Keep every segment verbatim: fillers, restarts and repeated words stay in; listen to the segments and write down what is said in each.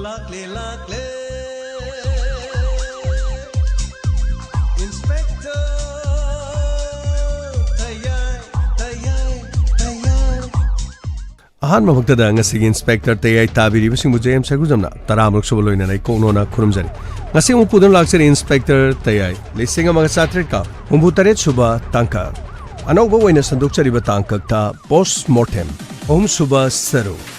ꯂꯥꯛꯂꯦ, ꯂꯥꯛꯂꯦ꯫ Inspector ꯇꯌꯥꯏ, ꯇꯌꯥꯏ, ꯇꯌꯥꯏ꯫ ꯑꯍꯥꯟꯕꯃꯛꯇꯗ ꯉꯁꯤꯒꯤ Inspector ꯇꯌꯥꯏ ꯇꯥꯕꯤꯔꯤꯕꯁꯤꯡꯕꯨ J M ꯁꯔꯒꯨꯖꯝꯅ ꯇꯔꯥꯃꯔꯛ ꯁꯨꯕ ꯂꯣꯏꯅꯅ ꯏꯀꯣꯛꯅꯣꯅ ꯈꯨꯔꯨꯝꯖꯔꯤ꯫ ꯉꯁꯤ ꯑꯃꯨꯛ ꯄꯨꯗꯨꯅ ꯂꯥꯛꯆꯔꯤ Inspector ꯇꯌꯥꯏ ꯂꯤꯁꯤꯡ ꯑꯃꯒ ꯆꯥꯇ꯭ꯔꯦꯠꯀ ꯍꯨꯝꯐꯨ ꯇꯔꯦꯠ ꯁꯨꯕ ꯇꯥꯡꯀꯛ꯫ ꯑꯅꯧꯕ ꯑꯣꯏꯅ ꯁꯟꯗꯣꯛꯆꯔꯤꯕ ꯇꯥꯡꯀꯛꯇ Post Mortem ꯑꯍꯨꯝ ꯁꯨꯕ ꯁꯔꯨꯛ꯫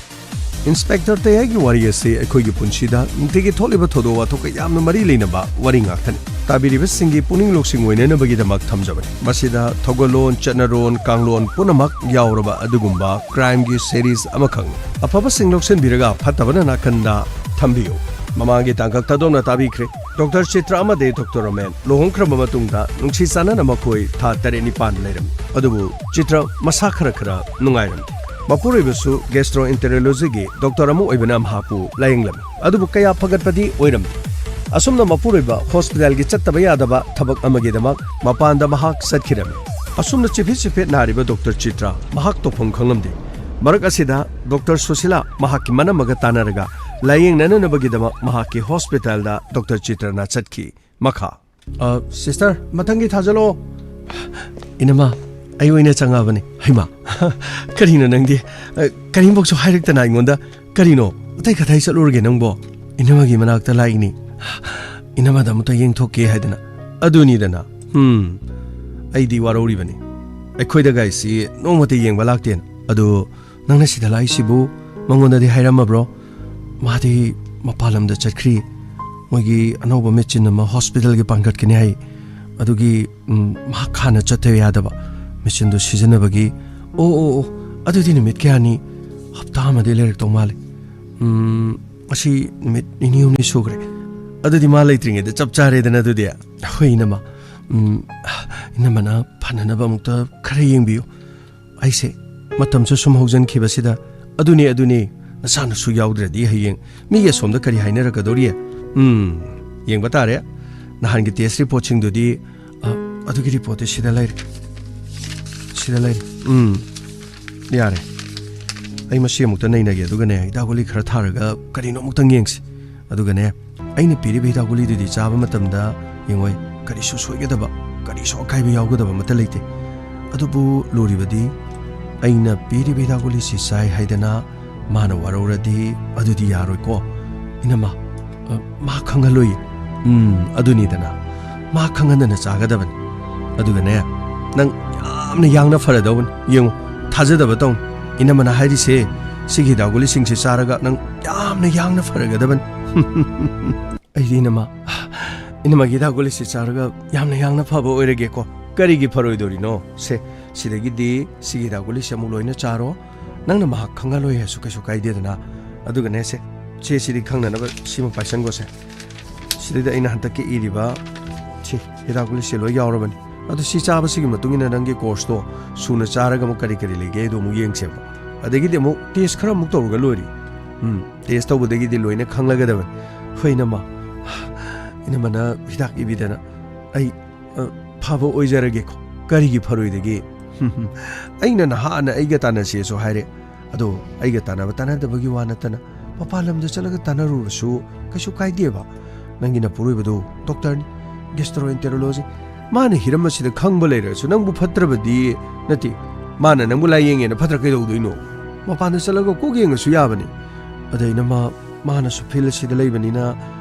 Inspector ꯇꯌꯥꯏꯒꯤ ꯋꯥꯔꯤ ꯑꯁꯤ ꯑꯩꯈꯣꯏꯒꯤ ꯄꯨꯟꯁꯤꯗ ꯅꯨꯡꯇꯤꯒꯤ ꯊꯣꯛꯂꯤꯕ ꯊꯧꯗꯣꯛ ꯋꯥꯊꯣꯛꯀ ꯌꯥꯝꯅ ꯃꯔꯤ ꯂꯩꯅꯕ ꯋꯥꯔꯤ ꯉꯥꯛꯇꯅꯤ꯫ ꯇꯥꯕꯤꯔꯤꯕꯁꯤꯡꯒꯤ ꯄꯨꯛꯅꯤꯡ ꯂꯧꯁꯤꯡ ꯑꯣꯏꯅꯅꯕꯒꯤꯗꯃꯛ ꯊꯝꯖꯕꯅꯤ꯫ ꯃꯁꯤꯗ ꯊꯧꯒꯜꯂꯣꯟ, ꯆꯠꯅꯔꯣꯟ, ꯀꯥꯡꯂꯣꯟ ꯄꯨꯝꯅꯃꯛ ꯌꯥꯎꯔꯕ ꯑꯗꯨꯒꯨꯝꯕ crimeꯒꯤ series ꯑꯃꯈꯛꯅꯤ꯫ ꯑꯐꯕꯁꯤꯡ ꯂꯧꯁꯤꯟꯕꯤꯔꯒ ꯐꯠꯇꯕꯅ ꯅꯥꯀꯟꯗ ꯊꯝꯕꯤꯌꯨ꯫ ꯃꯃꯥꯡꯒꯤ ꯇꯥꯡꯀꯛꯇ ꯑꯗꯣꯝꯅ ꯇꯥꯕꯤꯈ꯭ꯔꯦ꯫ Doctor ꯆꯤꯇ꯭ꯔ ꯑꯃꯗꯤ Doctor ꯔꯣꯃꯦꯟ ꯂꯨꯍꯣꯡꯈ꯭ꯔꯕ ꯃꯇꯨꯡꯗ ꯅꯨꯡꯁꯤ ꯆꯥꯟꯅꯅ ꯃꯈꯣꯏ ꯊꯥ ꯇꯔꯦꯠ ꯅꯤꯄꯥꯟ ꯂꯩꯔꯝꯃꯤ꯫ ꯑꯗꯨꯕꯨ ꯆꯤꯇ꯭ꯔ ꯃꯁꯥ ꯈꯔ ꯈꯔ ꯅꯨꯡꯉꯥꯏꯔꯝꯗꯦ꯫ ꯃꯄꯨꯔꯣꯏꯕꯁꯨ gastroenterologyꯒꯤ doctor ꯑꯃ ꯑꯣꯏꯕꯅ ꯃꯍꯥꯛꯄꯨ ꯂꯥꯌꯦꯡꯂꯝꯃꯤ꯫ ꯑꯗꯨꯕꯨ ꯀꯌꯥ ꯐꯒꯠꯄꯗꯤ ꯑꯣꯏꯔꯝꯗꯦ꯫ ꯑꯁꯨꯝꯅ ꯃꯄꯨꯔꯣꯏꯕ hospitalꯒꯤ ꯆꯠꯇꯕ ꯌꯥꯗꯕ ꯊꯕꯛ ꯑꯃꯒꯤꯗꯃꯛ ꯃꯄꯥꯟꯗ ꯃꯍꯥꯛ ꯆꯠꯈꯤꯔꯝꯃꯤ꯫ ꯑꯁꯨꯝꯅ ꯆꯤꯐꯦꯠ ꯆꯤꯐꯦꯠ ꯅꯥꯔꯤꯕ Doctor ꯆꯤꯇ꯭ꯔ ꯃꯍꯥꯛ ꯇꯧꯐꯝ ꯈꯪꯂꯝꯗꯦ꯫ ꯃꯔꯛ ꯑꯁꯤꯗ Doctor ꯁꯨꯁꯤꯂꯥ ꯃꯍꯥꯛꯀꯤ ꯃꯅꯝꯃꯒ ꯇꯥꯟꯅꯔꯒ ꯂꯥꯌꯦꯡꯅꯅꯕꯒꯤꯗꯃꯛ ꯃꯍꯥꯛꯀꯤ hospitalꯗ Doctor ꯆꯤꯇ꯭ꯔꯅ ꯆꯠꯈꯤ꯫ ꯃꯈꯥ꯫ ꯑ, sister, ꯃꯊꯪꯒꯤ ꯊꯥꯖꯜꯂꯛꯑꯣ꯫ ꯏꯅꯝꯃ, ꯑꯩ ꯑꯣꯏꯅ ꯆꯪꯉꯛꯑꯕꯅꯤ꯫ ꯍꯩꯃꯥ, ꯀꯔꯤꯅꯣ ꯅꯪꯗꯤ? ꯑ, ꯀꯔꯤꯝꯐꯥꯎꯁꯨ ꯍꯥꯏꯔꯛꯇꯅ ꯑꯩꯉꯣꯟꯗ꯫ ꯀꯔꯤꯅꯣ? ꯑꯇꯩ ꯀꯗꯥꯏ ꯆꯠꯂꯨꯔꯒꯦ ꯅꯪꯕꯣ? ꯏꯅꯝꯃꯒꯤ ꯃꯅꯥꯛꯇ ꯂꯥꯛꯏꯅꯤ꯫ ꯏꯅꯝꯃꯗ ꯑꯃꯨꯛꯇ ꯌꯦꯡꯊꯣꯛꯀꯦ ꯍꯥꯏꯗꯅ꯫ ꯑꯗꯨꯅꯤꯗꯅ꯫ ꯎꯝ, ꯑꯩꯗꯤ ꯋꯥꯔꯧꯔꯤꯕꯅꯤ꯫ ꯑꯩꯈꯣꯏꯗ ꯒꯥꯏꯁꯤ ꯅꯣꯡꯃꯇ ꯌꯦꯡꯕ ꯂꯥꯛꯇꯦꯅ꯫ ꯑꯗꯨ ꯅꯪꯅ ꯁꯤꯗ ꯂꯥꯛꯏꯁꯤꯕꯨ ꯃꯉꯣꯟꯗꯗꯤ ꯍꯥꯏꯔꯝꯃꯕ꯭ꯔꯣ? ꯃꯥꯗꯤ ꯃꯄꯥꯟ ꯂꯝꯗ ꯆꯠꯈ꯭ꯔꯤ꯫ ꯃꯣꯏꯒꯤ ꯑꯅꯧꯕ machine ꯑꯃ hospitalꯒꯤ ꯄꯥꯟꯈꯠꯀꯅꯤ ꯍꯥꯏ꯫ ꯑꯗꯨꯒꯤ, ꯎꯝ, ꯃꯍꯥꯛ ꯍꯥꯟꯅ ꯆꯠꯇꯕ ꯌꯥꯗꯕ machineꯗꯨ ꯁꯤꯖꯤꯟꯅꯕꯒꯤ꯫ ꯑꯣ, ꯑꯣ, ꯑꯣ, ꯑꯗꯨꯗꯤ ꯅꯨꯃꯤꯠ ꯀꯌꯥꯅꯤ? ꯍꯞꯇꯥ ꯑꯃꯗꯤ ꯂꯩꯔꯛꯇꯧ ꯃꯥꯜꯂꯦ꯫ ꯎꯝ, ꯉꯁꯤ ꯅꯨꯃꯤꯠ ꯅꯤꯅꯤ ꯍꯨꯝꯅꯤ ꯁꯨꯈ꯭ꯔꯦ꯫ ꯑꯗꯨꯗꯤ ꯃꯥ ꯂꯩꯇ꯭ꯔꯤꯉꯩꯗ ꯆꯞ ꯆꯥꯔꯦꯗꯅ ꯑꯗꯨꯗꯤ꯫ ꯍꯣꯏ, ꯏꯅꯝꯃ꯫ ꯎꯝ, ꯏꯅꯝꯃꯅ ꯐꯅꯅꯕ ꯑꯃꯨꯛꯇ ꯈꯔ ꯌꯦꯡꯕꯤꯌꯨ꯫ ꯑꯩꯁꯦ ꯃꯇꯝꯁꯨ ꯁꯨꯝ ꯍꯧꯖꯤꯟꯈꯤꯕꯁꯤꯗ꯫ ꯑꯗꯨꯅꯦ, ꯑꯗꯨꯅꯦ, ꯅꯆꯥꯅꯁꯨ ꯌꯥꯎꯗ꯭ꯔꯗꯤ ꯍꯌꯦꯡ ꯃꯤꯒꯤ ꯑꯁꯣꯝꯗ ꯀꯔꯤ ꯍꯥꯏꯅꯔꯛꯀꯗꯧꯔꯤ? ꯎꯝ, ꯌꯦꯡꯕ ꯇꯥꯔꯦ꯫ ꯅꯍꯥꯟꯒꯤ test reportꯁꯤꯡꯗꯨꯗꯤ, ꯑ, ꯑꯗꯨꯒꯤ reportꯇꯤ ꯁꯤꯗ ꯂꯩꯔꯦ꯫ ꯁꯤꯗ ꯂꯩꯔꯦ꯫ ꯎꯝ, ꯌꯥꯔꯦ꯫ ꯑꯩ ꯃꯁꯤ ꯑꯃꯨꯛꯇ ꯅꯩꯅꯒꯦ, ꯑꯗꯨꯒꯅꯦ, ꯍꯤꯗꯥꯛ ꯒꯨꯂꯤ ꯈꯔ ꯊꯥꯔꯒ ꯀꯔꯤꯅꯣ ꯑꯃꯨꯛꯇꯪ ꯌꯦꯡꯁꯤ꯫ ꯑꯗꯨꯒꯅꯦ, ꯑꯩꯅ ꯄꯤꯔꯤꯕ ꯍꯤꯗꯥꯛ ꯒꯨꯂꯤꯗꯨꯗꯤ ꯆꯥꯕ ꯃꯇꯝꯗ, ꯌꯦꯡꯉꯣꯏ, ꯀꯔꯤꯁꯨ ꯁꯣꯏꯒꯗꯕ, ꯀꯔꯤꯁꯨ ꯑꯀꯥꯏꯕ ꯌꯥꯎꯒꯗꯕ ꯑꯃꯠꯇ ꯂꯩꯇꯦ꯫ ꯑꯗꯨꯕꯨ ꯂꯨꯔꯤꯕꯗꯤ, ꯑꯩꯅ ꯄꯤꯔꯤꯕ ꯍꯤꯗꯥꯛ ꯒꯨꯂꯤꯁꯤ ꯆꯥꯏ ꯍꯥꯏꯗꯅ ꯃꯥꯅ ꯋꯥꯔꯧꯔꯗꯤ ꯑꯗꯨꯗꯤ ꯌꯥꯔꯣꯏꯀꯣ꯫ ꯏꯅꯝꯃ, ꯑ, ꯃꯥ ꯈꯪꯍꯜꯂꯣꯏꯌꯦ꯫ ꯎꯝ, ꯑꯗꯨꯅꯤꯗꯅ꯫ ꯃꯥ ꯈꯪꯍꯟꯗꯅ ꯆꯥꯒꯗꯕꯅꯤ꯫ ꯑꯗꯨꯒꯅꯦ, ꯅꯪ ꯌꯥꯝꯅ ꯌꯥꯡꯅ ꯐꯔꯗꯧꯕꯅꯤ꯫ ꯌꯦꯡꯉꯨ, ꯊꯥꯖꯗꯕ ꯇꯧꯅꯨ꯫ ꯏꯅꯝꯃꯅ ꯍꯥꯏꯔꯤꯁꯦ, ꯁꯤꯒꯤ ꯍꯤꯗꯥꯛ ꯒꯨꯂꯤꯁꯤꯡꯁꯦ ꯆꯥꯔꯒ ꯅꯪ ꯌꯥꯝꯅ ꯌꯥꯡꯅ ꯐꯔꯒꯗꯕꯅꯤ꯫ ꯑꯩꯗꯤ ꯏꯅꯝꯃ, ꯏꯅꯝꯃꯒꯤ ꯍꯤꯗꯥꯛ ꯒꯨꯂꯤꯁꯤ ꯆꯥꯔꯒ ꯌꯥꯝꯅ ꯌꯥꯡꯅ ꯐꯕ ꯑꯣꯏꯔꯒꯦꯀꯣ꯫ ꯀꯔꯤꯒꯤ ꯐꯔꯣꯏꯗꯣꯔꯤꯅꯣ? ꯁꯦ, ꯁꯤꯗꯒꯤꯗꯤ ꯁꯤꯒꯤ ꯍꯤꯗꯥꯛ ꯒꯨꯂꯤꯁꯦ ꯑꯃꯨꯛ ꯂꯣꯏꯅ ꯆꯥꯔꯣ꯫ ꯅꯪꯅ ꯃꯍꯥꯛ ꯈꯪꯍꯜꯂꯣꯏ ꯍꯥꯏꯁꯨ ꯀꯩꯁꯨ ꯀꯥꯏꯗꯦꯗꯅ꯫ ꯑꯗꯨꯒꯅꯦ, ꯁꯦ, ꯁꯦ, ꯁꯤꯗꯤ ꯈꯪꯅꯅꯕ ꯁꯤꯃ ꯄꯥꯏꯁꯟꯈꯣꯁꯦ꯫ ꯁꯤꯗꯩꯗ ꯑꯩꯅ ꯍꯟꯗꯛꯀꯤ ꯏꯔꯤꯕ ꯁꯤ ꯍꯤꯗꯥꯛ ꯒꯨꯂꯤꯁꯦ ꯂꯣꯏ ꯌꯥꯎꯔꯕꯅꯤ꯫ ꯑꯗꯣ ꯁꯤ ꯆꯥꯕꯁꯤꯒꯤ ꯃꯇꯨꯡ ꯏꯟꯅ ꯅꯪꯒꯤ ꯀꯣꯔꯁꯇꯣ ꯁꯨꯅ ꯆꯥꯔꯒ ꯑꯃꯨꯛ ꯀꯔꯤ ꯀꯔꯤ ꯂꯩꯒꯦ ꯍꯥꯏꯗꯣ ꯑꯃꯨꯛ ꯌꯦꯡꯁꯦꯕ꯫ ꯑꯗꯒꯤꯗꯤ ꯑꯃꯨꯛ ꯇꯦꯁ ꯈꯔ ꯑꯃꯨꯛ ꯇꯧꯔꯒ ꯂꯣꯏꯔꯦ꯫ ꯎꯝ, ꯇꯦꯁ ꯇꯧꯕꯗꯒꯤꯗꯤ ꯂꯣꯏꯅ ꯈꯪꯂꯒꯗꯕꯅꯤ꯫ ꯍꯣꯏ, ꯏꯅꯝꯃ꯫ ꯏꯅꯝꯃꯅ ꯍꯤꯗꯥꯛ ꯏꯕꯤꯗꯅ ꯑꯩ, ꯑ, ꯐꯕ ꯑꯣꯏꯖꯔꯒꯦꯀꯣ꯫ ꯀꯔꯤꯒꯤ ꯐꯔꯣꯏꯗꯒꯦ? ꯑꯩꯅ ꯅꯍꯥꯟꯅ ꯑꯩꯒ ꯇꯥꯟꯅꯁꯦꯁꯨ ꯍꯥꯏꯔꯦ꯫ ꯑꯗꯣ ꯑꯩꯒ ꯇꯥꯟꯅꯕ ꯇꯥꯟꯅꯗꯕꯒꯤ ꯋꯥ ꯅꯠꯇꯅ ꯃꯄꯥꯟ ꯂꯝꯗ ꯆꯠꯂꯒ ꯇꯥꯟꯅꯔꯨꯔꯁꯨ ꯀꯩꯁꯨ ꯀꯥꯏꯗꯦꯕ꯫ ꯅꯪꯒꯤ ꯅꯄꯨꯔꯣꯏꯕꯗꯣ ꯗꯣꯛꯇꯔꯅꯤ, ꯒꯦꯁꯇ꯭ꯔꯣꯑꯦꯟꯇꯦꯔꯣꯂꯣꯖꯤ꯫ ꯃꯥꯅ ꯍꯤꯔꯝ ꯑꯁꯤꯗ ꯈꯪꯕ ꯂꯩꯔꯁꯨ ꯅꯪꯕꯨ ꯐꯠꯇ꯭ꯔꯕꯗꯤ ꯅꯠꯇꯦ꯫ ꯃꯥꯅ ꯅꯪꯕꯨ ꯂꯥꯌꯦꯡꯉꯦꯅ ꯐꯠꯇ꯭ꯔ ꯀꯩꯗꯧꯗꯣꯏꯅꯣ? ꯃꯄꯥꯟꯗ ꯆꯠꯂꯒ ꯀꯣꯛ ꯌꯦꯡꯉꯁꯨ ꯌꯥꯕꯅꯤ꯫ ꯑꯗ ꯏꯅꯝꯃ, ꯃꯥꯅꯁꯨ ꯐꯤꯜ ꯑꯁꯤꯗ ꯂꯩꯕꯅꯤꯅ,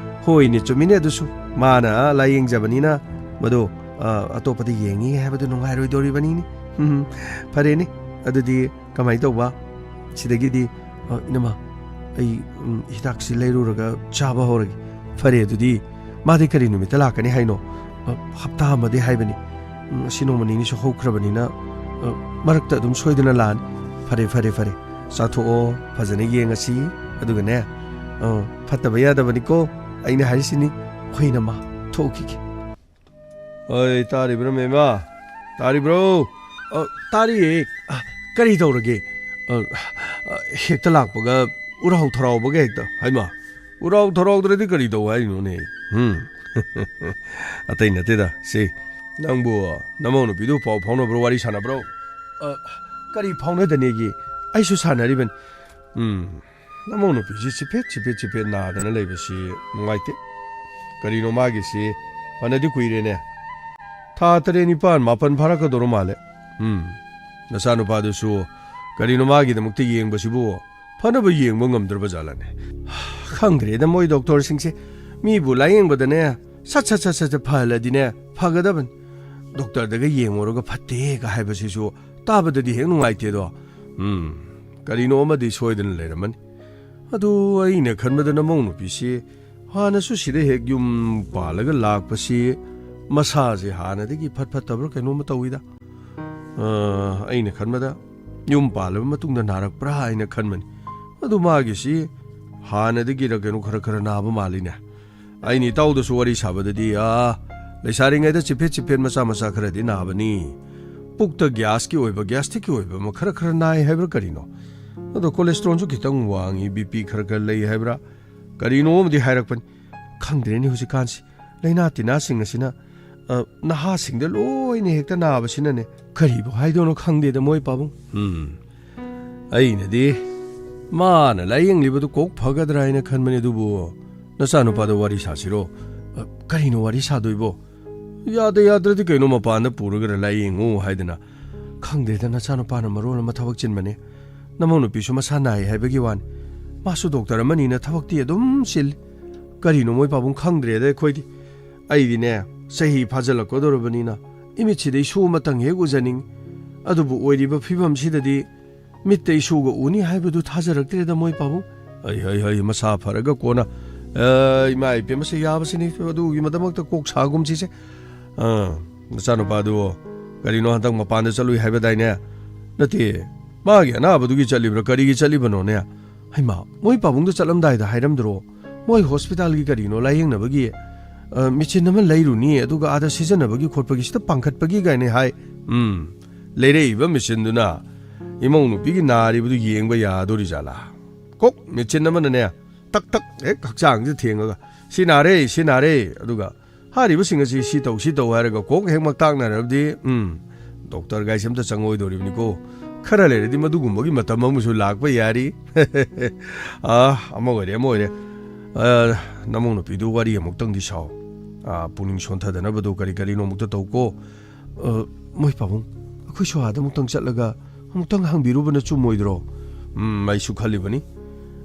ꯍꯣꯏꯅꯦ, ꯆꯨꯝꯃꯤꯅꯦ ꯑꯗꯨꯁꯨ꯫ ꯃꯥꯅ ꯂꯥꯌꯦꯡꯖꯕꯅꯤꯅ ꯃꯗꯣ, ꯑ, ꯑꯇꯣꯞꯄꯗ ꯌꯦꯡꯉꯤ ꯍꯥꯏꯕꯗꯨ ꯅꯨꯡꯉꯥꯏꯔꯣꯏꯗꯧꯔꯤꯕꯅꯤꯅꯦ꯫ ꯎꯝ, ꯐꯔꯦꯅꯦ꯫ ꯑꯗꯨꯗꯤ ꯀꯃꯥꯏꯅ ꯇꯧꯕ? ꯁꯤꯗꯒꯤꯗꯤ, ꯑ, ꯏꯅꯝꯃ, ꯑꯩ, ꯎꯝ, ꯍꯤꯗꯥꯛꯁꯤ ꯂꯩꯔꯨꯔꯒ ꯆꯥꯕ ꯍꯧꯔꯒꯦ꯫ ꯐꯔꯦ, ꯑꯗꯨꯗꯤ ꯃꯥꯗꯤ ꯀꯔꯤ ꯅꯨꯃꯤꯠꯇ ꯂꯥꯛꯀꯅꯤ ꯍꯥꯏꯅꯣ? ꯑ, ꯍꯞꯇꯥ ꯑꯃꯗꯤ ꯍꯥꯏꯕꯅꯤ꯫ ꯎꯝ, ꯉꯁꯤ ꯅꯣꯡꯃ ꯅꯤꯅꯤꯁꯨ ꯍꯧꯈ꯭ꯔꯕꯅꯤꯅ, ꯑ, ꯃꯔꯛꯇ ꯑꯗꯨꯝ ꯁꯣꯏꯗꯅ ꯂꯥꯛꯑꯅꯤ꯫ ꯐꯔꯦ, ꯐꯔꯦ, ꯐꯔꯦ꯫ ꯆꯥꯊꯣꯛꯑꯣ, ꯐꯖꯅ ꯌꯦꯡꯉꯁꯤ꯫ ꯑꯗꯨꯒꯅꯦ, ꯑ, ꯐꯠꯇꯕ ꯌꯥꯗꯕꯅꯤꯀꯣ꯫ ꯑꯩꯅ ꯍꯥꯏꯔꯤꯁꯤꯅꯤ꯫ ꯍꯣꯏ, ꯏꯅꯝꯃ, ꯊꯣꯛꯈꯤꯒꯦ꯫ ꯑꯩ, ꯇꯥꯔꯤꯕ꯭ꯔꯣ, ꯃꯦꯝꯃ? ꯇꯥꯔꯤꯕ꯭ꯔꯣ? ꯑ, ꯇꯥꯔꯤꯌꯦ꯫ ꯑ, ꯀꯔꯤ ꯇꯧꯔꯒꯦ? ꯑ, ꯑ, ꯍꯦꯛꯇ ꯂꯥꯛꯄꯒ ꯎꯔꯥꯎ ꯊꯔꯥꯎꯕꯒ ꯍꯦꯛꯇ꯫ ꯍꯩꯃꯥ, ꯎꯔꯥꯎ ꯊꯔꯥꯎꯗ꯭ꯔꯗꯤ ꯀꯔꯤ ꯇꯧ ꯍꯥꯏꯅꯣꯅꯦ? ꯎꯝ꯫ ꯑꯇꯩ ꯅꯠꯇꯦꯗ, ꯁꯤ, ꯅꯪꯕꯨ ꯅꯃꯧ ꯅꯨꯄꯤꯗꯨ ꯄꯥꯎ ꯐꯥꯎꯅꯕ꯭ꯔꯣ, ꯋꯥꯔꯤ ꯁꯥꯟꯅꯕ꯭ꯔꯣ? ꯑ, ꯀꯔꯤ ꯐꯥꯎꯅꯗꯅꯦꯒꯤ? ꯑꯩꯁꯨ ꯁꯥꯟꯅꯔꯤꯕꯅꯤ꯫ ꯎꯝ, ꯅꯃꯧ ꯅꯨꯄꯤꯁꯤ ꯆꯤꯐꯦꯠ ꯆꯤꯐꯦꯠ ꯆꯤꯐꯦꯠ ꯅꯥꯗꯅ ꯂꯩꯕꯁꯤ ꯅꯨꯡꯉꯥꯏꯇꯦ꯫ ꯀꯔꯤꯅꯣ ꯃꯥꯒꯤꯁꯤ? ꯐꯅꯗꯤ ꯀꯨꯏꯔꯦꯅꯦ꯫ ꯊꯥ ꯇꯔꯦꯠ, ꯅꯤꯄꯥꯟ, ꯃꯥꯄꯟ ꯐꯥꯔꯛꯀꯗꯧꯔ ꯃꯥꯜꯂꯦ꯫ ꯎꯝ, ꯅꯆꯥꯅꯨꯄꯥꯗꯨꯁꯨ ꯀꯔꯤꯅꯣ ꯃꯥꯒꯤꯗꯃꯛꯇ ꯌꯦꯡꯕꯁꯤꯕꯨ ꯐꯅꯕ ꯌꯦꯡꯕ ꯉꯝꯗ꯭ꯔꯕ ꯖꯥꯠꯂꯅꯦ? ꯈꯪꯗ꯭ꯔꯦꯗ ꯃꯣꯏ ꯗꯣꯛꯇꯔꯁꯤꯡꯁꯦ꯫ ꯃꯤꯕꯨ ꯂꯥꯌꯦꯡꯕꯗꯅꯦ, ꯁꯠ ꯁꯠ ꯁꯠ ꯁꯠ ꯁꯠ ꯐꯍꯜꯂꯗꯤꯅꯦ ꯐꯒꯗꯕꯅꯤ꯫ ꯗꯣꯛꯇꯔꯗꯒ ꯌꯦꯡꯉꯨꯔꯒ ꯐꯠꯇꯦꯒ ꯍꯥꯏꯕꯁꯤꯁꯨ ꯇꯥꯕꯗꯗꯤ ꯍꯦꯛ ꯅꯨꯡꯉꯥꯏꯇꯦꯗꯣ꯫ ꯎꯝ, ꯀꯔꯤꯅꯣ ꯑꯃꯗꯤ ꯁꯣꯏꯗꯅ ꯂꯩꯔꯝꯃꯅꯤ꯫ ꯑꯗꯨ ꯑꯩꯅ ꯈꯟꯕꯗ ꯅꯃꯧ ꯅꯨꯄꯤꯁꯤ ꯍꯥꯟꯅꯁꯨ ꯁꯤꯗ ꯍꯦꯛ ꯌꯨꯝ ꯄꯥꯜꯂꯒ ꯂꯥꯛꯄꯁꯤ ꯃꯁꯥꯁꯦ ꯍꯥꯟꯅꯗꯒꯤ ꯐꯠ ꯐꯠꯇꯕ꯭ꯔꯥ ꯀꯩꯅꯣꯝꯃ ꯇꯧꯋꯤꯗ꯫ ꯑ, ꯑꯩꯅ ꯈꯟꯕꯗ ꯌꯨꯝ ꯄꯥꯜꯂꯕ ꯃꯇꯨꯡꯗ ꯅꯥꯔꯛꯄ꯭ꯔꯥ ꯍꯥꯏꯅ ꯈꯟꯕꯅꯤ꯫ ꯑꯗꯨ ꯃꯥꯒꯤꯁꯤ ꯍꯥꯟꯅꯗꯒꯤꯔ ꯀꯩꯅꯣ ꯈꯔ ꯈꯔ ꯅꯥꯕ ꯃꯥꯜꯂꯤꯅꯦ꯫ ꯑꯩꯅ ꯏꯇꯥꯎꯗꯁꯨ ꯋꯥꯔꯤ ꯁꯥꯕꯗꯗꯤ, ꯑꯥ, ꯂꯩꯁꯥꯔꯤꯉꯩꯗ ꯆꯤꯐꯦꯠ ꯆꯤꯐꯦꯠ ꯃꯆꯥ ꯃꯆꯥ ꯈꯔꯗꯤ ꯅꯥꯕꯅꯤ꯫ ꯄꯨꯛꯇ ꯒ꯭ꯌꯥꯁꯀꯤ ꯑꯣꯏꯕ, ꯒ꯭ꯌꯥꯁꯇ꯭ꯔꯤꯛꯀꯤ ꯑꯣꯏꯕ ꯑꯃ ꯈꯔ ꯈꯔ ꯅꯥꯏ ꯍꯥꯏꯕ꯭ꯔꯥ ꯀꯔꯤꯅꯣ? ꯑꯗꯣ ꯀꯣꯂꯦꯁꯇ꯭ꯔꯣꯜꯁꯨ ꯈꯤꯇꯪ ꯋꯥꯡꯉꯤ, ꯕꯤ ꯄꯤ ꯈꯔ ꯈꯔ ꯂꯩ ꯍꯥꯏꯕ꯭ꯔꯥ? ꯀꯔꯤꯅꯣ ꯑꯃꯗꯤ ꯍꯥꯏꯔꯛꯄꯅꯤ꯫ ꯈꯪꯗ꯭ꯔꯦꯅꯦ ꯍꯧꯖꯤꯛꯀꯥꯟꯁꯤ꯫ ꯂꯥꯏꯅꯥ ꯇꯤꯟꯅꯥꯁꯤꯡ ꯑꯁꯤꯅ, ꯑ, ꯅꯍꯥꯁꯤꯡꯗ ꯂꯣꯏꯅ ꯍꯦꯛꯇ ꯅꯥꯕꯁꯤꯅꯅꯦ꯫ ꯀꯔꯤꯕꯨ ꯍꯥꯏꯗꯣꯏꯅꯣ ꯈꯪꯗꯦꯗ ꯃꯣꯏ ꯄꯥꯕꯨꯡ꯫ ꯎꯝ꯫ ꯑꯩꯅꯗꯤ ꯃꯥꯅ ꯂꯥꯌꯦꯡꯂꯤꯕꯗꯨ ꯀꯣꯛ ꯐꯒꯗ꯭ꯔꯥ ꯍꯥꯏꯅ ꯈꯟꯕꯅꯤ, ꯑꯗꯨꯕꯨ ꯅꯆꯥꯅꯨꯄꯥꯗ ꯋꯥꯔꯤ ꯁꯥꯁꯤꯔꯣ? ꯑ, ꯀꯔꯤꯅꯣ ꯋꯥꯔꯤ ꯁꯥꯗꯣꯏꯕꯣ? ꯌꯥꯗ ꯌꯥꯗ꯭ꯔꯗꯤ ꯀꯩꯅꯣ ꯃꯄꯥꯟꯗ ꯄꯨꯔꯒ ꯂꯥꯌꯦꯡꯉꯨ ꯍꯥꯏꯗꯅ꯫ ꯈꯪꯗꯦꯗ, ꯅꯆꯥꯅꯨꯄꯥꯅ ꯃꯔꯣꯜ ꯑꯃ ꯊꯕꯛ ꯆꯤꯟꯕꯅꯦ꯫ ꯅꯃꯧ ꯅꯨꯄꯤꯁꯨ ꯃꯁꯥ ꯅꯥꯏ ꯍꯥꯏꯕꯒꯤ ꯋꯥꯅꯤ꯫ ꯃꯥꯁꯨ ꯗꯣꯛꯇꯔ ꯑꯃꯅꯤꯅ ꯊꯕꯛꯇꯤ ꯑꯗꯨꯝ ꯆꯤꯜꯂꯤ꯫ ꯀꯔꯤꯅꯣ ꯃꯣꯏ ꯄꯥꯕꯨꯡ ꯈꯪꯗ꯭ꯔꯦꯗ ꯑꯩꯈꯣꯏꯗꯤ꯫ ꯑꯩꯗꯤꯅꯦ, ꯆꯍꯤ ꯐꯥꯖꯤꯜꯂꯛꯀꯗꯧꯔꯕꯅꯤꯅ ꯏꯃꯤꯠꯁꯤꯗ ꯏꯁꯨ ꯑꯃꯇꯪ ꯍꯦꯛ ꯎꯖꯅꯤꯡ꯫ ꯑꯗꯨꯕꯨ ꯑꯣꯏꯔꯤꯕ ꯐꯤꯕꯝꯁꯤꯗꯗꯤ ꯃꯤꯠꯇ ꯏꯁꯨꯒ ꯎꯅꯤ ꯍꯥꯏꯕꯗꯨ ꯊꯥꯖꯔꯛꯇ꯭ꯔꯦꯗ ꯃꯣꯏ ꯄꯥꯕꯨꯡ꯫ ꯍꯩ, ꯍꯩ, ꯍꯩ, ꯃꯁꯥ ꯐꯔꯒ ꯀꯣꯟꯅ, ꯑ, ꯏꯃꯥ ꯏꯄꯦꯝꯃꯁꯦ ꯌꯥꯕꯁꯤꯅꯤ, ꯑꯗꯨꯒꯤꯗꯃꯛꯇ ꯀꯣꯛ ꯁꯥꯒꯨꯝꯁꯤꯁꯦ꯫ ꯑ, ꯅꯆꯥꯅꯨꯄꯥꯗꯨ ꯀꯔꯤꯅꯣ ꯍꯟꯗꯛ ꯃꯄꯥꯟꯗ ꯆꯠꯂꯨꯏ ꯍꯥꯏꯕꯗꯥꯏꯅꯦ? ꯅꯠꯇꯦ, ꯃꯥꯒꯤ ꯑꯅꯥꯕꯗꯨꯒꯤ ꯆꯠꯂꯤꯕ꯭ꯔꯥ? ꯀꯔꯤꯒꯤ ꯆꯠꯂꯤꯕꯅꯣꯅꯦ? ꯍꯩꯃꯥ, ꯃꯣꯏ ꯄꯥꯕꯨꯡꯗ ꯆꯠꯂꯝꯗꯥꯏꯗ ꯍꯥꯏꯔꯝꯗ꯭ꯔꯣ? ꯃꯣꯏ ꯍꯣꯁꯄꯤꯇꯥꯜꯒꯤ ꯀꯔꯤꯅꯣ ꯂꯥꯌꯦꯡꯅꯕꯒꯤ, ꯑ, ꯃꯦꯆꯤꯟ ꯑꯃ ꯂꯩꯔꯨꯅꯤ, ꯑꯗꯨꯒ ꯑꯥꯗ ꯁꯤꯖꯤꯟꯅꯕꯒꯤ ꯈꯣꯠꯄꯒꯤ ꯁꯤꯗ ꯄꯥꯡꯈꯠꯄꯒꯤ ꯀꯥꯏꯅ ꯍꯥꯏ꯫ ꯎꯝ, ꯂꯩꯔꯛꯏꯕ ꯃꯦꯆꯤꯟꯗꯨꯅ ꯏꯃꯧ ꯅꯨꯄꯤꯒꯤ ꯅꯥꯔꯤꯕꯗꯨ ꯌꯦꯡꯕ ꯌꯥꯗꯣꯔꯤꯖꯥꯠꯂꯥ? ꯀꯣꯛ ꯃꯦꯆꯤꯟ ꯑꯃꯅꯅꯦ, ꯇꯛ ꯇꯛ ꯍꯦꯛ ꯍꯛꯆꯥꯡꯁꯤꯗ ꯊꯦꯡꯉꯒ, "ꯁꯤ ꯅꯥꯔꯦ, ꯁꯤ ꯅꯥꯔꯦ", ꯑꯗꯨꯒ ꯍꯥꯏꯔꯤꯕꯁꯤꯡ ꯑꯁꯤ ꯁꯤ ꯇꯧ, ꯁꯤ ꯇꯧ ꯍꯥꯏꯔꯒ ꯀꯣꯛ ꯍꯦꯛ ꯃꯛꯇꯥꯛꯅꯔꯕꯗꯤ, ꯎꯝ, ꯗꯣꯛꯇꯔ ꯒꯥꯏꯁꯦ ꯑꯝꯇ ꯆꯪꯉꯣꯏꯗꯣꯔꯤꯕꯅꯤꯀꯣ꯫ ꯈꯔ ꯂꯩꯔꯗꯤ ꯃꯗꯨꯒꯨꯝꯕꯒꯤ ꯃꯇꯝ ꯑꯃꯁꯨ ꯂꯥꯛꯄ ꯌꯥꯔꯤ꯫ ꯑꯥ, ꯑꯃ ꯑꯣꯏꯔꯦ, ꯑꯃ ꯑꯣꯏꯔꯦ꯫ ꯑꯥ, ꯅꯃꯧ ꯅꯨꯄꯤꯗꯨ ꯋꯥꯔꯤ ꯑꯃꯨꯛꯇꯪꯗꯤ ꯁꯥꯎ꯫ ꯑꯥ, ꯄꯨꯛꯅꯤꯡ ꯁꯣꯟꯊꯗꯅꯕꯗꯣ ꯀꯔꯤ ꯀꯔꯤꯅꯣ ꯑꯃꯨꯛꯇ ꯇꯧꯀꯣ꯫ ꯑꯥ, ꯃꯣꯏ ꯄꯥꯕꯨꯡ, ꯑꯩꯈꯣꯏꯁꯨ ꯑꯥꯗ ꯑꯃꯨꯛꯇꯪ ꯆꯠꯂꯒ ꯑꯃꯨꯛꯇꯪ ꯍꯪꯕꯤꯔꯨꯕꯅ ꯆꯨꯝꯃꯣꯏꯗ꯭ꯔꯣ? ꯎꯝ, ꯑꯩꯁꯨ ꯈꯜꯂꯤꯕꯅꯤ꯫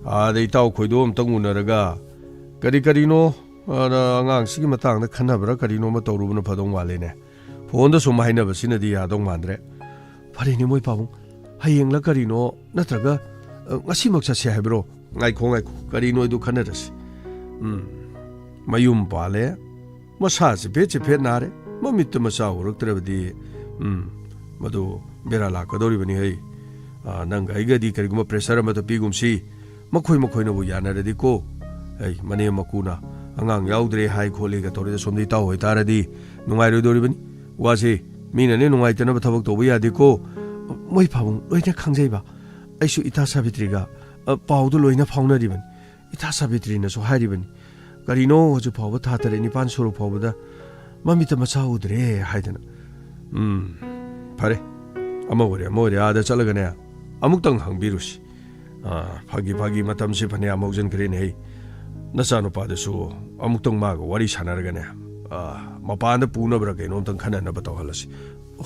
ꯑꯥꯗ ꯏꯇꯥꯎ ꯈꯣꯏꯗꯣ ꯑꯃꯨꯛꯇꯪ ꯎꯅꯔꯒ ꯀꯔꯤ ꯀꯔꯤꯅꯣ, ꯑꯥ, ꯑꯉꯥꯡꯁꯤꯒꯤ ꯃꯇꯥꯡꯗ ꯈꯟꯅꯕ꯭ꯔꯥ ꯀꯔꯤꯅꯣ ꯑꯃ ꯇꯧꯔꯨꯕꯅ ꯐꯗꯧ ꯃꯥꯜꯂꯦꯅꯦ꯫ ꯐꯣꯟꯗ ꯁꯨꯝ ꯍꯥꯏꯅꯕꯁꯤꯅꯗꯤ ꯌꯥꯗꯧ ꯃꯥꯟꯗ꯭ꯔꯦ꯫ ꯐꯔꯦꯅꯦ ꯃꯣꯏ ꯄꯥꯕꯨꯡ, ꯍꯌꯦꯡꯂ ꯀꯔꯤꯅꯣ ꯅꯠꯇ꯭ꯔꯒ, ꯑ, ꯉꯁꯤꯃꯛ ꯆꯠꯁꯦ ꯍꯥꯏꯕ꯭ꯔꯣ? ꯉꯥꯏꯈꯣ, ꯉꯥꯏꯈꯣ, ꯀꯔꯤꯅꯣ ꯑꯗꯨ ꯈꯟꯅꯔꯁꯤ꯫ ꯎꯝ, ꯃꯌꯨꯝ ꯄꯥꯜꯂꯦ, ꯃꯁꯥ ꯆꯤꯐꯦꯠ ꯆꯤꯐꯦꯠ ꯅꯥꯔꯦ, ꯃꯃꯤꯠꯇ ꯃꯆꯥ ꯎꯔꯛꯇ꯭ꯔꯕꯗꯤ, ꯎꯝ, ꯃꯗꯨ ꯕꯦꯔꯥ ꯂꯥꯛꯀꯗꯧꯔꯤꯕꯅꯤ ꯍꯩ꯫ ꯑ, ꯅꯪꯒ ꯑꯩꯒꯗꯤ ꯀꯔꯤꯒꯨꯝꯕ pressure ꯑꯃꯇ ꯄꯤꯒꯨꯝꯁꯤ꯫ ꯃꯈꯣꯏ ꯃꯈꯣꯏꯅꯕꯨ ꯌꯥꯅꯔꯗꯤꯀꯣ꯫ ꯑꯩ ꯃꯅꯦꯝ ꯃꯀꯨꯅ ꯑꯉꯥꯡ ꯌꯥꯎꯗ꯭ꯔꯦ ꯍꯥꯏ ꯈꯣꯠꯂꯤꯒ ꯇꯧꯔꯦ, ꯁꯣꯝꯗ ꯏꯇꯥꯎ ꯑꯣꯏꯇꯥꯔꯗꯤ ꯅꯨꯡꯉꯥꯏꯔꯣꯏꯗꯧꯔꯤꯕꯅꯤ꯫ ꯋꯥꯁꯦ ꯃꯤꯅꯅꯦ ꯅꯨꯡꯉꯥꯏꯇꯅꯕ ꯊꯕꯛ ꯇꯧꯕ ꯌꯥꯗꯦꯀꯣ꯫ ꯃꯣꯏ ꯄꯥꯕꯨꯡ ꯂꯣꯏꯅ ꯈꯪꯖꯩꯕ꯫ ꯑꯩꯁꯨ ꯏꯇꯥ ꯁꯥꯕꯤꯇ꯭ꯔꯤꯒ, ꯑ, ꯄꯥꯎꯗꯨ ꯂꯣꯏꯅ ꯐꯥꯎꯅꯔꯤꯕꯅꯤ꯫ ꯏꯇꯥ ꯁꯥꯕꯤꯇ꯭ꯔꯤꯅꯁꯨ ꯍꯥꯏꯔꯤꯕꯅꯤ꯫ ꯀꯔꯤꯅꯣ ꯍꯧꯖꯤꯛ ꯐꯥꯎꯕ ꯊꯥ ꯇꯔꯦꯠ ꯅꯤꯄꯥꯟ ꯁꯨꯔ ꯐꯥꯎꯕꯗ ꯃꯃꯤꯠꯇ ꯃꯆꯥ ꯎꯗ꯭ꯔꯦ ꯍꯥꯏꯗꯅ꯫ ꯎꯝ, ꯐꯔꯦ꯫ ꯑꯃ ꯑꯣꯏꯔꯦ, ꯑꯃ ꯑꯣꯏꯔꯦ, ꯑꯥꯗ ꯆꯠꯂꯒꯅꯦ ꯑꯃꯨꯛꯇꯪ ꯍꯪꯕꯤꯔꯨꯁꯤ꯫ ꯑꯥ, ꯐꯥꯒꯤ ꯐꯥꯒꯤ, ꯃꯇꯝꯁꯤ ꯐꯅꯌꯥꯝ ꯍꯧꯖꯤꯟꯈ꯭ꯔꯦꯅꯦ꯫ ꯑꯩ ꯅꯆꯥꯅꯨꯄꯥꯗꯨꯁꯨ ꯑꯃꯨꯛꯇꯪ ꯃꯥꯒ ꯋꯥꯔꯤ ꯁꯥꯟꯅꯔꯒꯅꯦ, ꯑꯥ, ꯃꯄꯥꯟꯗ ꯄꯨꯅꯕ꯭ꯔꯥ ꯀꯩꯅꯣꯝꯇꯪ ꯈꯟꯅꯅꯕ ꯇꯧꯍꯜꯂꯁꯤ꯫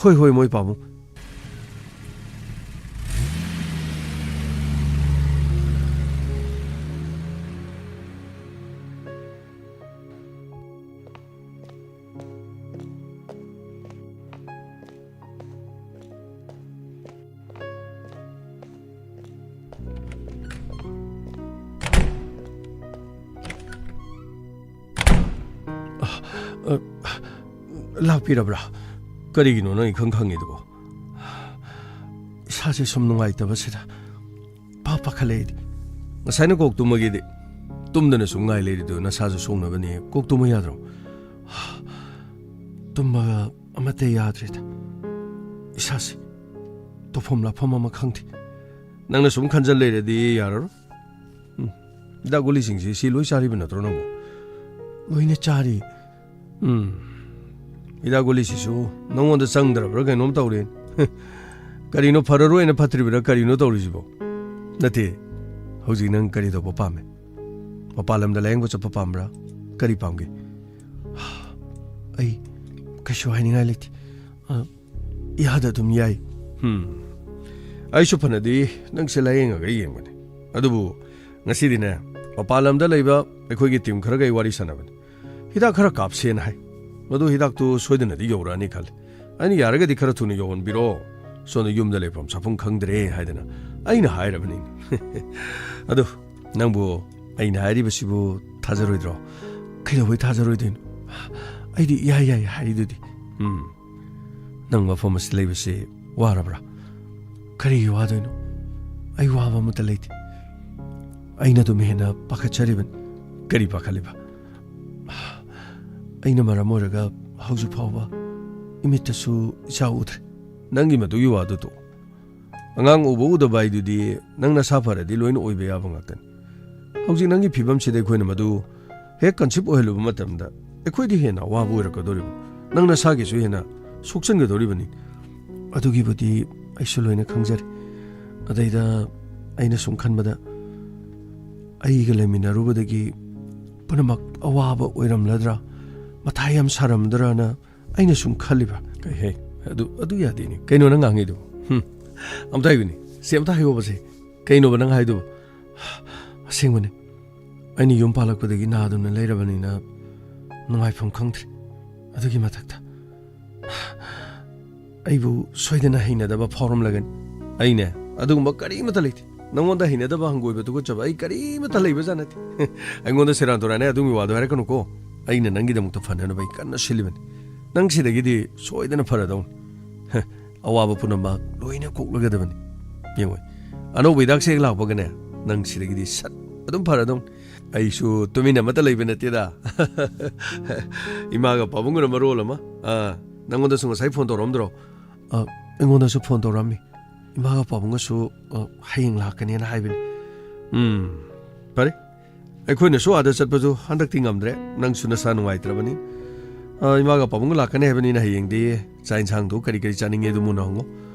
ꯍꯣꯏ, ꯍꯣꯏ, ꯃꯣꯏ ꯄꯥꯕꯨꯡ꯫ ꯑ, ꯂꯥꯛꯄꯤꯔꯕ꯭ꯔꯥ? ꯀꯔꯤꯒꯤꯅꯣ ꯅꯪ ꯏꯈꯪ ꯈꯪꯉꯤꯗꯨꯕꯣ? ꯏꯁꯥꯁꯦ ꯁꯨꯝ ꯅꯨꯡꯉꯥꯏꯇꯕꯁꯤꯗ ꯄꯥ ꯄꯥꯈꯠꯂꯛꯏꯗꯤ꯫ ꯉꯁꯥꯏꯅ ꯀꯣꯛ ꯇꯨꯝꯃꯒꯦꯗꯤ꯫ ꯇꯨꯝꯗꯅ ꯁꯨꯝ ꯉꯥꯏ ꯂꯩꯔꯤꯗꯨ ꯅꯁꯥꯁꯨ ꯁꯣꯛꯅꯕꯅꯤ꯫ ꯀꯣꯛ ꯇꯨꯝꯃꯨ ꯌꯥꯗ꯭ꯔꯣ? ꯇꯨꯝꯕ ꯑꯃꯠꯇ ꯌꯥꯗ꯭ꯔꯦꯗ꯫ ꯏꯁꯥꯁꯦ ꯇꯧꯐꯝ ꯂꯥꯛꯐꯝ ꯑꯃ ꯈꯪꯗꯦ꯫ ꯅꯪꯅ ꯁꯨꯝ ꯈꯟꯖꯜ ꯂꯩꯔꯗꯤ ꯌꯥꯔꯔꯣꯏ꯫ ꯎꯝ꯫ ꯍꯤꯗꯥꯛ ꯒꯨꯂꯤꯁꯤꯡꯁꯤ ꯁꯤ ꯂꯣꯏ ꯆꯥꯔꯤꯕ ꯅꯠꯇ꯭ꯔꯣ ꯅꯪꯕꯨ? ꯂꯣꯏꯅ ꯆꯥꯔꯤ꯫ ꯎꯝ꯫ ꯍꯤꯗꯥꯛ ꯒꯨꯂꯤꯁꯤꯁꯨ ꯅꯪꯉꯣꯟꯗ ꯆꯪꯗ꯭ꯔꯕ꯭ꯔꯥ ꯀꯩꯅꯣꯝ ꯇꯧꯔꯦ꯫ ꯀꯔꯤꯅꯣ, ꯐꯔꯔꯣꯏꯅ ꯐꯠꯇ꯭ꯔꯤꯕ꯭ꯔꯥ? ꯀꯔꯤꯅꯣ ꯇꯧꯔꯤꯁꯤꯕꯣ? ꯅꯠꯇꯦ, ꯍꯧꯖꯤꯛ ꯅꯪ ꯀꯔꯤ ꯇꯧꯕ ꯄꯥꯝꯃꯦ? ꯃꯄꯥꯟ ꯂꯝꯗ ꯂꯥꯌꯦꯡꯕ ꯆꯠꯄ ꯄꯥꯝꯕ꯭ꯔꯥ? ꯀꯔꯤ ꯄꯥꯝꯒꯦ? ꯑꯩ ꯀꯩꯁꯨ ꯍꯥꯏꯅꯤꯡꯉꯥꯏ ꯂꯩꯇꯦ꯫ ꯑ, ꯏꯌꯥꯗ ꯑꯗꯨꯝ ꯌꯥꯏ꯫ ꯍꯝ꯫ ꯑꯩꯁꯨ ꯐꯅꯗꯤ ꯅꯪꯁꯦ ꯂꯥꯌꯦꯡꯉꯒ ꯌꯦꯡꯕꯅꯦ꯫ ꯑꯗꯨꯕꯨ ꯉꯁꯤꯗꯤꯅꯦ, ꯃꯄꯥꯟ ꯂꯝꯗ ꯂꯩꯕ ꯑꯩꯈꯣꯏꯒꯤ ꯇꯤꯝ ꯈꯔꯒ ꯑꯩ ꯋꯥꯔꯤ ꯁꯥꯟꯅꯕꯅꯦ꯫ ꯍꯤꯗꯥꯛ ꯈꯔ ꯀꯥꯞꯁꯦꯅ ꯍꯥꯏ꯫ ꯃꯗꯨ ꯍꯤꯗꯥꯛꯇꯨ ꯁꯣꯏꯗꯅꯗꯤ ꯌꯧꯔꯛꯑꯅꯤ ꯈꯜꯂꯤ꯫ ꯑꯩꯅ ꯌꯥꯔꯒꯗꯤ ꯈꯔ ꯊꯨꯅ ꯌꯧꯍꯟꯕꯤꯔꯣ꯫ ꯁꯣꯝꯗ ꯌꯨꯝꯗ ꯂꯩꯐꯝ ꯆꯥꯐꯝ ꯈꯪꯗ꯭ꯔꯦ ꯍꯥꯏꯗꯅ ꯑꯩꯅ ꯍꯥꯏꯔꯕꯅꯤ꯫ ꯑꯗꯨ ꯅꯪꯕꯨ ꯑꯩꯅ ꯍꯥꯏꯔꯤꯕꯁꯤꯕꯨ ꯊꯥꯖꯔꯣꯏꯗ꯭ꯔꯣ? ꯀꯩꯗꯧꯕꯩ ꯊꯥꯖꯔꯣꯏꯗꯣꯏꯅꯣ? ꯑꯩꯗꯤ ꯏꯌꯥ ꯌꯥꯏ ꯍꯥꯏꯔꯤꯗꯨꯗꯤ꯫ ꯎꯝ꯫ ꯅꯪ ꯃꯐꯝ ꯑꯁꯤꯗ ꯂꯩꯕꯁꯤ ꯋꯥꯔꯕ꯭ꯔꯥ? ꯀꯔꯤꯒꯤ ꯋꯥꯗꯣꯏꯅꯣ? ꯑꯩ ꯋꯥꯕ ꯑꯃꯠꯇ ꯂꯩꯇꯦ꯫ ꯑꯩꯅ ꯑꯗꯨꯝ ꯍꯦꯟꯅ ꯄꯥꯈꯠꯆꯔꯤꯕꯅꯤ꯫ ꯀꯔꯤ ꯄꯥꯈꯠꯂꯤꯕ? ꯑꯩꯅ ꯃꯔꯝ ꯑꯣꯏꯔꯒ ꯍꯧꯖꯤꯛ ꯐꯥꯎꯕ ꯏꯃꯤꯠꯇꯁꯨ ꯏꯆꯥ ꯎꯗ꯭ꯔꯤ꯫ ꯅꯪꯒꯤ ꯃꯗꯨꯒꯤ ꯋꯥꯗꯨ ꯇꯣꯛꯑꯣ꯫ ꯑꯉꯥꯡ ꯎꯕ ꯎꯗꯕ ꯍꯥꯏꯗꯨꯗꯤ ꯅꯪ ꯅꯁꯥ ꯐꯔꯗꯤ ꯂꯣꯏꯅ ꯑꯣꯏꯕ ꯌꯥꯕ ꯉꯥꯛꯇꯅꯤ꯫ ꯍꯧꯖꯤꯛ ꯅꯪꯒꯤ ꯐꯤꯕꯝꯁꯤꯗ ꯑꯩꯈꯣꯏꯅ ꯃꯗꯨ ꯍꯦꯛ ꯀꯟꯁꯤꯞ ꯑꯣꯏꯍꯜꯂꯨꯕ ꯃꯇꯝꯗ ꯑꯩꯈꯣꯏꯗꯤ ꯍꯦꯟꯅ ꯑꯋꯥꯕ ꯑꯣꯏꯔꯛꯀꯗꯧꯔꯤꯕꯅꯤ꯫ ꯅꯪ ꯅꯁꯥꯒꯤꯁꯨ ꯍꯦꯟꯅ ꯁꯣꯛꯆꯟꯒꯗꯧꯔꯤꯕꯅꯤ꯫ ꯑꯗꯨꯒꯤꯕꯨꯗꯤ ꯑꯩꯁꯨ ꯂꯣꯏꯅ ꯈꯪꯖꯔꯤ꯫ ꯑꯗꯩꯗ ꯑꯩꯅ ꯁꯨꯝ ꯈꯟꯕꯗ ꯑꯩꯒ ꯂꯩꯃꯤꯟꯅꯔꯨꯕꯗꯒꯤ ꯄꯨꯝꯅꯃꯛ ꯑꯋꯥꯕ ꯑꯣꯏꯔꯝꯂꯗ꯭ꯔꯥ, ꯃꯊꯥ ꯌꯥꯝ ꯁꯥꯔꯝꯗ꯭ꯔꯥꯅ ꯑꯩꯅ ꯁꯨꯝ ꯈꯜꯂꯤꯕ꯫ ꯀꯩ ꯍꯦ? ꯑꯗꯨ, ꯑꯗꯨ ꯌꯥꯗꯦꯅꯦ꯫ ꯀꯩꯅꯣ ꯅꯪ ꯉꯥꯡꯉꯤꯗꯨ? ꯍꯨꯝ꯫ ꯑꯝꯇ ꯍꯥꯏꯌꯨꯅꯦ꯫ ꯁꯤ ꯑꯝꯇ ꯍꯥꯏꯌꯣꯕ ꯁꯦ꯫ ꯀꯩꯅꯣꯕ ꯅꯪ ꯍꯥꯏꯗꯨꯕꯨ? ꯑꯁꯦꯡꯕꯅꯦ꯫ ꯑꯩꯅ ꯌꯨꯝ ꯄꯥꯜꯂꯛꯄꯗꯒꯤ ꯅꯥꯗꯨꯅ ꯂꯩꯔꯕꯅꯤꯅ ꯅꯨꯡꯉꯥꯏꯐꯝ ꯈꯪꯗ꯭ꯔꯦ꯫ ꯑꯗꯨꯒꯤ ꯃꯊꯛꯇ ꯑꯩꯕꯨ ꯁꯣꯏꯗꯅ ꯍꯩꯅꯗꯕ ꯐꯥꯎꯔꯝꯂꯒꯅꯤ꯫ ꯑꯩꯅꯦ, ꯑꯗꯨꯒꯨꯝꯕ ꯀꯔꯤꯃꯠꯇ ꯂꯩꯇꯦ꯫ ꯅꯪꯉꯣꯟꯗ ꯍꯩꯅꯗꯕ, ꯍꯪꯒꯣꯏꯕ, ꯇꯨꯀꯠꯆꯕ ꯑꯩ ꯀꯔꯤꯃꯠꯇ ꯂꯩꯕꯖꯥꯠ ꯅꯠꯇꯦ꯫ ꯑꯩꯉꯣꯟꯗ ꯁꯦꯔꯥꯟ ꯇꯨꯔꯥꯟꯅ ꯑꯗꯨꯒꯤ ꯋꯥꯗꯣ ꯍꯥꯏꯔꯛꯀꯅꯨꯀꯣ꯫ ꯑꯩꯅ ꯅꯪꯒꯤꯗꯃꯛꯇ ꯐꯅꯅꯕ ꯑꯩ ꯀꯟꯅ ꯁꯤꯜꯂꯤꯕꯅꯤ꯫ ꯅꯪ ꯁꯤꯗꯒꯤꯗꯤ ꯁꯣꯏꯗꯅ ꯐꯔꯗꯧꯅꯤ꯫ ꯑꯋꯥꯕ ꯄꯨꯝꯅꯃꯛ ꯂꯣꯏꯅ ꯀꯣꯛꯂꯒꯗꯕꯅꯤ꯫ ꯌꯦꯡꯉꯣ, ꯑꯅꯧꯕ ꯍꯤꯗꯥꯛꯁꯦ ꯍꯦꯛ ꯂꯥꯛꯄꯒꯅꯦ, ꯅꯪ ꯁꯤꯗꯒꯤꯗꯤ ꯁꯠ ꯑꯗꯨꯝ ꯐꯔꯗꯧꯅꯤ꯫ ꯑꯩꯁꯨ ꯇꯨꯃꯤꯟꯅ ꯑꯃꯠꯇ ꯂꯩꯕ ꯅꯠꯇꯦꯗ꯫ ꯏꯃꯥꯒ ꯄꯥꯕꯨꯡꯒꯅ ꯃꯔꯣꯜ ꯑꯃ꯫ ꯑꯥ, ꯅꯪꯉꯣꯟꯗꯁꯨ ꯉꯁꯥꯏ ꯐꯣꯟ ꯇꯧꯔꯛꯑꯝꯗ꯭ꯔꯣ? ꯑ, ꯑꯩꯉꯣꯟꯗꯁꯨ ꯐꯣꯟ ꯇꯧꯔꯛꯑꯝꯃꯤ꯫ ꯏꯃꯥꯒ ꯄꯥꯕꯨꯡꯒꯁꯨ, ꯑ, ꯍꯌꯦꯡ ꯂꯥꯛꯀꯅꯦꯅ ꯍꯥꯏꯕꯅꯤ꯫ ꯎꯝ, ꯐꯔꯦ꯫ ꯑꯩꯈꯣꯏꯅꯁꯨ ꯑꯥꯗ ꯆꯠꯄꯁꯨ ꯍꯟꯗꯛꯇꯤ ꯉꯝꯗ꯭ꯔꯦ꯫ ꯅꯪꯁꯨ ꯅꯁꯥ ꯅꯨꯡꯉꯥꯏꯇ꯭ꯔꯕꯅꯤ꯫ ꯑ, ꯏꯃꯥꯒ ꯄꯥꯕꯨꯡꯒ ꯂꯥꯛꯀꯅꯤ ꯍꯥꯏꯕꯅꯤꯅ ꯍꯌꯦꯡꯗꯤ ꯆꯥꯛ ꯏꯟꯁꯥꯡꯗꯨ ꯀꯔꯤ ꯀꯔꯤ ꯆꯥꯅꯤꯡꯉꯦ ꯑꯗꯨ ꯃꯨꯟꯅ ꯍꯪꯉꯣ꯫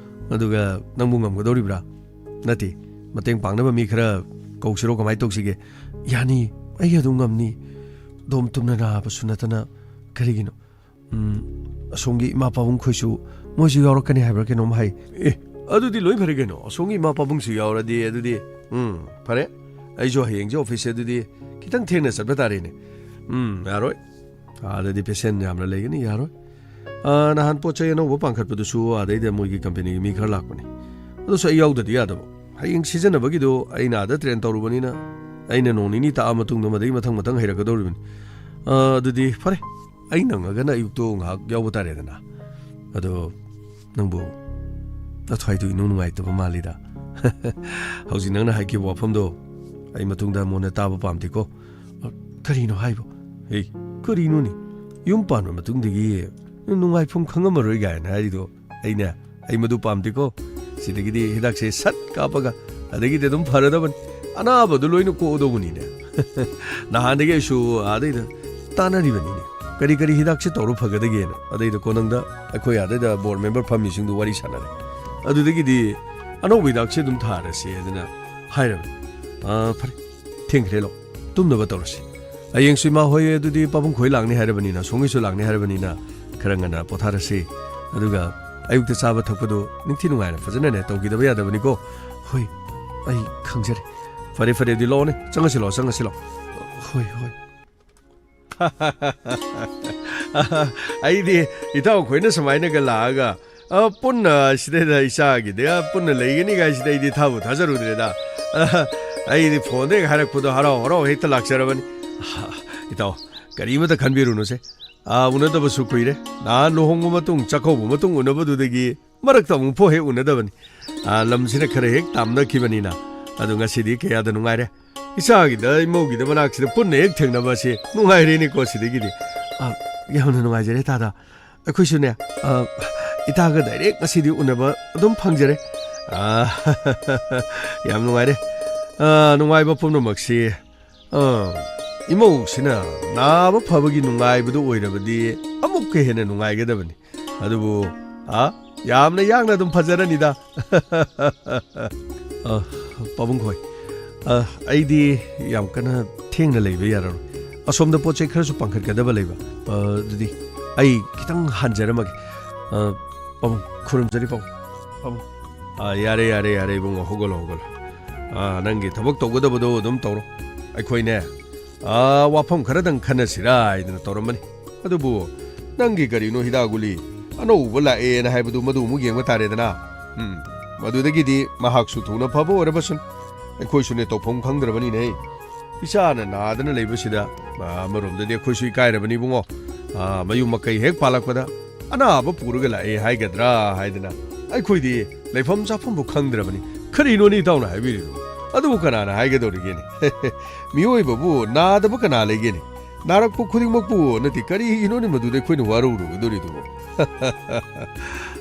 ꯑꯗꯨꯒ ꯅꯪꯕꯨ ꯉꯝꯒꯗꯧꯔꯤꯕ꯭ꯔꯥ? ꯅꯠꯇꯦ, ꯃꯇꯦꯡ ꯄꯥꯡꯅꯕ ꯃꯤ ꯈꯔ ꯀꯧꯁꯤꯔꯣ? ꯀꯃꯥꯏꯅ ꯇꯧꯁꯤꯒꯦ? ꯌꯥꯅꯤ, ꯑꯩ ꯑꯗꯨꯝ ꯉꯝꯅꯤ꯫ ꯗꯣꯝ ꯇꯨꯝꯅ ꯅꯥꯕꯁꯨ ꯅꯠꯇꯅ ꯀꯔꯤꯒꯤꯅꯣ? ꯎꯝ, ꯑꯁꯣꯝꯒꯤ ꯏꯃꯥ ꯄꯥꯕꯨꯡ ꯈꯣꯏꯁꯨ ꯃꯣꯏꯁꯨ ꯌꯥꯎꯔꯛꯀꯅꯤ ꯍꯥꯏꯕ꯭ꯔꯥ ꯀꯩꯅꯣꯝ ꯍꯥꯏ꯫ ꯑꯦ, ꯑꯗꯨꯗꯤ ꯂꯣꯏ ꯐꯔꯦ ꯀꯩꯅꯣ꯫ ꯑꯁꯣꯝꯒꯤ ꯏꯃꯥ ꯄꯥꯕꯨꯡꯁꯨ ꯌꯥꯎꯔꯗꯤ ꯑꯗꯨꯗꯤ, ꯎꯝ, ꯐꯔꯦ꯫ ꯑꯩꯁꯨ ꯍꯌꯦꯡꯁꯦ ꯑꯣꯐꯤꯁꯁꯦ ꯑꯗꯨꯗꯤ ꯈꯤꯇꯪ ꯊꯦꯡꯅ ꯆꯠꯄ ꯇꯥꯔꯦꯅꯦ꯫ ꯎꯝ, ꯌꯥꯔꯣꯏ꯫ ꯑꯥꯗꯗꯤ ꯄꯦꯁꯦꯟ ꯌꯥꯝꯅ ꯂꯩꯒꯅꯤ, ꯌꯥꯔꯣꯏ꯫ ꯑꯥ, ꯅꯍꯥꯟ ꯄꯣꯠ ꯆꯩ ꯑꯅꯧꯕ ꯄꯥꯟꯈꯠꯄꯗꯨꯁꯨ ꯑꯥꯗꯩꯗ ꯃꯣꯏꯒꯤ ꯀꯝꯄꯦꯅꯤꯒꯤ ꯃꯤ ꯈꯔ ꯂꯥꯛꯄꯅꯤ꯫ ꯑꯗꯨꯁꯨ ꯑꯩ ꯌꯥꯎꯗꯗꯤ ꯌꯥꯗꯕ꯫ ꯍꯌꯦꯡ ꯁꯤꯖꯤꯟꯅꯕꯒꯤꯗꯣ ꯑꯩꯅ ꯑꯥꯗ ꯇ꯭ꯔꯦꯟ ꯇꯧꯔꯨꯕꯅꯤꯅ ꯑꯩꯅ ꯅꯣꯡ ꯅꯤꯅꯤ ꯇꯥꯛꯑ ꯃꯇꯨꯡꯗ ꯃꯗꯩ ꯃꯊꯪ ꯃꯊꯪ ꯍꯩꯔꯛꯀꯗꯧꯔꯤꯕꯅꯤ꯫ ꯑꯥ, ꯑꯗꯨꯗꯤ ꯐꯔꯦ, ꯑꯩ ꯅꯪꯉꯒꯅ ꯑꯌꯨꯛꯇꯣ ꯉꯥꯏꯍꯥꯛ ꯌꯥꯎꯕ ꯇꯥꯔꯦꯗꯅ꯫ ꯑꯗꯣ ꯅꯪꯕꯨ ꯅꯊ꯭ꯋꯥꯏꯗꯨ ꯏꯅꯨꯡ ꯅꯨꯡꯉꯥꯏꯇꯕ ꯃꯥꯜꯂꯤꯗ꯫ ꯍꯧꯖꯤꯛ ꯅꯪꯅ ꯍꯥꯏꯈꯤꯕ ꯋꯥꯐꯝꯗꯣ ꯑꯩ ꯃꯇꯨꯡꯗ ꯃꯨꯟꯅ ꯇꯥꯕ ꯄꯥꯝꯗꯦꯀꯣ꯫ "ꯀꯔꯤꯅꯣ ꯍꯥꯏꯕꯣ? ꯍꯦ, ꯀꯔꯤꯅꯣꯅꯦ? ꯌꯨꯝ ꯄꯥꯟꯕ ꯃꯇꯨꯡꯗꯒꯤ ꯅꯨꯡꯉꯥꯏꯐꯝ ꯈꯪꯉꯝꯃꯔꯣꯏ" ꯀꯥꯏꯅ ꯍꯥꯏꯔꯤꯗꯣ ꯑꯩꯅ, "ꯑꯩ ꯃꯗꯨ ꯄꯥꯝꯗꯦꯀꯣ꯫ ꯁꯤꯗꯒꯤꯗꯤ ꯍꯤꯗꯥꯛꯁꯦ ꯁꯠ ꯀꯥꯞꯄꯒ ꯑꯗꯒꯤꯗꯤ ꯑꯗꯨꯝ ꯐꯔꯗꯕꯅꯤ꯫ ꯑꯅꯥꯕꯗꯨ ꯂꯣꯏꯅ ꯀꯣꯛꯑꯗꯧꯕꯅꯤꯅꯦ꯫" ꯅꯍꯥꯟꯗꯒꯤ ꯑꯩꯁꯨ ꯑꯥꯗꯩꯗ ꯇꯥꯟꯅꯔꯤꯕꯅꯤꯅꯦ꯫ ꯀꯔꯤ ꯀꯔꯤ ꯍꯤꯗꯥꯛꯁꯦ ꯇꯧꯔ ꯐꯒꯗꯒꯦꯅ꯫ ꯑꯗꯩꯗ ꯀꯣꯅꯪꯗ ꯑꯩꯈꯣꯏ ꯑꯥꯗꯩꯗ ꯕꯣꯔꯗ ꯃꯦꯝꯕꯔ ꯐꯝꯃꯤꯁꯤꯡꯗꯨ ꯋꯥꯔꯤ ꯁꯥꯟꯅꯔꯦ꯫ ꯑꯗꯨꯗꯒꯤꯗꯤ ꯑꯅꯧꯕ ꯍꯤꯗꯥꯛꯁꯦ ꯑꯗꯨꯝ ꯊꯥꯔꯁꯦ ꯑꯗꯨꯅ ꯍꯥꯏꯔꯕꯅꯤ꯫ "ꯑꯥ, ꯐꯔꯦ, ꯊꯦꯡꯈ꯭ꯔꯦ ꯂꯣ, ꯇꯨꯝꯅꯕ ꯇꯧꯔꯁꯤ꯫ ꯍꯌꯦꯡꯁꯨ ꯏꯃꯥ ꯍꯣꯏ ꯑꯗꯨꯗꯤ ꯄꯥꯕꯨꯡ ꯈꯣꯏ ꯂꯥꯛꯅꯤ ꯍꯥꯏꯔꯕꯅꯤꯅ, ꯁꯣꯝꯒꯤꯁꯨ ꯂꯥꯛꯅꯤ ꯍꯥꯏꯔꯕꯅꯤꯅ ꯈꯔ ꯉꯟꯅ ꯄꯣꯊꯥꯔꯁꯤ꯫ ꯑꯗꯨꯒ ꯑꯌꯨꯛꯇ ꯆꯥꯕ ꯊꯛꯄꯗꯣ ꯅꯤꯡꯊꯤ ꯅꯨꯡꯉꯥꯏꯅ ꯐꯖꯅꯅꯦ ꯇꯧꯈꯤꯗꯕ ꯌꯥꯗꯕꯅꯤꯀꯣ꯫" "ꯍꯣꯏ, ꯑꯩ ꯈꯪꯖꯔꯦ꯫ ꯐꯔꯦ, ꯐꯔꯦ, ꯑꯗꯨꯗꯤ ꯂꯥꯛꯑꯣꯅꯦ, ꯆꯪꯉꯁꯤ ꯂꯥꯛꯑꯣ, ꯆꯪꯉꯁꯤ ꯂꯥꯛꯑꯣ꯫" "ꯍꯣꯏ, ꯍꯣꯏ꯫" ꯑꯩꯗꯤ ꯏꯇꯥꯎ ꯈꯣꯏꯅ ꯁꯨꯃꯥꯏꯅꯒ ꯂꯥꯛꯑꯒ, ꯑ, ꯄꯨꯟꯅ ꯁꯤꯗꯩꯗ ꯏꯆꯥꯒꯤꯗ ꯄꯨꯟꯅ ꯂꯩꯒꯅꯤ ꯀꯥꯏꯁꯤꯗ ꯑꯩꯗꯤ ꯊꯥꯕꯨ ꯊꯥꯖꯔꯨꯗ꯭ꯔꯦꯗ꯫ ꯑ, ꯑꯩꯗꯤ ꯐꯣꯟꯗ ꯍꯦꯛ ꯍꯥꯏꯔꯛꯄꯗꯣ ꯍꯔꯥꯎ ꯍꯔꯥꯎ ꯍꯦꯛꯇ ꯂꯥꯛꯆꯔꯕꯅꯤ꯫ ꯑ, ꯏꯇꯥꯎ, ꯀꯔꯤꯃꯇ ꯈꯟꯕꯤꯔꯨꯅꯨꯁꯦ꯫ ꯑ, ꯎꯅꯗꯕꯁꯨ ꯀꯨꯏꯔꯦ꯫ ꯅꯍꯥꯟ ꯂꯨꯍꯣꯡꯕ ꯃꯇꯨꯡ, ꯆꯥꯛꯀꯧꯕ ꯃꯇꯨꯡ ꯎꯅꯕꯗꯨꯗꯒꯤ ꯃꯔꯛꯇ ꯑꯃꯨꯛꯐꯥꯎ ꯍꯦꯛ ꯎꯅꯗꯕꯅꯤ꯫ ꯑ, ꯂꯝꯁꯤꯅ ꯈꯔ ꯍꯦꯛ ꯇꯥꯝꯅꯈꯤꯕꯅꯤꯅ꯫ ꯑꯗꯣ ꯉꯁꯤꯗꯤ ꯀꯌꯥꯗ ꯅꯨꯡꯉꯥꯏꯔꯦ꯫ ꯏꯆꯥꯒꯤꯗ, ꯏꯃꯧꯒꯤꯗ ꯃꯅꯥꯛꯁꯤꯗ ꯄꯨꯟꯅ ꯍꯦꯛ ꯊꯦꯡꯅꯕ ꯑꯁꯤ ꯅꯨꯡꯉꯥꯏꯔꯦꯅꯦꯀꯣ ꯁꯤꯗꯒꯤꯗꯤ꯫ ꯑ, ꯌꯥꯝꯅ ꯅꯨꯡꯉꯥꯏꯖꯔꯦ ꯇꯥꯗ꯫ ꯑꯩꯈꯣꯏꯁꯨꯅꯦ, ꯑ, ꯏꯇꯥꯒ ꯗꯥꯏꯔꯦꯛ ꯉꯁꯤꯗꯤ ꯎꯅꯕ ꯑꯗꯨꯝ ꯐꯪꯖꯔꯦ꯫ ꯑ, ꯌꯥꯝ ꯅꯨꯡꯉꯥꯏꯔꯦ꯫ ꯑ, ꯅꯨꯡꯉꯥꯏꯕ ꯄꯨꯝꯅꯃꯛꯁꯤ, ꯑ, ꯏꯃꯧꯁꯤꯅ ꯅꯥꯕ ꯐꯕꯒꯤ ꯅꯨꯡꯉꯥꯏꯕꯗꯨ ꯑꯣꯏꯔꯕꯗꯤ ꯑꯃꯨꯛꯀ ꯍꯦꯟꯅ ꯅꯨꯡꯉꯥꯏꯒꯗꯕꯅꯤ꯫ ꯑꯗꯨꯕꯨ, ꯑ, ꯌꯥꯝꯅ ꯌꯥꯡꯅ ꯑꯗꯨꯝ ꯐꯖꯔꯅꯤꯗ꯫ ꯑ, ꯄꯥꯕꯨꯡ ꯈꯣꯏ, ꯑ, ꯑꯩꯗꯤ ꯌꯥꯝ ꯀꯟꯅ ꯊꯦꯡꯅ ꯂꯩꯕ ꯌꯥꯔꯔꯣꯏ꯫ ꯑꯁꯣꯝꯗ ꯄꯣꯠ ꯆꯩ ꯈꯔꯁꯨ ꯄꯥꯡꯈꯠꯀꯗꯕ ꯂꯩꯕ꯫ ꯑ, ꯑꯗꯨꯗꯤ ꯑꯩ ꯈꯤꯇꯪ ꯍꯟꯖꯔꯝꯃꯒꯦ꯫ ꯑ, ꯄꯥꯕꯨꯡ, ꯈꯨꯔꯨꯝꯖꯔꯤ ꯄꯥꯕꯨꯡ꯫ ꯄꯥꯕꯨꯡ꯫ ꯑ, ꯌꯥꯔꯦ, ꯌꯥꯔꯦ, ꯌꯥꯔꯦ ꯏꯕꯨꯡꯉꯣ, ꯍꯧꯒꯠꯂꯣ, ꯍꯧꯒꯠꯂꯣ꯫ ꯑ, ꯅꯪꯒꯤ ꯊꯕꯛ ꯇꯧꯒꯗꯕꯗꯣ ꯑꯗꯨꯝ ꯇꯧꯔꯣ꯫ ꯑꯩꯈꯣꯏꯅꯦ, ꯑ, ꯋꯥꯐꯝ ꯈꯔꯗꯪ ꯈꯟꯅꯁꯤꯔꯥ ꯍꯥꯏꯗꯅ ꯇꯧꯔꯝꯕꯅꯤ꯫ ꯑꯗꯨꯕꯨ ꯅꯪꯒꯤ ꯀꯔꯤꯅꯣ ꯍꯤꯗꯥꯛ ꯒꯨꯂꯤ ꯑꯅꯧꯕ ꯂꯥꯛꯑꯦꯅ ꯍꯥꯏꯕꯗꯨ ꯃꯗꯨ ꯑꯃꯨꯛ ꯌꯦꯡꯕ ꯇꯥꯔꯦꯗꯅ꯫ ꯎꯝ, ꯃꯗꯨꯗꯒꯤꯗꯤ ꯃꯍꯥꯛꯁꯨ ꯊꯨꯅ ꯐꯕ ꯑꯣꯏꯔꯕꯁꯅꯨ꯫ ꯑꯩꯈꯣꯏꯁꯨꯅꯦ ꯇꯧꯐꯝ ꯈꯪꯗ꯭ꯔꯕꯅꯤꯅꯦ꯫ ꯏꯆꯥꯅ ꯅꯥꯗꯅ ꯂꯩꯕꯁꯤꯗ, ꯑ, ꯑꯃꯔꯣꯝꯗꯗꯤ ꯑꯩꯈꯣꯏꯁꯨ ꯏꯀꯥꯏꯔꯕꯅꯤ ꯏꯕꯨꯡꯉꯣ꯫ ꯑ, ꯃꯌꯨꯝ ꯃꯀꯩ ꯍꯦꯛ ꯄꯥꯜꯂꯛꯄꯗ ꯑꯅꯥꯕ ꯄꯨꯔꯒ ꯂꯥꯛꯑꯦ ꯍꯥꯏꯒꯗ꯭ꯔꯥ ꯍꯥꯏꯗꯅ ꯑꯩꯈꯣꯏꯗꯤ ꯂꯩꯐꯝ ꯆꯥꯐꯝꯕꯨ ꯈꯪꯗ꯭ꯔꯕꯅꯤ꯫ ꯀꯔꯤꯅꯣꯅꯦ ꯏꯇꯥꯎꯅ ꯍꯥꯏꯕꯤꯔꯤꯗꯨꯕꯨ? ꯑꯗꯨꯕꯨ ꯀꯅꯥꯅ ꯍꯥꯏꯒꯗꯧꯔꯤꯒꯦꯅꯦ? ꯃꯤꯑꯣꯏꯕꯕꯨ ꯅꯥꯗꯕ ꯀꯅꯥ ꯂꯩꯒꯦꯅꯦ? ꯅꯥꯔꯛꯄ ꯈꯨꯗꯤꯡꯃꯛꯄꯨ ꯅꯠꯇꯦ, ꯀꯔꯤꯒꯤꯅꯣꯅꯦ ꯃꯗꯨꯗ ꯑꯩꯈꯣꯏꯅ ꯋꯥꯔꯧꯔꯨꯒꯗꯧꯔꯤꯗꯨꯕꯨ?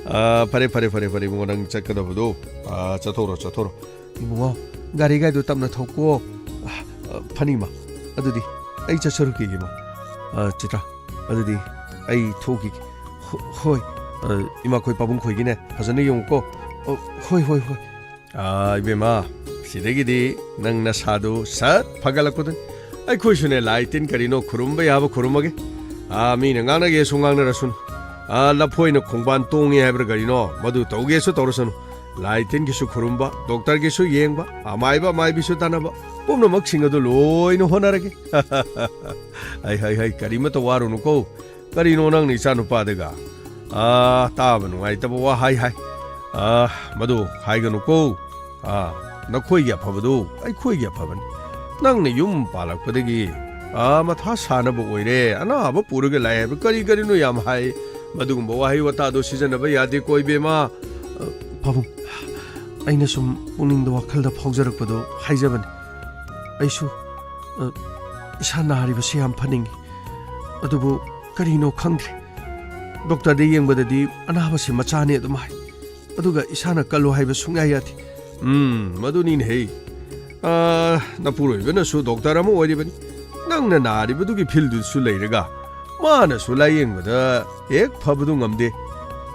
ꯑ, ꯐꯔꯦ, ꯐꯔꯦ, ꯐꯔꯦ, ꯐꯔꯦ, ꯏꯕꯨꯡꯉꯣ, ꯅꯪ ꯆꯠꯀꯗꯕꯗꯣ, ꯑ, ꯆꯠꯊꯣꯔꯣ, ꯆꯠꯊꯣꯔꯣ꯫ ꯏꯕꯨꯡꯉꯣ, ꯒꯥꯔꯤꯒꯥꯏꯗꯣ ꯇꯞꯅ ꯊꯧꯀꯣ꯫ ꯑ, ꯐꯅꯤꯃ, ꯑꯗꯨꯗꯤ ꯑꯩ ꯆꯠꯆꯔꯨꯒꯦ, ꯏꯃꯥ꯫ ꯑ, ꯆꯤꯇ꯭ꯔꯥ, ꯑꯗꯨꯗꯤ ꯑꯩ ꯊꯣꯛꯈꯤꯒꯦ꯫ ꯍꯣ-, ꯍꯣꯏ꯫ ꯑ, ꯏꯃꯥꯈꯣꯏ ꯄꯥꯕꯨꯡ ꯈꯣꯏꯒꯤꯅꯦ, ꯐꯖꯅ ꯌꯦꯡꯉꯨꯀꯣ꯫ ꯑ, ꯍꯣꯏ, ꯍꯣꯏ, ꯍꯣꯏ꯫ ꯑ, ꯏꯕꯦꯝꯃ, ꯁꯤꯗꯒꯤꯗꯤ ꯅꯪ ꯅꯁꯥꯗꯨ ꯁꯠ ꯐꯒꯠꯂꯛꯄꯗꯨꯅꯤ꯫ ꯑꯩꯈꯣꯏꯁꯨꯅꯦ ꯂꯥꯏ ꯇꯤꯟ ꯀꯔꯤꯅꯣ ꯈꯨꯔꯨꯝꯕ ꯌꯥꯕ ꯈꯨꯔꯨꯝꯃꯒꯦ꯫ ꯑ, ꯃꯤꯅ ꯉꯥꯡꯅꯒꯦꯁꯨ ꯉꯥꯡꯅꯔꯁꯨꯅꯨ꯫ ꯑ, ꯂꯐꯣꯏꯅ ꯈꯣꯡꯕꯥꯟ ꯇꯣꯡꯉꯤ ꯍꯥꯏꯕ꯭ꯔꯥ ꯀꯔꯤꯅꯣ, ꯃꯗꯨ ꯇꯧꯒꯦꯁꯨ ꯇꯧꯔꯁꯅꯨ꯫ ꯂꯥꯏ ꯇꯤꯟꯒꯤꯁꯨ ꯈꯨꯔꯨꯝꯕ, ꯗꯣꯛꯇꯔꯒꯤꯁꯨ ꯌꯦꯡꯕ, ꯑꯃꯥꯏꯕ ꯑꯃꯥꯏꯕꯤꯁꯨ ꯇꯥꯟꯅꯕ, ꯄꯨꯝꯅꯃꯛꯁꯤꯡ ꯑꯗꯨ ꯂꯣꯏꯅ ꯍꯣꯠꯅꯔꯒꯦ꯫ ꯍꯩ, ꯍꯩ, ꯍꯩ, ꯀꯔꯤꯃꯠꯇ ꯋꯥꯔꯨꯅꯨꯀꯣ꯫ ꯀꯔꯤꯅꯣ ꯅꯪꯅ ꯏꯆꯥ ꯅꯨꯄꯥꯗꯒ? ꯑꯥ, ꯇꯥꯕ ꯅꯨꯡꯉꯥꯏꯇꯕ ꯋꯥ ꯍꯥꯏ ꯍꯥꯏ꯫ ꯑꯥ, ꯃꯗꯨ ꯍꯥꯏꯒꯅꯨꯀꯣ꯫ ꯑꯥ, ꯅꯈꯣꯏꯒꯤ ꯑꯐꯕꯗꯨ ꯑꯩꯈꯣꯏꯒꯤ ꯑꯐꯕꯅꯤ꯫ ꯅꯪꯅ ꯌꯨꯝ ꯄꯥꯜꯂꯛꯄꯗꯒꯤ, ꯑꯥ, ꯃꯊꯥ ꯁꯥꯅꯕ ꯑꯣꯏꯔꯦ, ꯑꯅꯥꯕ ꯄꯨꯔꯒ ꯂꯥꯛꯑꯦ ꯍꯥꯏꯕ ꯀꯔꯤ ꯀꯔꯤꯅꯣ ꯌꯥꯝ ꯍꯥꯏ꯫ ꯃꯗꯨꯒꯨꯝꯕ ꯋꯥꯍꯩ ꯋꯥꯇꯥꯗꯣ ꯁꯤꯖꯤꯟꯅꯕ ꯌꯥꯗꯦꯀꯣ, ꯏꯕꯦꯝꯃ꯫ ꯑ, ꯄꯥꯕꯨꯡ, ꯑꯩꯅ ꯁꯨꯝ ꯄꯨꯛꯅꯤꯡꯗ ꯋꯥꯈꯜꯗ ꯐꯥꯎꯖꯔꯛꯄꯗꯣ ꯍꯥꯏꯖꯕꯅꯤ꯫ ꯑꯩꯁꯨ, ꯑ, ꯏꯁꯥ ꯅꯥꯔꯤꯕꯁꯤ ꯌꯥꯝ ꯐꯅꯤꯡꯏ꯫ ꯑꯗꯨꯕꯨ ꯀꯔꯤꯅꯣ ꯈꯪꯗ꯭ꯔꯦ꯫ ꯗꯣꯛꯇꯔꯗ ꯌꯦꯡꯕꯗꯗꯤ ꯑꯅꯥꯕꯁꯤ ꯃꯆꯥꯅꯤ ꯑꯗꯨꯝ ꯍꯥꯏ꯫ ꯑꯗꯨꯒ ꯏꯁꯥꯅ ꯀꯜꯂꯨ ꯍꯥꯏꯕ ꯁꯨꯡꯌꯥ ꯌꯥꯗꯦ꯫ ꯎꯝ, ꯃꯗꯨꯅꯤꯅꯦꯍꯦ꯫ ꯑ, ꯅꯄꯨꯔꯣꯏꯕꯅꯁꯨ ꯗꯣꯛꯇꯔ ꯑꯃ ꯑꯣꯏꯔꯤꯕꯅꯤ꯫ ꯅꯪꯅ ꯅꯥꯔꯤꯕꯗꯨꯒꯤ ꯐꯤꯜꯗꯨꯁꯨ ꯂꯩꯔꯒ ꯃꯥꯅꯁꯨ ꯂꯥꯌꯦꯡꯕꯗ ꯍꯦꯛ ꯐꯕꯗꯨ ꯉꯝꯗꯦ꯫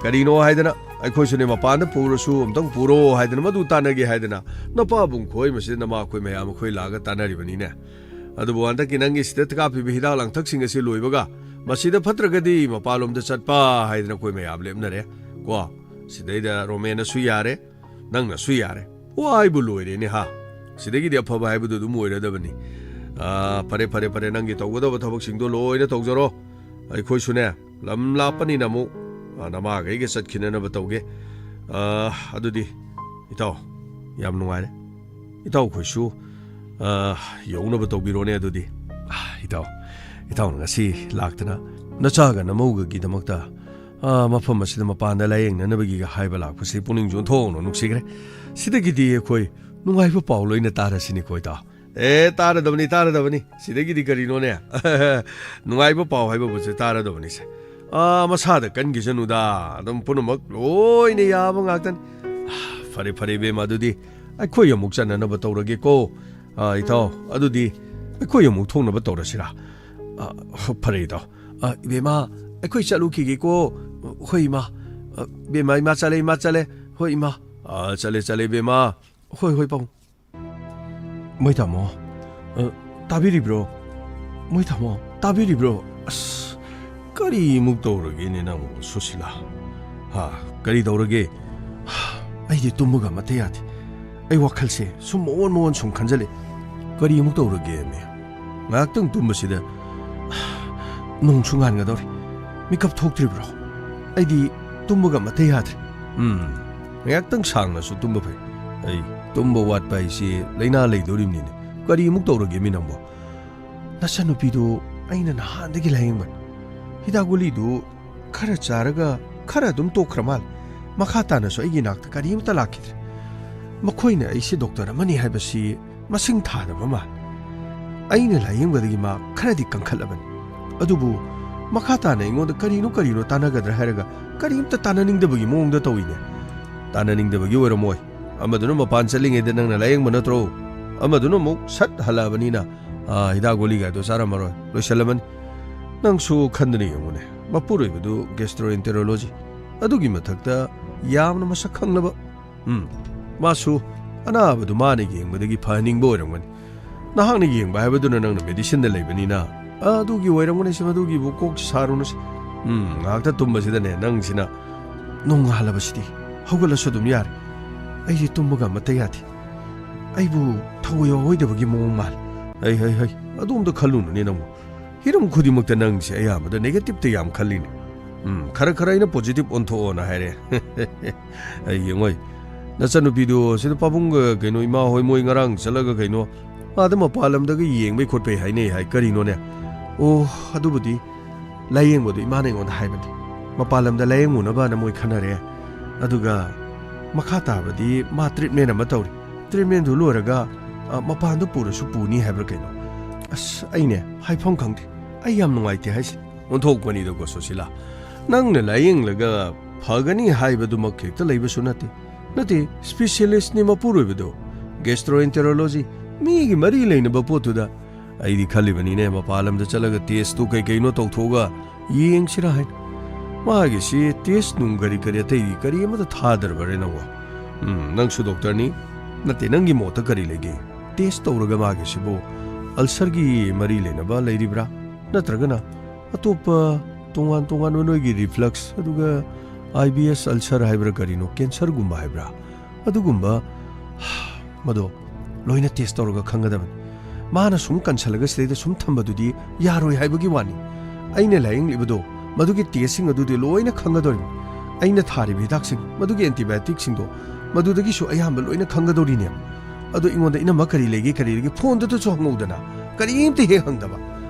ꯀꯔꯤꯅꯣ ꯍꯥꯏꯗꯅ ꯑꯩꯈꯣꯏꯁꯨꯅꯦ ꯃꯄꯥꯟꯗ ꯄꯨꯔꯁꯨ ꯑꯝꯇꯪ ꯄꯨꯔꯣ ꯍꯥꯏꯗꯅ ꯃꯗꯨ ꯇꯥꯟꯅꯒꯦ ꯍꯥꯏꯗꯅ ꯅꯄꯥꯕꯨꯡ ꯈꯣꯏ ꯃꯁꯤꯗ ꯅꯃꯥ ꯑꯩꯈꯣꯏ ꯃꯌꯥꯝ ꯑꯩꯈꯣꯏ ꯂꯥꯛꯑꯒ ꯇꯥꯟꯅꯔꯤꯕꯅꯤꯅꯦ꯫ ꯑꯗꯨꯕꯨ ꯍꯟꯗꯛꯀꯤ ꯅꯪꯒꯤ ꯁꯤꯗ ꯀꯥꯞꯄꯤꯕ ꯍꯤꯗꯥꯛ ꯂꯥꯡꯊꯛꯁꯤꯡ ꯑꯁꯤ ꯂꯣꯏꯕꯒ ꯃꯁꯤꯗ ꯐꯠꯇ꯭ꯔꯒꯗꯤ ꯃꯄꯥꯟꯂꯣꯝꯗ ꯆꯠꯄ ꯍꯥꯏꯗꯅ ꯑꯩꯈꯣꯏ ꯃꯌꯥꯝ ꯂꯦꯞꯅꯔꯦ ꯀꯣ꯫ ꯁꯤꯗꯩꯗ ꯔꯣꯃꯦꯟꯅꯁꯨ ꯌꯥꯔꯦ, ꯅꯪꯅꯁꯨ ꯌꯥꯔꯦ꯫ ꯋꯥꯏꯕꯨ ꯂꯣꯏꯔꯦꯅꯦ ꯍꯥ꯫ ꯁꯤꯗꯒꯤꯗꯤ ꯑꯐꯕ ꯍꯥꯏꯕꯗꯨ ꯑꯗꯨꯝ ꯑꯣꯏꯔꯗꯕꯅꯤ꯫ ꯑꯥ, ꯐꯔꯦ, ꯐꯔꯦ, ꯐꯔꯦ, ꯅꯪꯒꯤ ꯇꯧꯒꯗꯕ ꯊꯕꯛꯁꯤꯡꯗꯣ ꯂꯣꯏꯅ ꯇꯧꯖꯔꯣ꯫ ꯑꯩꯈꯣꯏꯁꯨꯅꯦ ꯂꯝ ꯂꯥꯞꯄꯅꯤꯅ ꯑꯃꯨꯛ, ꯑꯥ, ꯅꯃꯥꯈꯩꯒ ꯆꯠꯈꯤꯅꯅꯕ ꯇꯧꯒꯦ꯫ ꯑꯥ, ꯑꯗꯨꯗꯤ ꯏꯇꯥꯎ, ꯌꯥꯝ ꯅꯨꯡꯉꯥꯏꯔꯦ꯫ ꯏꯇꯥꯎꯈꯣꯏꯁꯨ, ꯑꯥ, ꯌꯧꯅꯕ ꯇꯧꯕꯤꯔꯣꯅꯦ ꯑꯗꯨꯗꯤ꯫ ꯑꯥ, ꯏꯇꯥꯎ, ꯏꯇꯥꯎꯅ ꯉꯁꯤ ꯂꯥꯛꯇꯅ ꯅꯆꯥꯒ ꯅꯃꯧꯒꯒꯤꯗꯃꯛꯇ, ꯑꯥ, ꯃꯐꯝ ꯑꯁꯤꯗ ꯃꯄꯥꯟꯗ ꯂꯥꯌꯦꯡꯅꯅꯕꯒꯤꯒ ꯍꯥꯏꯕ ꯂꯥꯛꯄꯁꯤ ꯄꯨꯛꯅꯤꯡꯁꯨ ꯑꯣꯟꯊꯣꯛꯅ ꯅꯨꯡꯁꯤꯈ꯭ꯔꯦ꯫ ꯁꯤꯗꯒꯤꯗꯤ ꯑꯩꯈꯣꯏ ꯅꯨꯡꯉꯥꯏꯕ ꯄꯥꯎ ꯂꯣꯏꯅ ꯇꯥꯔꯁꯤꯅꯤꯀꯣ ꯏꯇꯥꯎ꯫ ꯑꯦ, ꯇꯥꯔꯗꯕꯅꯤ, ꯇꯥꯔꯗꯕꯅꯤ꯫ ꯁꯤꯗꯒꯤꯗꯤ ꯀꯔꯤꯅꯣꯅꯦ? ꯅꯨꯡꯉꯥꯏꯕ ꯄꯥꯎ ꯍꯥꯏꯕꯕꯨꯁꯦ ꯇꯥꯔꯗꯕꯅꯤꯁꯦ꯫ ꯑꯥ, ꯃꯁꯥꯗ ꯀꯟꯈꯤꯁꯅꯨꯗ꯫ ꯑꯗꯨꯝ ꯄꯨꯝꯅꯃꯛ ꯂꯣꯏꯅ ꯌꯥꯕ ꯉꯥꯛꯇꯅꯤ꯫ ꯑꯥ, ꯐꯔꯦ, ꯐꯔꯦ, ꯏꯕꯦꯝꯃ, ꯑꯗꯨꯗꯤ ꯑꯩꯈꯣꯏ ꯑꯃꯨꯛ ꯆꯠꯅꯅꯕ ꯇꯧꯔꯒꯦꯀꯣ꯫ ꯑꯥ, ꯏꯇꯥꯎ, ꯑꯗꯨꯗꯤ ꯑꯩꯈꯣꯏ ꯑꯃꯨꯛ ꯊꯣꯛꯅꯕ ꯇꯧꯔꯁꯤꯔꯥ? ꯑꯥ, ꯐꯔꯦ, ꯏꯇꯥꯎ꯫ ꯑꯥ, ꯏꯕꯦꯝꯃ, ꯑꯩꯈꯣꯏ ꯆꯠꯂꯨꯈꯤꯒꯦꯀꯣ꯫ ꯍꯣꯏ, ꯏꯃꯥ꯫ ꯑꯥ, ꯏꯕꯦꯝꯃ, ꯏꯃꯥ ꯆꯠꯂꯦ, ꯏꯃꯥ ꯆꯠꯂꯦ꯫ ꯍꯣꯏ, ꯏꯃꯥ꯫ ꯑꯥ, ꯆꯠꯂꯦ, ꯆꯠꯂꯦ, ꯏꯕꯦꯝꯃ꯫ ꯍꯣꯏ, ꯍꯣꯏ, ꯄꯥꯕꯨꯡ꯫ ꯃꯣꯏ ꯇꯥꯃꯣ, ꯑ, ꯇꯥꯕꯤꯔꯤꯕ꯭ꯔꯣ? ꯃꯣꯏ ꯇꯥꯃꯣ, ꯇꯥꯕꯤꯔꯤꯕ꯭ꯔꯣ? ꯑꯁ, ꯀꯔꯤꯃꯨꯛ ꯇꯧꯔꯒꯦꯅꯦ ꯅꯪꯕꯨ, ꯁꯨꯁꯤꯂꯥ? ꯍꯥ, ꯀꯔꯤ ꯇꯧꯔꯒꯦ? ꯍꯥ, ꯑꯩꯗꯤ ꯇꯨꯝꯕꯒ ꯑꯃꯠꯇ ꯌꯥꯗꯦ꯫ ꯑꯩ ꯋꯥꯈꯜꯁꯦ ꯁꯨꯝ ꯃꯑꯣꯟ ꯃꯑꯣꯟ ꯁꯨꯝ ꯈꯟꯖꯜꯂꯦ꯫ ꯀꯔꯤꯃꯨꯛ ꯇꯧꯔꯒꯦꯃꯤ? ꯉꯥꯏꯍꯥꯛꯇꯪ ꯇꯨꯝꯕꯁꯤꯗ ꯅꯣꯡꯁꯨ ꯉꯥꯟꯒꯗꯧꯔꯦ꯫ ꯃꯤꯀꯞ ꯊꯣꯛꯇ꯭ꯔꯤꯕ꯭ꯔꯣ? ꯑꯩꯗꯤ ꯇꯨꯝꯕꯒ ꯑꯃꯠꯇ ꯌꯥꯗ꯭ꯔꯦ꯫ ꯎꯝ, ꯉꯥꯏꯍꯥꯛꯇꯪ ꯁꯥꯡꯅꯁꯨ ꯇꯨꯝꯕ ꯐꯩ꯫ ꯑꯩ ꯇꯨꯝꯕ ꯋꯥꯠꯄ ꯍꯥꯏꯁꯤ ꯂꯥꯏꯅꯥ ꯂꯩꯗꯧꯔꯤꯕꯅꯤꯅꯦ꯫ ꯀꯔꯤꯃꯨꯛ ꯇꯧꯔꯒꯦꯃꯤ ꯅꯪꯕꯣ? ꯅꯆꯟꯅꯨꯄꯤꯗꯨ ꯑꯩꯅ ꯅꯍꯥꯟꯗꯒꯤ ꯂꯥꯌꯦꯡꯕꯅꯤ꯫ ꯍꯤꯗꯥꯛ ꯒꯨꯂꯤꯗꯨ ꯈꯔ ꯆꯥꯔꯒ ꯈꯔ ꯑꯗꯨꯝ ꯇꯣꯛꯈ꯭ꯔ ꯃꯥꯜꯂꯦ꯫ ꯃꯈꯥ ꯇꯥꯅꯁꯨ ꯑꯩꯒꯤ ꯅꯥꯛꯇ ꯀꯔꯤꯝꯇ ꯂꯥꯛꯈꯤꯗ꯭ꯔꯦ꯫ ꯃꯈꯣꯏꯅ ꯑꯩꯁꯦ ꯗꯣꯛꯇꯔ ꯑꯃꯅꯤ ꯍꯥꯏꯕꯁꯤ ꯃꯁꯤꯡ ꯊꯥꯗꯕ ꯃꯥꯜꯂꯦ꯫ ꯑꯩꯅ ꯂꯥꯌꯦꯡꯕꯗꯒꯤ ꯃꯥ ꯈꯔꯗꯤ ꯀꯟꯈꯠꯂꯕꯅꯤ꯫ ꯑꯗꯨꯕꯨ ꯃꯈꯥ ꯇꯥꯅ ꯑꯩꯉꯣꯟꯗ ꯀꯔꯤꯅꯣ ꯀꯔꯤꯅꯣ ꯇꯥꯟꯅꯒꯗ꯭ꯔꯥ ꯍꯥꯏꯔꯒ ꯀꯔꯤꯝꯇ ꯇꯥꯟꯅꯅꯤꯡꯗꯕꯒꯤ ꯃꯑꯣꯡꯗ ꯇꯧꯏꯅꯦ꯫ ꯇꯥꯟꯅꯅꯤꯡꯗꯕꯒꯤ ꯑꯣꯏꯔꯝꯃꯣꯏ꯫ ꯑꯃꯗꯨꯅ ꯃꯄꯥꯟ ꯆꯠꯂꯤꯉꯩꯗ ꯅꯪꯅ ꯂꯥꯌꯦꯡꯕ ꯅꯠꯇ꯭ꯔꯣ? ꯑꯃꯗꯨꯅ ꯑꯃꯨꯛ ꯁꯠ ꯍꯜꯂꯛꯑꯕꯅꯤꯅ, ꯑꯥ, ꯍꯤꯗꯥꯛ ꯒꯨꯂꯤꯒꯗꯣ ꯆꯥꯔꯝꯃꯔꯣꯏ꯫ ꯂꯣꯏꯁꯜꯂꯝꯃꯅꯤ꯫ ꯅꯪꯁꯨ ꯈꯟꯗꯨꯅ ꯌꯦꯡꯉꯨꯅꯦ꯫ ꯃꯄꯨꯔꯣꯏꯕꯗꯨ gastroenterology꯫ ꯑꯗꯨꯒꯤ ꯃꯊꯛꯇ ꯌꯥꯝꯅ ꯃꯁꯛ ꯈꯪꯂꯕ, ꯎꯝ, ꯃꯥꯁꯨ ꯑꯅꯥꯕꯗꯨ ꯃꯥꯅ ꯌꯦꯡꯕꯗꯒꯤ ꯐꯍꯟꯅꯤꯡꯕ ꯑꯣꯏꯔꯝꯒꯅꯤ꯫ ꯅꯍꯥꯛꯅ ꯌꯦꯡꯕ ꯍꯥꯏꯕꯗꯨꯅ ꯅꯪꯅ medicineꯗ ꯂꯩꯕꯅꯤꯅ, ꯑꯗꯨꯒꯤ ꯑꯣꯏꯔꯝꯒꯅꯤ ꯁꯤ, ꯃꯗꯨꯒꯤꯕꯨ ꯀꯣꯛ ꯁꯥꯔꯨꯅꯨꯁꯤ꯫ ꯎꯝ, ꯉꯥꯏꯍꯥꯛꯇ ꯇꯨꯝꯕꯁꯤꯗꯅꯦ ꯅꯪꯁꯤꯅ ꯅꯣꯡꯉꯥꯜꯂꯕꯁꯤꯗꯤ꯫ ꯍꯧꯒꯠꯂꯁꯨ ꯑꯗꯨꯝ ꯌꯥꯔꯦ꯫ ꯑꯩꯗꯤ ꯇꯨꯝꯕꯒ ꯑꯃꯠꯇ ꯌꯥꯗꯦ꯫ ꯑꯩꯕꯨ ꯊꯋꯥꯏ ꯌꯥꯎꯍꯣꯏꯗꯕꯒꯤ ꯃꯑꯣꯡ ꯃꯥꯜꯂꯦ꯫ ꯍꯩ, ꯍꯩ, ꯍꯩ, ꯑꯗꯣꯝꯗ ꯈꯜꯂꯨꯅꯨꯅꯦ ꯅꯪꯕꯨ꯫ ꯍꯤꯔꯝ ꯈꯨꯗꯤꯡꯃꯛꯇ ꯅꯪꯁꯦ ꯑꯌꯥꯝꯕꯗ negativeꯇ ꯌꯥꯝ ꯈꯜꯂꯤꯅꯦ꯫ ꯎꯝ, ꯈꯔ ꯈꯔ ꯑꯩꯅ positive ꯑꯣꯟꯊꯣꯛꯑꯣꯅ ꯍꯥꯏꯔꯦ꯫ ꯑꯩ ꯌꯦꯡꯉꯣꯏ꯫ ꯅꯆꯟꯅꯨꯄꯤꯗꯨ ꯁꯤꯗ ꯄꯥꯕꯨꯡꯒ ꯀꯩꯅꯣ ꯏꯃꯥ ꯍꯣꯏ ꯃꯣꯏ ꯉꯔꯥꯡ ꯆꯠꯂꯒ ꯀꯩꯅꯣ ꯑꯥꯗ ꯃꯄꯥꯟ ꯂꯝꯗꯒ ꯌꯦꯡꯕꯩ ꯈꯣꯠꯄꯩ ꯍꯥꯏꯅꯩ ꯍꯥꯏ꯫ ꯀꯔꯤꯅꯣꯅꯦ? ꯑꯣ, ꯑꯗꯨꯕꯨꯗꯤ ꯂꯥꯌꯦꯡꯕꯗꯣ ꯏꯃꯥꯅ ꯑꯩꯉꯣꯟꯗ ꯍꯥꯏꯕꯅꯤ꯫ ꯃꯄꯥꯟ ꯂꯝꯗ ꯂꯥꯌꯦꯡꯉꯨꯅꯕꯅ ꯃꯣꯏ ꯈꯟꯅꯔꯦ꯫ ꯑꯗꯨꯒ ꯃꯈꯥ ꯇꯥꯕꯗꯤ ꯃꯥ treatment ꯑꯃ ꯇꯧꯔꯤ꯫ Treatmentꯗꯨ ꯂꯣꯏꯔꯒ, ꯑ, ꯃꯄꯥꯟꯗ ꯄꯨꯔꯁꯨ ꯄꯨꯅꯤ ꯍꯥꯏꯕ꯭ꯔꯥ ꯀꯩꯅꯣ꯫ ꯑꯁ, ꯑꯩꯅꯦ ꯍꯥꯏꯐꯝ ꯈꯪꯗꯦ꯫ ꯑꯩ ꯌꯥꯝ ꯅꯨꯡꯉꯥꯏꯇꯦ ꯍꯥꯏꯁꯦ꯫ ꯑꯣꯟꯊꯣꯛꯄꯅꯤꯗꯀꯣ ꯁꯨꯁꯤꯂꯥ꯫ ꯅꯪꯅ ꯂꯥꯌꯦꯡꯂꯒ ꯐꯒꯅꯤ ꯍꯥꯏꯕꯗꯨꯃꯛ ꯍꯦꯛꯇ ꯂꯩꯕꯁꯨ ꯅꯠꯇꯦ꯫ ꯅꯠꯇꯦ, specialistꯅꯤ ꯃꯄꯨꯔꯣꯏꯕꯗꯣ꯫ Gastroenterology, ꯃꯤꯒꯤ ꯃꯔꯤ ꯂꯩꯅꯕ ꯄꯣꯠꯇꯨꯗ꯫ ꯑꯩꯗꯤ ꯈꯜꯂꯤꯕꯅꯤꯅꯦ, ꯃꯄꯥꯟ ꯂꯝꯗ ꯆꯠꯂꯒ testꯇꯨ ꯀꯩ ꯀꯩꯅꯣ ꯇꯧꯊꯣꯛꯑꯒ ꯌꯦꯡꯁꯤꯔꯥ ꯍꯥꯏꯅ꯫ ꯃꯥꯒꯤꯁꯤ test ꯅꯨꯡ ꯀꯔꯤ ꯀꯔꯤ ꯑꯇꯩꯗꯤ ꯀꯔꯤ ꯑꯃꯠꯇ ꯊꯥꯗ꯭ꯔꯕꯔꯦ ꯅꯪꯕꯣ? ꯎꯝ, ꯅꯪꯁꯨ doctorꯅꯤ꯫ ꯅꯠꯇꯦ, ꯅꯪꯒꯤ ꯃꯣꯠꯇ ꯀꯔꯤ ꯂꯩꯒꯦ? Test ꯇꯧꯔꯒ ꯃꯥꯒꯤꯁꯤꯕꯨ ulcerꯒꯤ ꯃꯔꯤ ꯂꯩꯅꯕ ꯂꯩꯔꯤꯕ꯭ꯔꯥ? ꯅꯠꯇ꯭ꯔꯒꯅ ꯑꯇꯣꯞꯄ ꯇꯣꯉꯥꯟ ꯇꯣꯉꯥꯟꯕ ꯅꯣꯏꯒꯤ reflux, ꯑꯗꯨꯒ IBS ulcer ꯍꯥꯏꯕ꯭ꯔꯥ ꯀꯔꯤꯅꯣ, cancerꯒꯨꯝꯕ ꯍꯥꯏꯕ꯭ꯔꯥ? ꯑꯗꯨꯒꯨꯝꯕ ꯃꯗꯣ ꯂꯣꯏꯅ test ꯇꯧꯔꯒ ꯈꯪꯒꯗꯕꯅꯤ꯫ ꯃꯥꯅ ꯁꯨꯝ ꯀꯟꯁꯜꯂꯒ ꯁꯤꯗꯩꯗ ꯁꯨꯝ ꯊꯝꯕꯗꯨꯗꯤ ꯌꯥꯔꯣꯏ ꯍꯥꯏꯕꯒꯤ ꯋꯥꯅꯤ꯫ ꯑꯩꯅ ꯂꯥꯌꯦꯡꯂꯤꯕꯗꯣ, ꯃꯗꯨꯒꯤ testꯁꯤꯡ ꯑꯗꯨꯗꯤ ꯂꯣꯏꯅ ꯈꯪꯒꯗꯧꯔꯤꯅꯤ꯫ ꯑꯩꯅ ꯊꯥꯔꯤꯕ ꯍꯤꯗꯥꯛꯁꯤꯡ, ꯃꯗꯨꯒꯤ antibioticꯁꯤꯡꯗꯣ, ꯃꯗꯨꯗꯒꯤꯁꯨ ꯑꯌꯥꯝꯕ ꯂꯣꯏꯅ ꯈꯪꯒꯗꯧꯔꯤꯅꯦ꯫ ꯑꯗꯣ ꯑꯩꯉꯣꯟꯗ "ꯏꯅꯝꯃ ꯀꯔꯤ ꯂꯩꯒꯦ, ꯀꯔꯤ ꯂꯩꯒꯦ?" phoneꯗꯇꯁꯨ ꯍꯪꯍꯧꯗꯅ ꯀꯔꯤꯝꯇ ꯍꯦꯛ ꯍꯪꯗꯕ꯫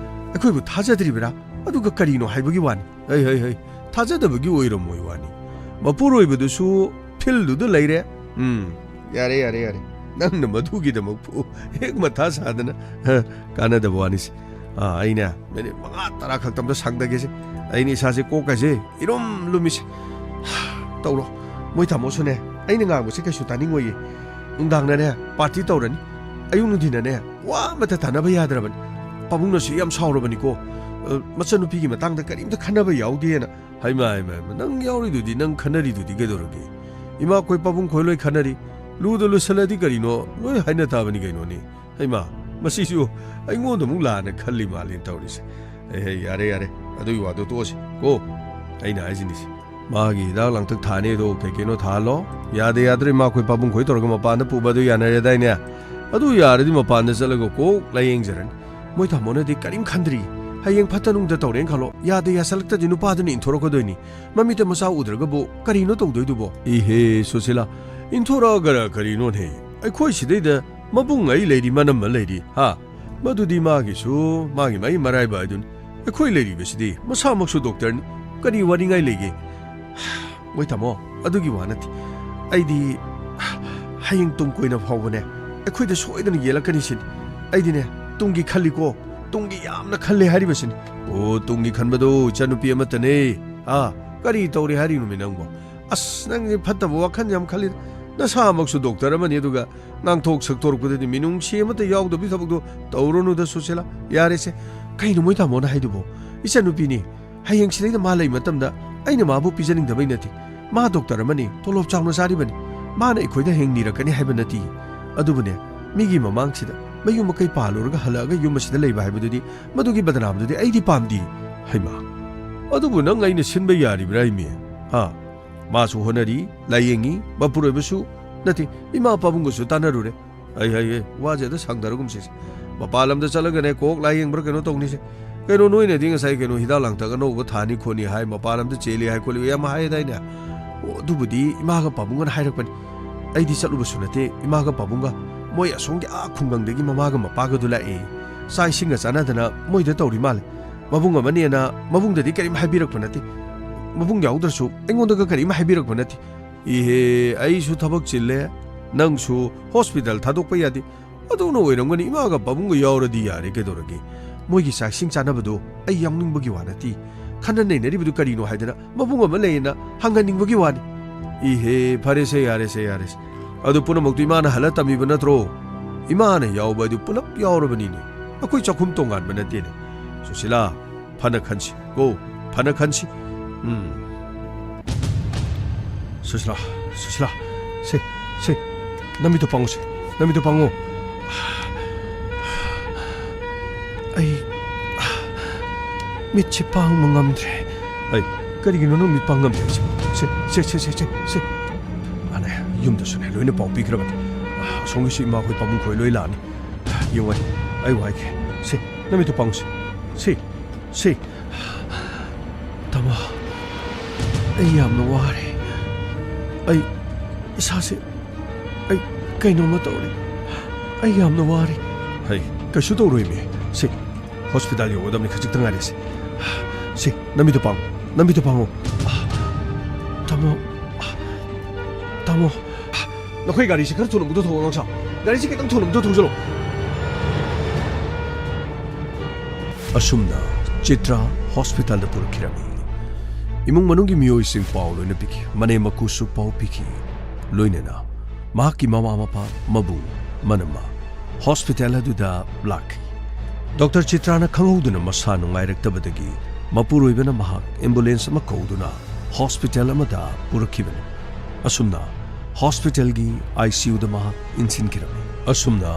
ꯑꯩꯈꯣꯏꯕꯨ ꯊꯥꯖꯗ꯭ꯔꯤꯕ꯭ꯔꯥ? ꯑꯗꯨꯒ ꯀꯔꯤꯅꯣ ꯍꯥꯏꯕꯒꯤ ꯋꯥꯅꯤ꯫ ꯍꯩ, ꯍꯩ, ꯍꯩ, ꯊꯥꯖꯗꯕꯒꯤ ꯑꯣꯏꯔꯝꯃꯣꯏ ꯋꯥꯅꯤ꯫ ꯃꯄꯨꯔꯣꯏꯕꯗꯨꯁꯨ fieldꯗꯨꯗ ꯂꯩꯔꯦ꯫ ꯎꯝ, ꯌꯥꯔꯦ, ꯌꯥꯔꯦ, ꯌꯥꯔꯦ꯫ ꯅꯪꯅ ꯃꯗꯨꯒꯤꯗꯃꯛꯄꯨ ꯍꯦꯛ ꯃꯊꯥ ꯁꯥꯗꯅ, ꯍ, ꯀꯥꯟꯅꯗꯕ ꯋꯥꯅꯤꯁꯦ꯫ ꯑꯥ, ꯑꯩꯅꯦ minute ꯃꯉꯥ ꯇꯔꯥ ꯈꯛꯇ ꯑꯝꯇ ꯁꯪꯗꯒꯦꯁꯦ꯫ ꯑꯩꯅ ꯏꯁꯥꯁꯦ ꯀꯣꯛꯀꯁꯦ ꯏꯔꯨꯝ ꯂꯨꯝꯃꯤꯁꯦ꯫ ꯇꯧꯔꯣ꯫ ꯃꯣꯏ ꯇꯥꯃꯣꯁꯨꯅꯦ, ꯑꯩꯅ ꯉꯥꯡꯕꯁꯦ ꯀꯩꯁꯨ ꯇꯥꯅꯤꯡꯉꯣꯏꯌꯦ꯫ ꯅꯨꯡꯗꯥꯡꯗꯅꯦ party ꯇꯧꯔꯅꯤ꯫ ꯑꯌꯨꯛ ꯅꯨꯡꯊꯤꯟꯗꯅꯦ ꯋꯥ ꯑꯃꯠꯇ ꯇꯥꯅꯕ ꯌꯥꯗ꯭ꯔꯕꯅꯤ꯫ ꯄꯥꯕꯨꯡꯅꯁꯨ ꯌꯥꯝ ꯁꯥꯎꯔꯕꯅꯤꯀꯣ꯫ ꯑ, ꯃꯆꯟꯅꯨꯄꯤꯒꯤ ꯃꯇꯥꯡꯗ ꯀꯔꯤꯝꯇ ꯈꯟꯅꯕ ꯌꯥꯎꯗꯦꯅ꯫ ꯍꯩꯃꯥ, ꯍꯩꯃꯥ, ꯍꯩꯃꯥ, ꯅꯪ ꯌꯥꯎꯔꯤꯗꯨꯗꯤ, ꯅꯪ ꯈꯟꯅꯔꯤꯗꯨꯗꯤ ꯀꯩꯗꯧꯔꯒꯦ? ꯏꯃꯥꯈꯣꯏ ꯄꯥꯕꯨꯡꯈꯣꯏ ꯂꯣꯏ ꯈꯟꯅꯔꯤ꯫ ꯂꯨꯗ ꯂꯨꯁꯜꯂꯗꯤ ꯀꯔꯤꯅꯣ, ꯂꯣꯏ ꯍꯥꯏꯅ ꯇꯥꯕꯅꯤ ꯀꯩꯅꯣꯅꯦ꯫ ꯍꯩꯃꯥ, ꯃꯁꯤꯁꯨ ꯑꯩꯉꯣꯟꯗ ꯑꯃꯨꯛ ꯂꯥꯟꯅ ꯈꯜꯂꯤ ꯃꯥꯜꯂꯦꯅ ꯇꯧꯔꯤꯁꯦ꯫ ꯑꯦ, ꯍꯦ, ꯌꯥꯔꯦ, ꯌꯥꯔꯦ, ꯑꯗꯨꯒꯤ ꯋꯥꯗꯣ ꯇꯣꯛꯑꯁꯤ ꯀꯣ꯫ ꯑꯩꯅ ꯍꯥꯏꯁꯤꯅꯤꯁꯦ, ꯃꯥꯒꯤ ꯍꯤꯗꯥꯛ ꯂꯥꯡꯊꯛ ꯊꯥꯅꯤ ꯑꯗꯣ ꯀꯩ ꯀꯩꯅꯣ ꯊꯥꯍꯜꯂꯣ꯫ ꯌꯥꯗꯦ ꯌꯥꯗ꯭ꯔꯦ, ꯏꯃꯥꯈꯣꯏ ꯄꯥꯕꯨꯡꯈꯣꯏ ꯇꯧꯔꯒ ꯃꯄꯥꯟꯗ ꯄꯨꯕ ꯑꯗꯨ ꯌꯥꯅꯔꯦꯗꯥꯏꯅꯦ? ꯑꯗꯨ ꯌꯥꯔꯗꯤ ꯃꯄꯥꯟꯗ ꯆꯠꯂꯒ ꯀꯣꯛ ꯂꯥꯏꯌꯦꯡꯖꯔꯅꯤ꯫ ꯃꯣꯏ ꯇꯥꯃꯣꯅꯗꯤ ꯀꯔꯤꯝ ꯈꯟꯗ꯭ꯔꯤ꯫ ꯍꯌꯦꯡ ꯐꯠꯇ ꯅꯨꯡꯗ ꯇꯧꯔꯦꯅ ꯈꯜꯂꯣ, ꯌꯥꯗꯦ ꯌꯥꯁꯜꯂꯛꯇꯗꯤ ꯅꯨꯄꯥꯗꯨꯅ ꯏꯟꯊꯣꯔꯛꯀꯗꯣꯏꯅꯤ꯫ ꯃꯃꯤꯠꯇ ꯃꯆꯥ ꯎꯗ꯭ꯔꯒꯕꯨ ꯀꯔꯤꯅꯣ ꯇꯧꯗꯣꯏꯗꯨꯕꯣ? ꯏꯍꯦ ꯁꯨꯁꯤꯂꯥ, ꯏꯟꯊꯣꯔꯛꯑꯒꯔ ꯀꯔꯤꯅꯣꯅꯦ? ꯑꯩꯈꯣꯏ ꯁꯤꯗꯩꯗ ꯃꯕꯨꯡ ꯑꯩ ꯂꯩꯔꯤ, ꯃꯅꯝꯃ ꯂꯩꯔꯤ, ꯍꯥ? ꯃꯗꯨꯗꯤ ꯃꯥꯒꯤꯁꯨ ꯃꯥꯒꯤ ꯃꯥꯒꯤ ꯃꯔꯥꯏꯕ ꯍꯥꯏꯗꯨꯅꯤ꯫ ꯑꯩꯈꯣꯏ ꯂꯩꯔꯤꯕꯁꯤꯗꯤ ꯃꯁꯥꯃꯛꯁꯨ ꯗꯣꯛꯇꯔꯅꯤ꯫ ꯀꯔꯤ ꯋꯥꯅꯤꯡꯉꯥꯏ ꯂꯩꯒꯦ? ꯃꯣꯏ ꯇꯥꯃꯣ, ꯑꯗꯨꯒꯤ ꯋꯥ ꯅꯠꯇꯦ꯫ ꯑꯩꯗꯤ ꯍꯌꯦꯡ ꯇꯨꯡ ꯀꯣꯏꯅ ꯐꯥꯎꯕꯅꯦ, ꯑꯩꯈꯣꯏꯗ ꯁꯣꯏꯗꯅ ꯌꯦꯜꯂꯛꯀꯅꯤ ꯁꯤꯅꯤ꯫ ꯑꯩꯗꯤꯅꯦ, ꯇꯨꯡꯒꯤ ꯈꯜꯂꯤꯀꯣ, ꯇꯨꯡꯒꯤ ꯌꯥꯝꯅ ꯈꯜꯂꯦ ꯍꯥꯏꯔꯤꯕꯁꯤꯅꯤ꯫ ꯑꯣ, ꯇꯨꯡꯒꯤ ꯈꯟꯕꯗꯣ ꯏꯆꯟꯅꯨꯄꯤ ꯑꯃꯠꯇꯅꯦ꯫ ꯑꯥ, ꯀꯔꯤ ꯇꯧꯔꯤ ꯍꯥꯏꯔꯤꯅꯣꯃꯤ ꯅꯪꯕꯣ? ꯑꯁ, ꯅꯪꯁꯦ ꯐꯠꯇꯕ ꯋꯥꯈꯜ ꯌꯥꯝ ꯈꯜꯂꯤ꯫ ꯅꯁꯥꯃꯛꯁꯨ ꯗꯣꯛꯇꯔ ꯑꯃꯅꯤ, ꯑꯗꯨꯒ ꯉꯥꯡꯊꯣꯛ ꯁꯛꯇꯣꯔꯛꯄꯗꯗꯤ ꯃꯤꯅꯨꯡꯁꯤ ꯑꯃꯠꯇ ꯌꯥꯎꯗꯕꯤ ꯊꯕꯛꯇꯣ ꯇꯧꯔꯨꯅꯨꯗ ꯁꯨꯁꯤꯂꯥ꯫ ꯌꯥꯔꯦꯁꯦ, ꯀꯩꯅꯣ ꯃꯣꯏ ꯇꯥꯃꯣꯅ ꯍꯥꯏꯗꯨꯕꯣ? ꯏꯆꯟꯅꯨꯄꯤꯅꯤ, ꯍꯌꯦꯡ ꯁꯤꯗꯩꯗ ꯃꯥ ꯂꯩ ꯃꯇꯝꯗ ꯑꯩꯅ ꯃꯥꯕꯨ ꯄꯤꯖꯅꯤꯡꯗꯕꯩ ꯅꯠꯇꯦ꯫ ꯃꯥ ꯗꯣꯛꯇꯔ ꯑꯃꯅꯤ, ꯇꯣꯂꯣꯞ ꯆꯥꯎꯅ ꯆꯥꯔꯤꯕꯅꯤ꯫ ꯃꯥꯅ ꯑꯩꯈꯣꯏꯗ ꯍꯌꯦꯡ ꯅꯤꯔꯛꯀꯅꯤ ꯍꯥꯏꯕ ꯅꯠꯇꯦ꯫ ꯑꯗꯨꯕꯨꯅꯦ, ꯃꯤꯒꯤ ꯃꯃꯥꯡꯁꯤꯗ ꯃꯌꯨꯝ ꯃꯀꯩ ꯄꯥꯜꯂꯨꯔꯒ ꯍꯜꯂꯛꯑꯒ ꯌꯨꯝ ꯑꯁꯤꯗ ꯂꯩꯕ ꯍꯥꯏꯕꯗꯨꯗꯤ, ꯃꯗꯨꯒꯤ ꯕꯗꯅꯥꯝꯗꯨꯗꯤ ꯑꯩꯗꯤ ꯄꯥꯝꯗꯦ꯫ ꯍꯩꯃꯥ, ꯑꯗꯨꯕꯨ ꯅꯪ ꯑꯩꯅ ꯁꯤꯟꯕ ꯌꯥꯔꯤꯕ꯭ꯔꯥ ꯏꯃꯦ? ꯍꯥ? ꯃꯥꯁꯨ ꯍꯣꯠꯅꯔꯤ, ꯂꯥꯏꯌꯦꯡꯉꯤ, ꯃꯄꯨꯔꯣꯏꯕꯁꯨ ꯅꯠꯇꯦ, ꯏꯃꯥ ꯄꯥꯕꯨꯡꯒꯁꯨ ꯇꯥꯟꯅꯔꯨꯔꯦ꯫ ꯑꯩ ꯍꯥꯏꯌꯦ, ꯋꯥꯁꯦ ꯑꯗ ꯁꯥꯡꯊꯔꯒꯨꯝꯁꯤꯁꯦ꯫ ꯃꯄꯥꯟ ꯂꯝꯗ ꯆꯠꯂꯒꯅꯦ, ꯀꯣꯛ ꯂꯥꯏꯌꯦꯡꯕ꯭ꯔꯥ ꯀꯩꯅꯣ ꯇꯧꯅꯤꯁꯦ꯫ ꯀꯩꯅꯣ, ꯅꯣꯏꯅꯗꯤ ꯉꯁꯥꯏ ꯀꯩꯅꯣ ꯍꯤꯗꯥꯛ ꯂꯥꯡꯊꯛ ꯑꯅꯧꯕ ꯊꯥꯅꯤ ꯈꯣꯠꯅꯤ ꯍꯥꯏ, ꯃꯄꯥꯟ ꯂꯝꯗ ꯆꯦꯜꯂꯤ ꯍꯥꯏ ꯈꯣꯠꯂꯤ ꯌꯥꯝ ꯍꯥꯏꯗꯥꯏꯅꯦ? ꯑꯣ, ꯑꯗꯨꯕꯨꯗꯤ ꯏꯃꯥꯒ ꯄꯥꯕꯨꯡꯒꯅ ꯍꯥꯏꯔꯛꯄꯅꯤ꯫ ꯑꯩꯗꯤ ꯆꯠꯂꯨꯕꯁꯨ ꯅꯠꯇꯦ, ꯏꯃꯥꯒ ꯄꯥꯕꯨꯡꯒ ꯃꯣꯏ ꯑꯁꯣꯝꯒꯤ ꯑꯥ ꯈꯨꯡꯒꯪꯗꯒꯤ ꯃꯃꯥꯒ ꯃꯄꯥꯒꯗꯨ ꯂꯥꯛꯑꯦ꯫ ꯆꯥꯛ ꯏꯁꯤꯡꯒ ꯆꯥꯅꯗꯅ ꯃꯣꯏꯗ ꯇꯧꯔꯤ ꯃꯥꯜꯂꯦ꯫ ꯃꯕꯨꯡ ꯑꯃꯅꯦꯅ ꯃꯕꯨꯡꯗꯗꯤ ꯀꯔꯤꯝ ꯍꯥꯏꯕꯤꯔꯛꯄ ꯅꯠꯇꯦ꯫ ꯃꯕꯨꯡ ꯌꯥꯎꯗ꯭ꯔꯁꯨ ꯑꯩꯉꯣꯟꯗꯒ ꯀꯔꯤꯝ ꯍꯥꯏꯕꯤꯔꯛꯄ ꯅꯠꯇꯦ꯫ ꯏꯍꯦ, ꯑꯩꯁꯨ ꯊꯕꯛ ꯆꯤꯜꯂꯦ, ꯅꯪꯁꯨ ꯍꯣꯁꯄꯤꯇꯥꯜ ꯊꯥꯗꯣꯛꯄ ꯌꯥꯗꯦ꯫ ꯑꯗꯨꯅ ꯑꯣꯏꯔꯝꯒꯅꯤ, ꯏꯃꯥꯒ ꯄꯥꯕꯨꯡꯒ ꯌꯥꯎꯔꯗꯤ ꯌꯥꯔꯦ, ꯀꯩꯗꯧꯔꯒꯦ? ꯃꯣꯏꯒꯤ ꯆꯥꯛ ꯏꯁꯤꯡ ꯆꯥꯅꯕꯗꯣ ꯑꯩ ꯌꯥꯎꯅꯤꯡꯕꯒꯤ ꯋꯥ ꯅꯠꯇꯦ꯫ ꯈꯟꯅ ꯅꯩꯅꯔꯤꯕꯗꯨ ꯀꯔꯤꯅꯣ ꯍꯥꯏꯗꯅ ꯃꯕꯨꯡ ꯑꯃ ꯂꯩꯌꯦꯅ ꯍꯪꯍꯟꯅꯤꯡꯕꯒꯤ ꯋꯥꯅꯤ꯫ ꯏꯍꯦ, ꯐꯔꯦꯁꯦ, ꯌꯥꯔꯦꯁꯦ, ꯌꯥꯔꯦꯁꯦ꯫ ꯑꯗꯨ ꯄꯨꯝꯅꯃꯛꯇꯨ ꯏꯃꯥꯅ ꯍꯜꯂ ꯇꯝꯃꯤꯕ ꯅꯠꯇ꯭ꯔꯣ? ꯏꯃꯥꯅ ꯌꯥꯎꯕ ꯍꯥꯏꯗꯨ ꯄꯨꯂꯞ ꯌꯥꯎꯔꯕꯅꯤꯅꯦ꯫ ꯑꯩꯈꯣꯏ ꯆꯥꯛꯈꯨꯝ ꯇꯣꯉꯥꯟꯕ ꯅꯠꯇꯦꯅꯦ꯫ ꯁꯨꯁꯤꯂꯥ, ꯐꯅ ꯈꯟꯁꯤ ꯀꯣ, ꯐꯅ ꯈꯟꯁꯤ꯫ ꯎꯝ꯫ ꯁꯨꯁꯤꯂꯥ, ꯁꯨꯁꯤꯂꯥ, ꯁꯦ, ꯁꯦ, ꯅꯃꯤꯠꯇꯣ ꯄꯥꯡꯉꯨ, ꯁꯦ, ꯅꯃꯤꯠꯇꯣ ꯄꯥꯡꯉꯨ꯫ ꯑꯩ ꯃꯤꯠꯁꯦ ꯄꯥꯡꯕ ꯉꯝꯗ꯭ꯔꯦ꯫ ꯑꯩ, ꯀꯔꯤꯒꯤꯅꯣ ꯅꯪ ꯃꯤꯠ ꯄꯥꯡ ꯉꯝꯗ꯭ꯔꯤꯁꯦ? ꯁꯦ, ꯁꯦ, ꯁꯦ, ꯁꯦ, ꯁꯦ, ꯁꯦ꯫ ꯃꯥꯅꯦ, ꯌꯨꯝꯗꯁꯨꯅꯦ ꯂꯣꯏꯅ ꯄꯥꯎ ꯄꯤꯈ꯭ꯔꯕꯅꯤ꯫ ꯑꯁꯣꯝꯒꯤꯁꯨ ꯏꯃꯥꯈꯣꯏ ꯄꯥꯕꯨꯡꯈꯣꯏ ꯂꯣꯏ ꯂꯥꯛꯑꯅꯤ꯫ ꯌꯦꯡꯉꯣ, ꯑꯩ ꯋꯥꯏꯒꯦ꯫ ꯁꯦ, ꯅꯃꯤꯠꯇꯣ ꯄꯥꯡꯉꯨ ꯁꯦ꯫ ꯁꯦ, ꯁꯦ꯫ ꯇꯥꯃꯣ, ꯑꯩ ꯌꯥꯝꯅ ꯋꯥꯔꯦ꯫ ꯑꯩ ꯏꯁꯥꯁꯦ, ꯑꯩ ꯀꯩꯅꯣꯝꯃ ꯇꯧꯔꯦ꯫ ꯑꯩ ꯌꯥꯝꯅ ꯋꯥꯔꯦ꯫ ꯍꯩ, ꯀꯩꯁꯨ ꯇꯧꯔꯣꯏꯃꯤ꯫ ꯁꯦ, ꯍꯣꯁꯄꯤꯇꯥꯜ ꯌꯧꯒꯗꯕꯅꯤ, ꯈꯖꯤꯛꯇ ꯉꯥꯏꯔꯦ꯫ ꯁꯦ, ꯁꯦ, ꯅꯃꯤꯠꯇꯣ ꯄꯥꯡꯉꯨ, ꯅꯃꯤꯠꯇꯣ ꯄꯥꯡꯉꯨ꯫ ꯇꯥꯃꯣ, ꯇꯥꯃꯣ꯫ ꯅꯈꯣꯏ ꯒꯥꯔꯤꯁꯤ ꯈꯔ ꯊꯨꯅ ꯑꯃꯨꯛꯇ ꯊꯧꯑꯣ, ꯅꯪꯁꯥ꯫ ꯒꯥꯔꯤꯁꯤ ꯈꯤꯇꯪ ꯊꯨꯅ ꯑꯃꯨꯛꯇ ꯊꯧꯖꯤꯜꯂꯣ꯫ ꯑꯁꯨꯝꯅ ꯆꯤꯇ꯭ꯔꯥ ꯍꯣꯁꯄꯤꯇꯥꯜꯗ ꯄꯨꯔꯛꯈꯤꯔꯝꯃꯤ꯫ ꯏꯃꯨꯡ ꯃꯅꯨꯡꯒꯤ ꯃꯤꯑꯣꯏꯁꯤꯡ ꯄꯥꯎ ꯂꯣꯏꯅ ꯄꯤꯈꯤ, ꯃꯅꯦꯝ ꯃꯀꯨꯁꯨ ꯄꯥꯎ ꯄꯤꯈꯤ, ꯂꯣꯏꯅꯅ ꯃꯍꯥꯛꯀꯤ ꯃꯃꯥ ꯃꯄꯥ, ꯃꯕꯨꯡ, ꯃꯅꯝꯃ ꯍꯣꯁꯄꯤꯇꯥꯜ ꯑꯗꯨꯗ ꯂꯥꯛꯈꯤ꯫ ꯗꯣꯛꯇꯔ ꯆꯤꯇ꯭ꯔꯥꯅ ꯈꯪꯍꯧꯗꯅ ꯃꯁꯥ ꯅꯨꯡꯉꯥꯏꯔꯛꯇꯕꯗꯒꯤ ꯃꯄꯨꯔꯣꯏꯕꯅ ꯃꯍꯥꯛ ꯑꯦꯝꯕꯨꯂꯦꯟꯁ ꯑꯃ ꯀꯧꯗꯨꯅ ꯍꯣꯁꯄꯤꯇꯥꯜ ꯑꯃꯗ ꯄꯨꯔꯛꯈꯤꯕꯅꯤ꯫ ꯑꯁꯨꯝꯅ ꯍꯣꯁꯄꯤꯇꯥꯜꯒꯤ ICUꯗ ꯃꯍꯥꯛ ꯏꯟꯁꯤꯟꯈꯤꯔꯝꯃꯤ꯫ ꯑꯁꯨꯝꯅ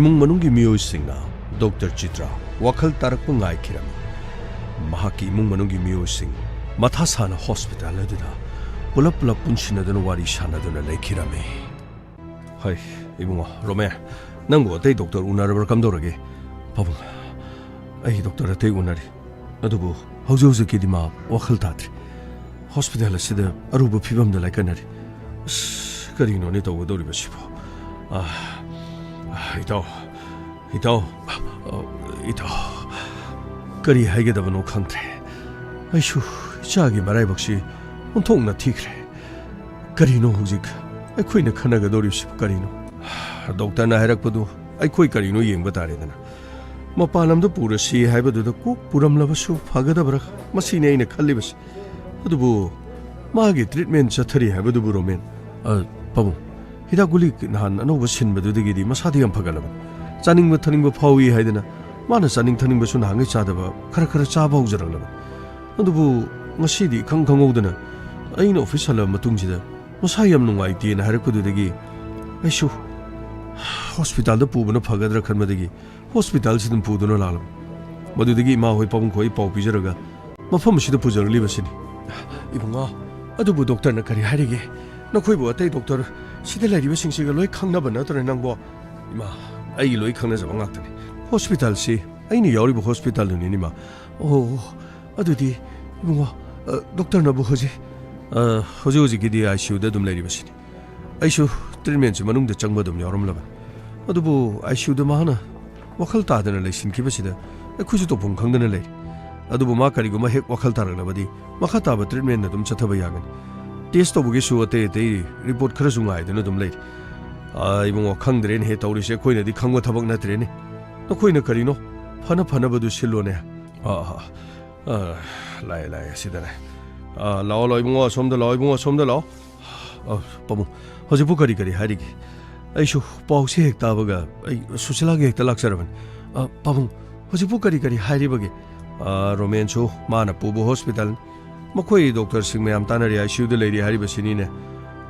ꯏꯃꯨꯡ ꯃꯅꯨꯡꯒꯤ ꯃꯤꯑꯣꯏꯁꯤꯡꯅ ꯗꯣꯛꯇꯔ ꯆꯤꯇ꯭ꯔꯥ ꯋꯥꯈꯜ ꯇꯥꯔꯛꯄ ꯉꯥꯏꯈꯤꯔꯝꯃꯤ꯫ ꯃꯍꯥꯛꯀꯤ ꯏꯃꯨꯡ ꯃꯅꯨꯡꯒꯤ ꯃꯤꯑꯣꯏꯁꯤꯡ ꯃꯊꯥ ꯁꯥꯅ ꯍꯣꯁꯄꯤꯇꯥꯜ ꯑꯗꯨꯗ ꯄꯨꯂꯞ ꯄꯨꯂꯞ ꯄꯨꯟꯁꯤꯟꯅꯗꯨꯅ ꯋꯥꯔꯤ ꯁꯥꯟꯅꯗꯨꯅ ꯂꯩꯈꯤꯔꯝꯃꯤ꯫ ꯍꯩ, ꯏꯕꯨꯡꯉꯣ ꯔꯣꯃꯦ, ꯅꯪꯕꯨ ꯑꯇꯩ ꯗꯣꯛꯇꯔ ꯎꯅꯔꯕ꯭ꯔꯥ, ꯀꯝꯗꯧꯔꯒꯦ? ꯄꯥꯕꯨꯡ, ꯑꯩ ꯗꯣꯛꯇꯔ ꯑꯇꯩ ꯎꯅꯔꯦ, ꯑꯗꯨꯕꯨ ꯍꯧꯖꯤꯛ ꯍꯧꯖꯤꯛꯀꯤꯗꯤ ꯃꯥ ꯋꯥꯈꯜ ꯇꯥꯗ꯭ꯔꯦ꯫ ꯍꯣꯁꯄꯤꯇꯥꯜ ꯑꯁꯤꯗ ꯑꯔꯨꯕ ꯐꯤꯕꯝꯗ ꯂꯥꯏꯀꯠꯅꯔꯤ꯫ ꯑꯁ, ꯀꯔꯤꯅꯣꯅꯦ ꯇꯧꯒꯗꯧꯔꯤꯕꯁꯤꯕꯣ? ꯑꯥ, ꯑꯥ, ꯏꯇꯥꯎ, ꯏꯇꯥꯎ, ꯑꯥ, ꯏꯇꯥꯎ, ꯀꯔꯤ ꯍꯥꯏꯒꯗꯕꯅꯣ ꯈꯪꯗ꯭ꯔꯦ꯫ ꯑꯩꯁꯨ ꯏꯆꯥꯒꯤ ꯃꯔꯥꯏꯕꯛꯁꯤ ꯑꯣꯟꯊꯣꯛꯅ ꯊꯤꯈ꯭ꯔꯦ꯫ ꯀꯔꯤꯅꯣ ꯍꯧꯖꯤꯛ ꯑꯩꯈꯣꯏꯅ ꯈꯟꯅꯒꯗꯧꯔꯤꯕꯁꯤꯕꯨ ꯀꯔꯤꯅꯣ? ꯗꯣꯛꯇꯔꯅ ꯍꯥꯏꯔꯛꯄꯗꯨ ꯑꯩꯈꯣꯏ ꯀꯔꯤꯅꯣ ꯌꯦꯡꯕ ꯇꯥꯔꯦꯗꯅ꯫ ꯃꯄꯥꯟ ꯂꯝꯗ ꯄꯨꯔꯁꯤ ꯍꯥꯏꯕꯗꯨꯗ ꯀꯣꯛ ꯄꯨꯔꯝꯂꯕꯁꯨ ꯐꯒꯗꯕ꯭ꯔꯥ? ꯃꯁꯤꯅꯤ ꯑꯩꯅ ꯈꯜꯂꯤꯕꯁꯤ꯫ ꯑꯗꯨꯕꯨ ꯃꯥꯒꯤ ꯇ꯭ꯔꯤꯠꯃꯦꯟ ꯆꯠꯊꯔꯤ ꯍꯥꯏꯕꯗꯨꯕꯨ, ꯔꯣꯃꯦꯟ? ꯑ, ꯄꯥꯕꯨꯡ, ꯍꯤꯗꯥꯛ ꯒꯨꯂꯤ ꯅꯍꯥꯟ ꯑꯅꯧꯕ ꯁꯤꯟꯕꯗꯨꯗꯒꯤꯗꯤ ꯃꯁꯥꯗꯤ ꯌꯥꯝ ꯐꯒꯠꯂꯕꯅꯤ꯫ ꯆꯥꯅꯤꯡꯕ ꯊꯛꯅꯤꯡꯕ ꯐꯥꯎꯏ ꯍꯥꯏꯗꯅ ꯃꯥꯅ ꯆꯥꯅꯤꯡ ꯊꯛꯅꯤꯡꯕꯁꯨ ꯅꯍꯥꯟꯒꯩ ꯆꯥꯗꯕ ꯈꯔ ꯈꯔ ꯆꯥꯕ ꯍꯧꯖꯔꯛꯂꯕꯅꯤ꯫ ꯑꯗꯨꯕꯨ ꯉꯁꯤꯗꯤ ꯏꯈꯪ ꯈꯪꯍꯧꯗꯅ ꯑꯩꯅ ꯑꯣꯐꯤꯁ ꯍꯜꯂꯛꯑ ꯃꯇꯨꯡꯁꯤꯗ ꯃꯁꯥ ꯌꯥꯝ ꯅꯨꯡꯉꯥꯏꯇꯦꯅ ꯍꯥꯏꯔꯛꯄꯗꯨꯗꯒꯤ ꯑꯩꯁꯨ ꯍꯣꯁꯄꯤꯇꯥꯜꯗ ꯄꯨꯕꯅ ꯐꯒꯗ꯭ꯔꯥ ꯈꯟꯕꯗꯒꯤ ꯍꯣꯁꯄꯤꯇꯥꯜꯁꯤꯗ ꯑꯗꯨꯝ ꯄꯨꯗꯨꯅ ꯂꯥꯛꯂꯝꯃꯤ꯫ ꯃꯗꯨꯗꯒꯤ ꯏꯃꯥ ꯍꯣꯏ ꯄꯥꯕꯨꯡ ꯈꯣꯏ ꯄꯥꯎ ꯄꯤꯖꯔꯒ ꯃꯐꯝ ꯑꯁꯤꯗ ꯄꯨꯖꯔꯛꯂꯤꯕꯁꯤꯅꯤ꯫ ꯏꯕꯨꯡꯉꯣ, ꯑꯗꯨꯕꯨ ꯗꯣꯛꯇꯔꯅ ꯀꯔꯤ ꯍꯥꯏꯔꯤꯒꯦ? ꯅꯈꯣꯏꯕꯨ ꯑꯇꯩ ꯗꯣꯛꯇꯔ ꯁꯤꯗ ꯂꯩꯔꯤꯕꯁꯤꯡꯁꯤꯒ ꯂꯣꯏ ꯈꯪꯅꯕ ꯅꯠꯇ꯭ꯔꯣ ꯅꯪꯕꯣ? ꯏꯃꯥ, ꯑꯩꯒꯤ ꯂꯣꯏ ꯈꯪꯅꯖꯕ ꯉꯥꯛꯇꯅꯤ꯫ ꯍꯣꯁꯄꯤꯇꯥꯜꯁꯤ ꯑꯩꯅ ꯌꯥꯎꯔꯤꯕ ꯍꯣꯁꯄꯤꯇꯥꯜꯗꯨꯅꯤꯅꯦ, ꯏꯃꯥ꯫ ꯑꯣ, ꯑꯗꯨꯗꯤ ꯏꯕꯨꯡꯉꯣ, ꯑ, ꯗꯣꯛꯇꯔꯅꯕꯨ ꯍꯧꯖꯤꯛ? ꯑ, ꯍꯧꯖꯤꯛ ꯍꯧꯖꯤꯛꯀꯤꯗꯤ ꯑꯥꯏ ꯁꯤ ꯌꯨꯗ ꯑꯗꯨꯝ ꯂꯩꯔꯤꯕꯁꯤꯅꯤ꯫ ꯑꯩꯁꯨ ꯇ꯭ꯔꯤꯠꯃꯦꯟꯁꯤ ꯃꯅꯨꯡꯗ ꯆꯪꯕ ꯑꯗꯨꯝ ꯌꯥꯎꯔꯝꯂꯕꯅꯤ꯫ ꯑꯗꯨꯕꯨ ꯑꯥꯏ ꯁꯤ ꯌꯨꯗ ꯃꯍꯥꯛꯅ ꯋꯥꯈꯜ ꯇꯥꯗꯅ ꯂꯩꯁꯤꯟꯈꯤꯕꯁꯤꯗ ꯑꯩꯈꯣꯏꯁꯨ ꯇꯧꯐꯝ ꯈꯪꯗꯅ ꯂꯩꯔꯤ꯫ ꯑꯗꯨꯕꯨ ꯃꯥ ꯀꯔꯤꯒꯨꯝꯕ ꯍꯦꯛ ꯋꯥꯈꯜ ꯇꯥꯔꯛꯂꯕꯗꯤ ꯃꯈꯥ ꯇꯥꯕ ꯇ꯭ꯔꯤꯠꯃꯦꯟ ꯑꯗꯨꯝ ꯆꯠꯊꯕ ꯌꯥꯒꯅꯤ꯫ ꯇꯦꯁ ꯇꯧꯕꯒꯤꯁꯨ ꯑꯇꯩ ꯑꯇꯩ ꯔꯤꯄꯣꯔꯠ ꯈꯔꯁꯨ ꯉꯥꯏꯗꯨꯅ ꯑꯗꯨꯝ ꯂꯩꯔꯤ꯫ ꯑꯥ, ꯏꯕꯨꯡꯉꯣ, ꯈꯪꯗ꯭ꯔꯦꯅꯦꯍꯦ ꯇꯧꯔꯤꯁꯦ, ꯑꯩꯈꯣꯏꯅꯗꯤ ꯈꯪꯕ ꯊꯕꯛ ꯅꯠꯇ꯭ꯔꯦꯅꯦ꯫ ꯅꯈꯣꯏꯅ ꯀꯔꯤꯅꯣ? ꯐꯅ ꯐꯅꯕꯗꯨ ꯁꯤꯜꯂꯣꯅꯦ꯫ ꯑꯥ, ꯑꯥ, ꯑꯥ, ꯂꯥꯛꯑꯦ, ꯂꯥꯛꯑꯦ, ꯑꯁꯤꯗ ꯂꯥꯛꯑꯦ꯫ ꯑꯥ, ꯂꯥꯛꯑꯣ, ꯂꯥꯛꯑꯣ, ꯏꯕꯨꯡꯉꯣ, ꯑꯁꯣꯝꯗ ꯂꯥꯛꯑꯣ, ꯏꯕꯨꯡꯉꯣ, ꯑꯁꯣꯝꯗ ꯂꯥꯛꯑꯣ꯫ ꯑ, ꯄꯥꯕꯨꯡ, ꯍꯧꯖꯤꯛꯄꯨ ꯀꯔꯤ ꯀꯔꯤ ꯍꯥꯏꯔꯤꯒꯦ? ꯑꯩꯁꯨ ꯄꯥꯎꯁꯦ ꯍꯦꯛ ꯇꯥꯕꯒ ꯑꯩ ꯁꯨꯁꯤꯂꯥꯒꯤ ꯍꯦꯛꯇ ꯂꯥꯛꯆꯔꯕꯅꯤ꯫ ꯑ, ꯄꯥꯕꯨꯡ, ꯍꯧꯖꯤꯛꯄꯨ ꯀꯔꯤ ꯀꯔꯤ ꯍꯥꯏꯔꯤꯕꯒꯦ? ꯑ, ꯔꯣꯃꯦꯟꯁꯨ ꯃꯥꯅ ꯄꯨꯕ ꯍꯣꯁꯄꯤꯇꯥꯜ, ꯃꯈꯣꯏ ꯗꯣꯛꯇꯔꯁꯤꯡ ꯃꯌꯥꯝ ꯇꯥꯟꯅꯔꯤ, ꯑꯥꯏ ꯁꯤ ꯌꯨꯗ ꯂꯩꯔꯤ ꯍꯥꯏꯔꯤꯕꯁꯤꯅꯤꯅꯦ꯫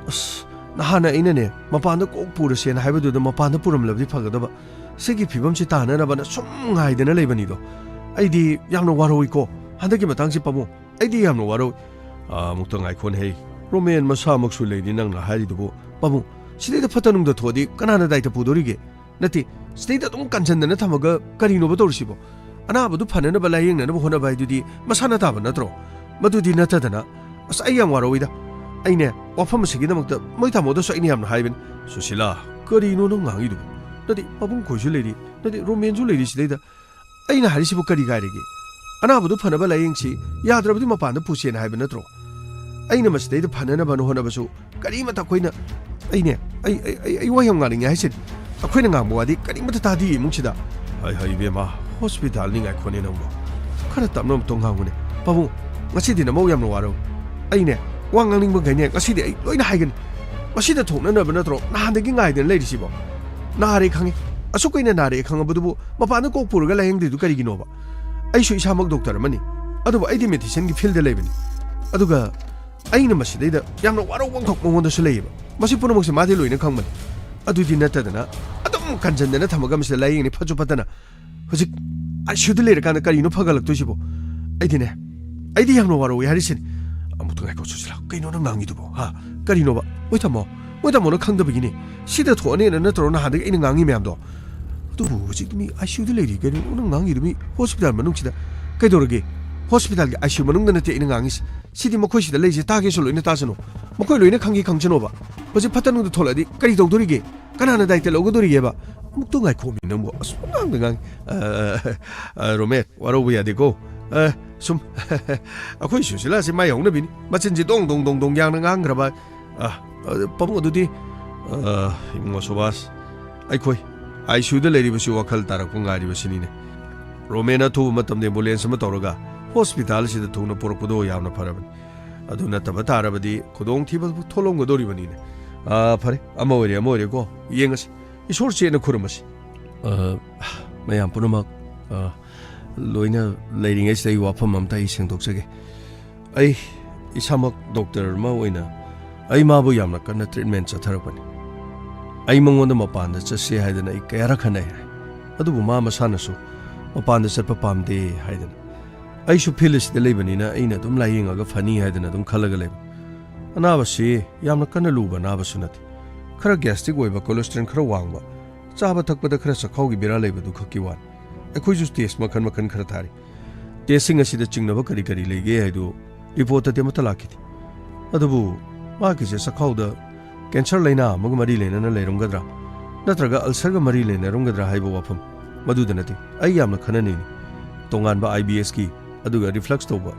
ꯑꯁ, ꯅꯍꯥꯟꯅ ꯑꯩꯅꯅꯦ ꯃꯄꯥꯟꯗ ꯀꯣꯛ ꯄꯨꯔꯁꯦꯅ ꯍꯥꯏꯕꯗꯨꯗ ꯃꯄꯥꯟꯗ ꯄꯨꯔꯝꯂꯕꯗꯤ ꯐꯒꯗꯕ꯫ ꯁꯤꯒꯤ ꯐꯤꯕꯝꯁꯤ ꯇꯥꯅꯅꯕꯅ ꯁꯨꯝ ꯉꯥꯏꯗꯅ ꯂꯩꯕꯅꯤꯗꯣ꯫ ꯑꯩꯗꯤ ꯌꯥꯝꯅ ꯋꯥꯔꯧꯏꯀꯣ ꯍꯟꯗꯛꯀꯤ ꯃꯇꯥꯡꯁꯤ, ꯄꯥꯕꯨꯡ꯫ ꯑꯩꯗꯤ ꯌꯥꯝꯅ ꯋꯥꯔꯧꯏ꯫ ꯑꯥ, ꯑꯃꯨꯛꯇ ꯉꯥꯏꯈꯣꯅꯦ ꯍꯩ꯫ ꯔꯣꯃꯦꯟ ꯃꯁꯥꯃꯛꯁꯨ ꯂꯩꯔꯤ ꯅꯪꯅ ꯍꯥꯏꯔꯤꯗꯨꯕꯨ꯫ ꯄꯥꯕꯨꯡ, ꯁꯤꯗꯩꯗ ꯐꯠꯇ ꯅꯨꯡꯗ ꯊꯣꯛꯑꯗꯤ ꯀꯅꯥꯅ ꯗꯥꯏꯇ ꯄꯨꯗꯣꯔꯤꯒꯦ? ꯅꯠꯇꯦ, ꯁꯤꯗꯩꯗ ꯑꯗꯨꯝ ꯀꯟꯁꯤꯟꯗꯅ ꯊꯝꯃꯒ ꯀꯔꯤꯅꯣꯕ ꯇꯧꯔꯤꯁꯤꯕꯣ? ꯑꯅꯥꯕꯗꯨ ꯐꯅꯅꯕ ꯂꯥꯌꯦꯡꯅꯅꯕ ꯍꯣꯠꯅꯕ ꯍꯥꯏꯗꯨꯗꯤ ꯃꯁꯥꯅ ꯇꯥꯕ ꯅꯠꯇ꯭ꯔꯣ? ꯃꯗꯨꯗꯤ ꯅꯠꯇꯗꯅ꯫ ꯑꯁ, ꯑꯩ ꯌꯥꯝ ꯋꯥꯔꯧꯏꯗ꯫ ꯑꯩꯅꯦ, ꯋꯥꯐꯝ ꯑꯁꯤꯒꯤꯗꯃꯛꯇ ꯃꯣꯏ ꯇꯥꯃꯣꯗꯁꯨ ꯑꯩꯅ ꯌꯥꯝꯅ ꯍꯥꯏꯕꯅꯤ꯫ ꯁꯨꯁꯤꯂꯥ, ꯀꯔꯤꯅꯣ ꯅꯪ ꯉꯥꯡꯉꯤꯗꯨꯕꯨ? ꯅꯠꯇꯦ, ꯄꯥꯕꯨꯡ ꯈꯣꯏꯁꯨ ꯂꯩꯔꯤ, ꯅꯠꯇꯦ, ꯔꯣꯃꯦꯟꯁꯨ ꯂꯩꯔꯤ ꯁꯤꯗꯩꯗ꯫ ꯑꯩꯅ ꯍꯥꯏꯔꯤꯁꯤꯕꯨ ꯀꯔꯤ ꯀꯥꯏꯔꯒꯦ? ꯑꯅꯥꯕꯗꯨ ꯐꯅꯕ ꯂꯥꯌꯦꯡꯁꯤ, ꯌꯥꯗ꯭ꯔꯕꯗꯤ ꯃꯄꯥꯟꯗ ꯄꯨꯁꯦꯅ ꯍꯥꯏꯕ ꯅꯠꯇ꯭ꯔꯣ? ꯑꯩꯅ ꯃꯁꯤꯗꯩꯗ ꯐꯅꯅꯕꯅ ꯍꯣꯠꯅꯕꯁꯨ ꯀꯔꯤꯃꯠꯇ ꯑꯩꯈꯣꯏꯅ, ꯑꯩꯅꯦ, ꯑꯩ, ꯑꯩ, ꯑꯩ, ꯑꯩ ꯋꯥ ꯌꯥꯝ ꯉꯥꯡꯅꯤꯡꯉꯦ ꯍꯥꯏꯁꯤꯅꯤ꯫ ꯑꯩꯈꯣꯏꯅ ꯉꯥꯡꯕ ꯋꯥꯗꯤ ꯀꯔꯤꯃꯠꯇ ꯇꯥꯗꯦ ꯏꯃꯨꯡꯁꯤꯗ꯫ ꯍꯥꯏ, ꯍꯥꯏ, ꯏꯕꯦꯝꯃ, ꯍꯣꯁꯄꯤꯇꯥꯜꯅꯤ, ꯉꯥꯏꯈꯣꯅꯦ ꯅꯪꯕꯣ꯫ ꯈꯔ ꯇꯞꯅ ꯑꯃꯨꯛꯇꯪ ꯉꯥꯡꯉꯨꯅꯦ꯫ ꯄꯥꯕꯨꯡ, ꯉꯁꯤꯗꯤ ꯅꯃꯧ ꯌꯥꯝꯅ ꯋꯥꯔꯧꯏ꯫ ꯑꯩꯅꯦ, ꯋꯥ ꯉꯥꯡꯅꯤꯡꯕꯈꯩꯅꯦ, ꯉꯁꯤꯗꯤ ꯑꯩ ꯂꯣꯏꯅ ꯍꯥꯏꯒꯅꯤ꯫ ꯃꯁꯤꯗ ꯊꯣꯛꯅꯅꯕ ꯅꯠꯇ꯭ꯔꯣ ꯅꯍꯥꯟꯗꯒꯤ ꯉꯥꯏꯗꯅ ꯂꯩꯔꯤꯁꯤꯕꯣ? ꯅꯥꯔꯦ ꯈꯪꯉꯤ꯫ ꯑꯁꯨꯛ ꯀꯨꯏꯅ ꯅꯥꯔꯛꯑꯦ ꯈꯪꯉꯕꯗꯨꯕꯨ ꯃꯄꯥꯟꯗ ꯀꯣꯛ ꯄꯨꯔꯒ ꯂꯥꯌꯦꯡꯗ꯭ꯔꯤꯗꯨ ꯀꯔꯤꯒꯤꯅꯣꯕ? ꯑꯩꯁꯨ ꯏꯁꯥꯃꯛ ꯗꯣꯛꯇꯔ ꯑꯃꯅꯤ, ꯑꯗꯨꯕꯨ ꯑꯩꯗꯤ ꯃꯦꯗꯤꯁꯟꯒꯤ ꯐꯤꯜꯗ ꯂꯩꯕꯅꯤ꯫ ꯑꯗꯨꯒ ꯑꯩꯅ ꯃꯁꯤꯗꯩꯗ ꯌꯥꯝꯅ ꯋꯥꯔꯧꯕ ꯑꯃꯈꯛ ꯃꯉꯣꯟꯗꯁꯨ ꯂꯩꯌꯦꯕ꯫ ꯃꯁꯤ ꯄꯨꯝꯅꯃꯛꯁꯦ ꯃꯥꯗꯤ ꯂꯣꯏꯅ ꯈꯪꯕꯅꯤ꯫ ꯑꯗꯨꯗꯤ ꯅꯠꯇꯗꯅ ꯑꯗꯨꯝ ꯀꯟꯖꯟꯗꯅ ꯊꯝꯃꯒ ꯃꯁꯤꯗ ꯂꯥꯌꯦꯡꯉꯤ ꯐꯠꯁꯨ ꯐꯠꯇꯅ꯫ ꯍꯧꯖꯤꯛ ꯑꯥꯏ ꯁꯤ ꯌꯨꯗ ꯂꯩꯔꯀꯥꯟꯗ ꯀꯔꯤꯅꯣ ꯐꯒꯠꯂꯛꯇꯣꯏꯁꯤꯕꯣ? ꯑꯩꯗꯤꯅꯦ, ꯑꯩꯗꯤ ꯌꯥꯝꯅ ꯋꯥꯔꯧꯋꯦ ꯍꯥꯏꯔꯤꯁꯤꯅꯤ꯫ ꯑꯃꯨꯛꯇ ꯉꯥꯏꯈꯣ ꯁꯨꯁꯤꯂꯥ, ꯀꯩꯅꯣ ꯅꯪ ꯉꯥꯡꯉꯤꯗꯨꯕꯣ? ꯍꯥ? ꯀꯔꯤꯅꯣꯕ? ꯃꯣꯏ ꯊꯝꯃꯣ, ꯃꯣꯏ ꯊꯝꯃꯣꯅ ꯈꯪꯗꯕꯒꯤꯅꯤ꯫ ꯁꯤꯗ ꯊꯣꯛꯑꯅꯦꯅ ꯅꯠꯇ꯭ꯔꯣ ꯅꯍꯥꯟꯗꯒꯤ ꯑꯩꯅ ꯉꯥꯡꯉꯤ ꯃꯌꯥꯝꯗꯣ? ꯑꯗꯨꯕꯨ ꯍꯧꯖꯤꯛ ꯃꯤ ꯑꯥꯏ ꯁꯤ ꯌꯨꯗ ꯂꯩꯔꯤ, ꯀꯩꯅꯣ ꯅꯪ ꯉꯥꯡꯉꯤꯗꯨ? ꯃꯤ ꯍꯣꯁꯄꯤꯇꯥꯜ ꯃꯅꯨꯡꯁꯤꯗ ꯀꯩꯗꯧꯔꯒꯦ? ꯍꯣꯁꯄꯤꯇꯥꯜꯒꯤ ꯑꯥꯏ ꯁꯤ ꯌꯨ ꯃꯅꯨꯡꯗ ꯅꯠꯇꯦ ꯑꯩꯅ ꯉꯥꯡꯉꯤꯁꯤ꯫ ꯁꯤꯗꯤ ꯃꯈꯣꯏ ꯁꯤꯗ ꯂꯩꯁꯦ ꯇꯥꯒꯦꯁꯨ ꯂꯣꯏꯅ ꯇꯥꯁꯅꯨ꯫ ꯃꯈꯣꯏ ꯂꯣꯏꯅ ꯈꯪꯒꯦ ꯈꯪꯁꯅꯣꯕ꯫ ꯍꯧꯖꯤꯛ ꯐꯠꯇ ꯅꯨꯡꯗ ꯊꯣꯛꯂꯛꯑꯗꯤ ꯀꯔꯤ ꯇꯧꯗꯣꯔꯤꯒꯦ? ꯀꯅꯥꯅ ꯗꯥꯏꯇ ꯂꯧꯒꯗꯣꯔꯤꯒꯦꯕ? ꯑꯃꯨꯛꯇ ꯉꯥꯏꯈꯣꯃꯤ ꯅꯪꯕꯨ꯫ ꯑꯁ, ꯄꯉꯥꯡꯗ ꯉꯥꯡꯉꯤ꯫ ꯑ, ꯑ, ꯔꯣꯃꯦ, ꯋꯥꯔꯧꯕ ꯌꯥꯗꯦꯀꯣ꯫ ꯑ, ꯁꯨꯝ, ꯑꯩꯈꯣꯏ ꯁꯨꯁꯤꯂꯥꯁꯤ ꯃꯥꯏ ꯍꯧꯅꯕꯤꯅꯤ꯫ ꯃꯆꯤꯟꯁꯤ ꯗꯣꯡ ꯗꯣꯡ ꯗꯣꯡ ꯗꯣꯡ ꯌꯥꯡꯅ ꯉꯥꯡꯈ꯭ꯔꯕ꯫ ꯑ, ꯑ, ꯄꯥꯕꯨꯡ ꯑꯗꯨꯗꯤ, ꯑ, ꯏꯕꯨꯡꯉꯣ ꯁꯨꯕꯥꯁ, ꯑꯩꯈꯣꯏ ꯑꯥꯏ ꯁꯤ ꯌꯨꯗ ꯂꯩꯔꯤꯕꯁꯤ ꯋꯥꯈꯜ ꯇꯥꯔꯛꯄ ꯉꯥꯏꯔꯤꯕꯁꯤꯅꯤꯅꯦ꯫ ꯔꯣꯃꯦꯅ ꯑꯊꯨꯕ ꯃꯇꯝꯗ ꯑꯦꯝꯕꯨꯂꯦꯟꯁ ꯑꯃ ꯇꯧꯔꯒ ꯍꯣꯁꯄꯤꯇꯥꯜꯁꯤꯗ ꯊꯨꯅ ꯄꯨꯔꯛꯄꯗꯣ ꯌꯥꯝꯅ ꯐꯔꯕꯅꯤ꯫ ꯑꯗꯨ ꯅꯠꯇꯕ ꯇꯥꯔꯕꯗꯤ ꯈꯨꯗꯣꯡꯊꯤꯕ ꯊꯣꯛꯂꯝꯒꯗꯧꯔꯤꯕꯅꯤꯅꯦ꯫ ꯑ, ꯐꯔꯦ, ꯑꯃ ꯑꯣꯏꯔꯦ, ꯑꯃ ꯑꯣꯏꯔꯦꯀꯣ, ꯌꯦꯡꯉꯁꯤ꯫ ꯏꯁꯣꯔ ꯆꯦꯠꯅ ꯈꯨꯔꯨꯝꯃꯁꯤ꯫ ꯑ, ꯃꯌꯥꯝ ꯄꯨꯝꯅꯃꯛ, ꯑ, ꯂꯣꯏꯅ ꯂꯩꯔꯤꯉꯩꯁꯤꯗ ꯑꯩ ꯋꯥꯐꯝ ꯑꯝꯇ ꯑꯩ ꯁꯦꯡꯗꯣꯛꯆꯒꯦ꯫ ꯑꯩ ꯏꯁꯥꯃꯛ ꯗꯣꯛꯇꯔ ꯑꯃ ꯑꯣꯏꯅ ꯑꯩ ꯃꯥꯕꯨ ꯌꯥꯝꯅ ꯀꯟꯅ ꯇ꯭ꯔꯤꯠꯃꯦꯟ ꯆꯠꯊꯔꯛꯄꯅꯤ꯫ ꯑꯩ ꯃꯉꯣꯟꯗ ꯃꯄꯥꯟꯗ ꯆꯠꯁꯦ ꯍꯥꯏꯗꯅ ꯑꯩ ꯀꯌꯥꯔꯛ ꯈꯟꯅꯩ ꯍꯥꯏ꯫ ꯑꯗꯨꯕꯨ ꯃꯥ ꯃꯁꯥꯅꯁꯨ ꯃꯄꯥꯟꯗ ꯆꯠꯄ ꯄꯥꯝꯗꯦ ꯍꯥꯏꯗꯅ꯫ ꯑꯩꯁꯨ ꯐꯤꯜ ꯑꯁꯤꯗ ꯂꯩꯕꯅꯤꯅ ꯑꯩꯅ ꯑꯗꯨꯝ ꯂꯥꯌꯦꯡꯉꯒ ꯐꯅꯤ ꯍꯥꯏꯗꯅ ꯑꯗꯨꯝ ꯈꯜꯂꯒ ꯂꯩꯕ꯫ ꯑꯅꯥꯕꯁꯤ ꯌꯥꯝꯅ ꯀꯟꯅ ꯂꯨꯕ ꯑꯅꯥꯕꯁꯨ ꯅꯠꯇꯦ꯫ ꯈꯔ ꯒ꯭ꯌꯥꯁꯇ꯭ꯔꯤꯛ ꯑꯣꯏꯕ, ꯀꯣꯂꯦꯁꯇ꯭ꯔꯣꯜ ꯈꯔ ꯋꯥꯡꯕ, ꯆꯥꯕ ꯊꯛꯄꯗ ꯈꯔ ꯆꯥꯛꯈꯥꯎꯒꯤ ꯕꯦꯔꯥ ꯂꯩꯕꯗꯨ ꯈꯛꯀꯤ ꯋꯥꯅꯤ꯫ ꯑꯩꯈꯣꯏꯁꯨ ꯇꯦꯁ ꯃꯈꯜ ꯃꯈꯜ ꯈꯔ ꯊꯥꯔꯤ꯫ ꯇꯦꯁꯁꯤꯡ ꯑꯁꯤꯗ ꯆꯤꯡꯅꯕ ꯀꯔꯤ ꯀꯔꯤ ꯂꯩꯒꯦ ꯍꯥꯏꯗꯨ ꯔꯤꯄꯣꯔꯠꯇꯗꯤ ꯑꯃꯠꯇ ꯂꯥꯛꯈꯤꯗꯦ꯫ ꯑꯗꯨꯕꯨ ꯃꯍꯥꯛꯀꯤꯁꯦ ꯆꯥꯛꯈꯥꯎꯗ ꯀꯦꯟꯁꯔ ꯂꯩꯅꯥ ꯑꯃꯒ ꯃꯔꯤ ꯂꯩꯅꯅ ꯂꯩꯔꯝꯒꯗ꯭ꯔꯥ, ꯅꯠꯇ꯭ꯔꯒ ꯑꯜꯁꯔꯒ ꯃꯔꯤ ꯂꯩꯅꯔꯝꯒꯗ꯭ꯔꯥ ꯍꯥꯏꯕ ꯋꯥꯐꯝ ꯃꯗꯨꯗ ꯅꯠꯇꯦ꯫ ꯑꯩ ꯌꯥꯝꯅ ꯈꯟꯅꯅꯤꯡꯏ꯫ ꯇꯣꯉꯥꯟꯕ ꯑꯥꯏ ꯕꯤ ꯑꯦꯁꯀꯤ, ꯑꯗꯨꯒ ꯔꯤꯐ꯭ꯂꯛꯁ ꯇꯧꯕ,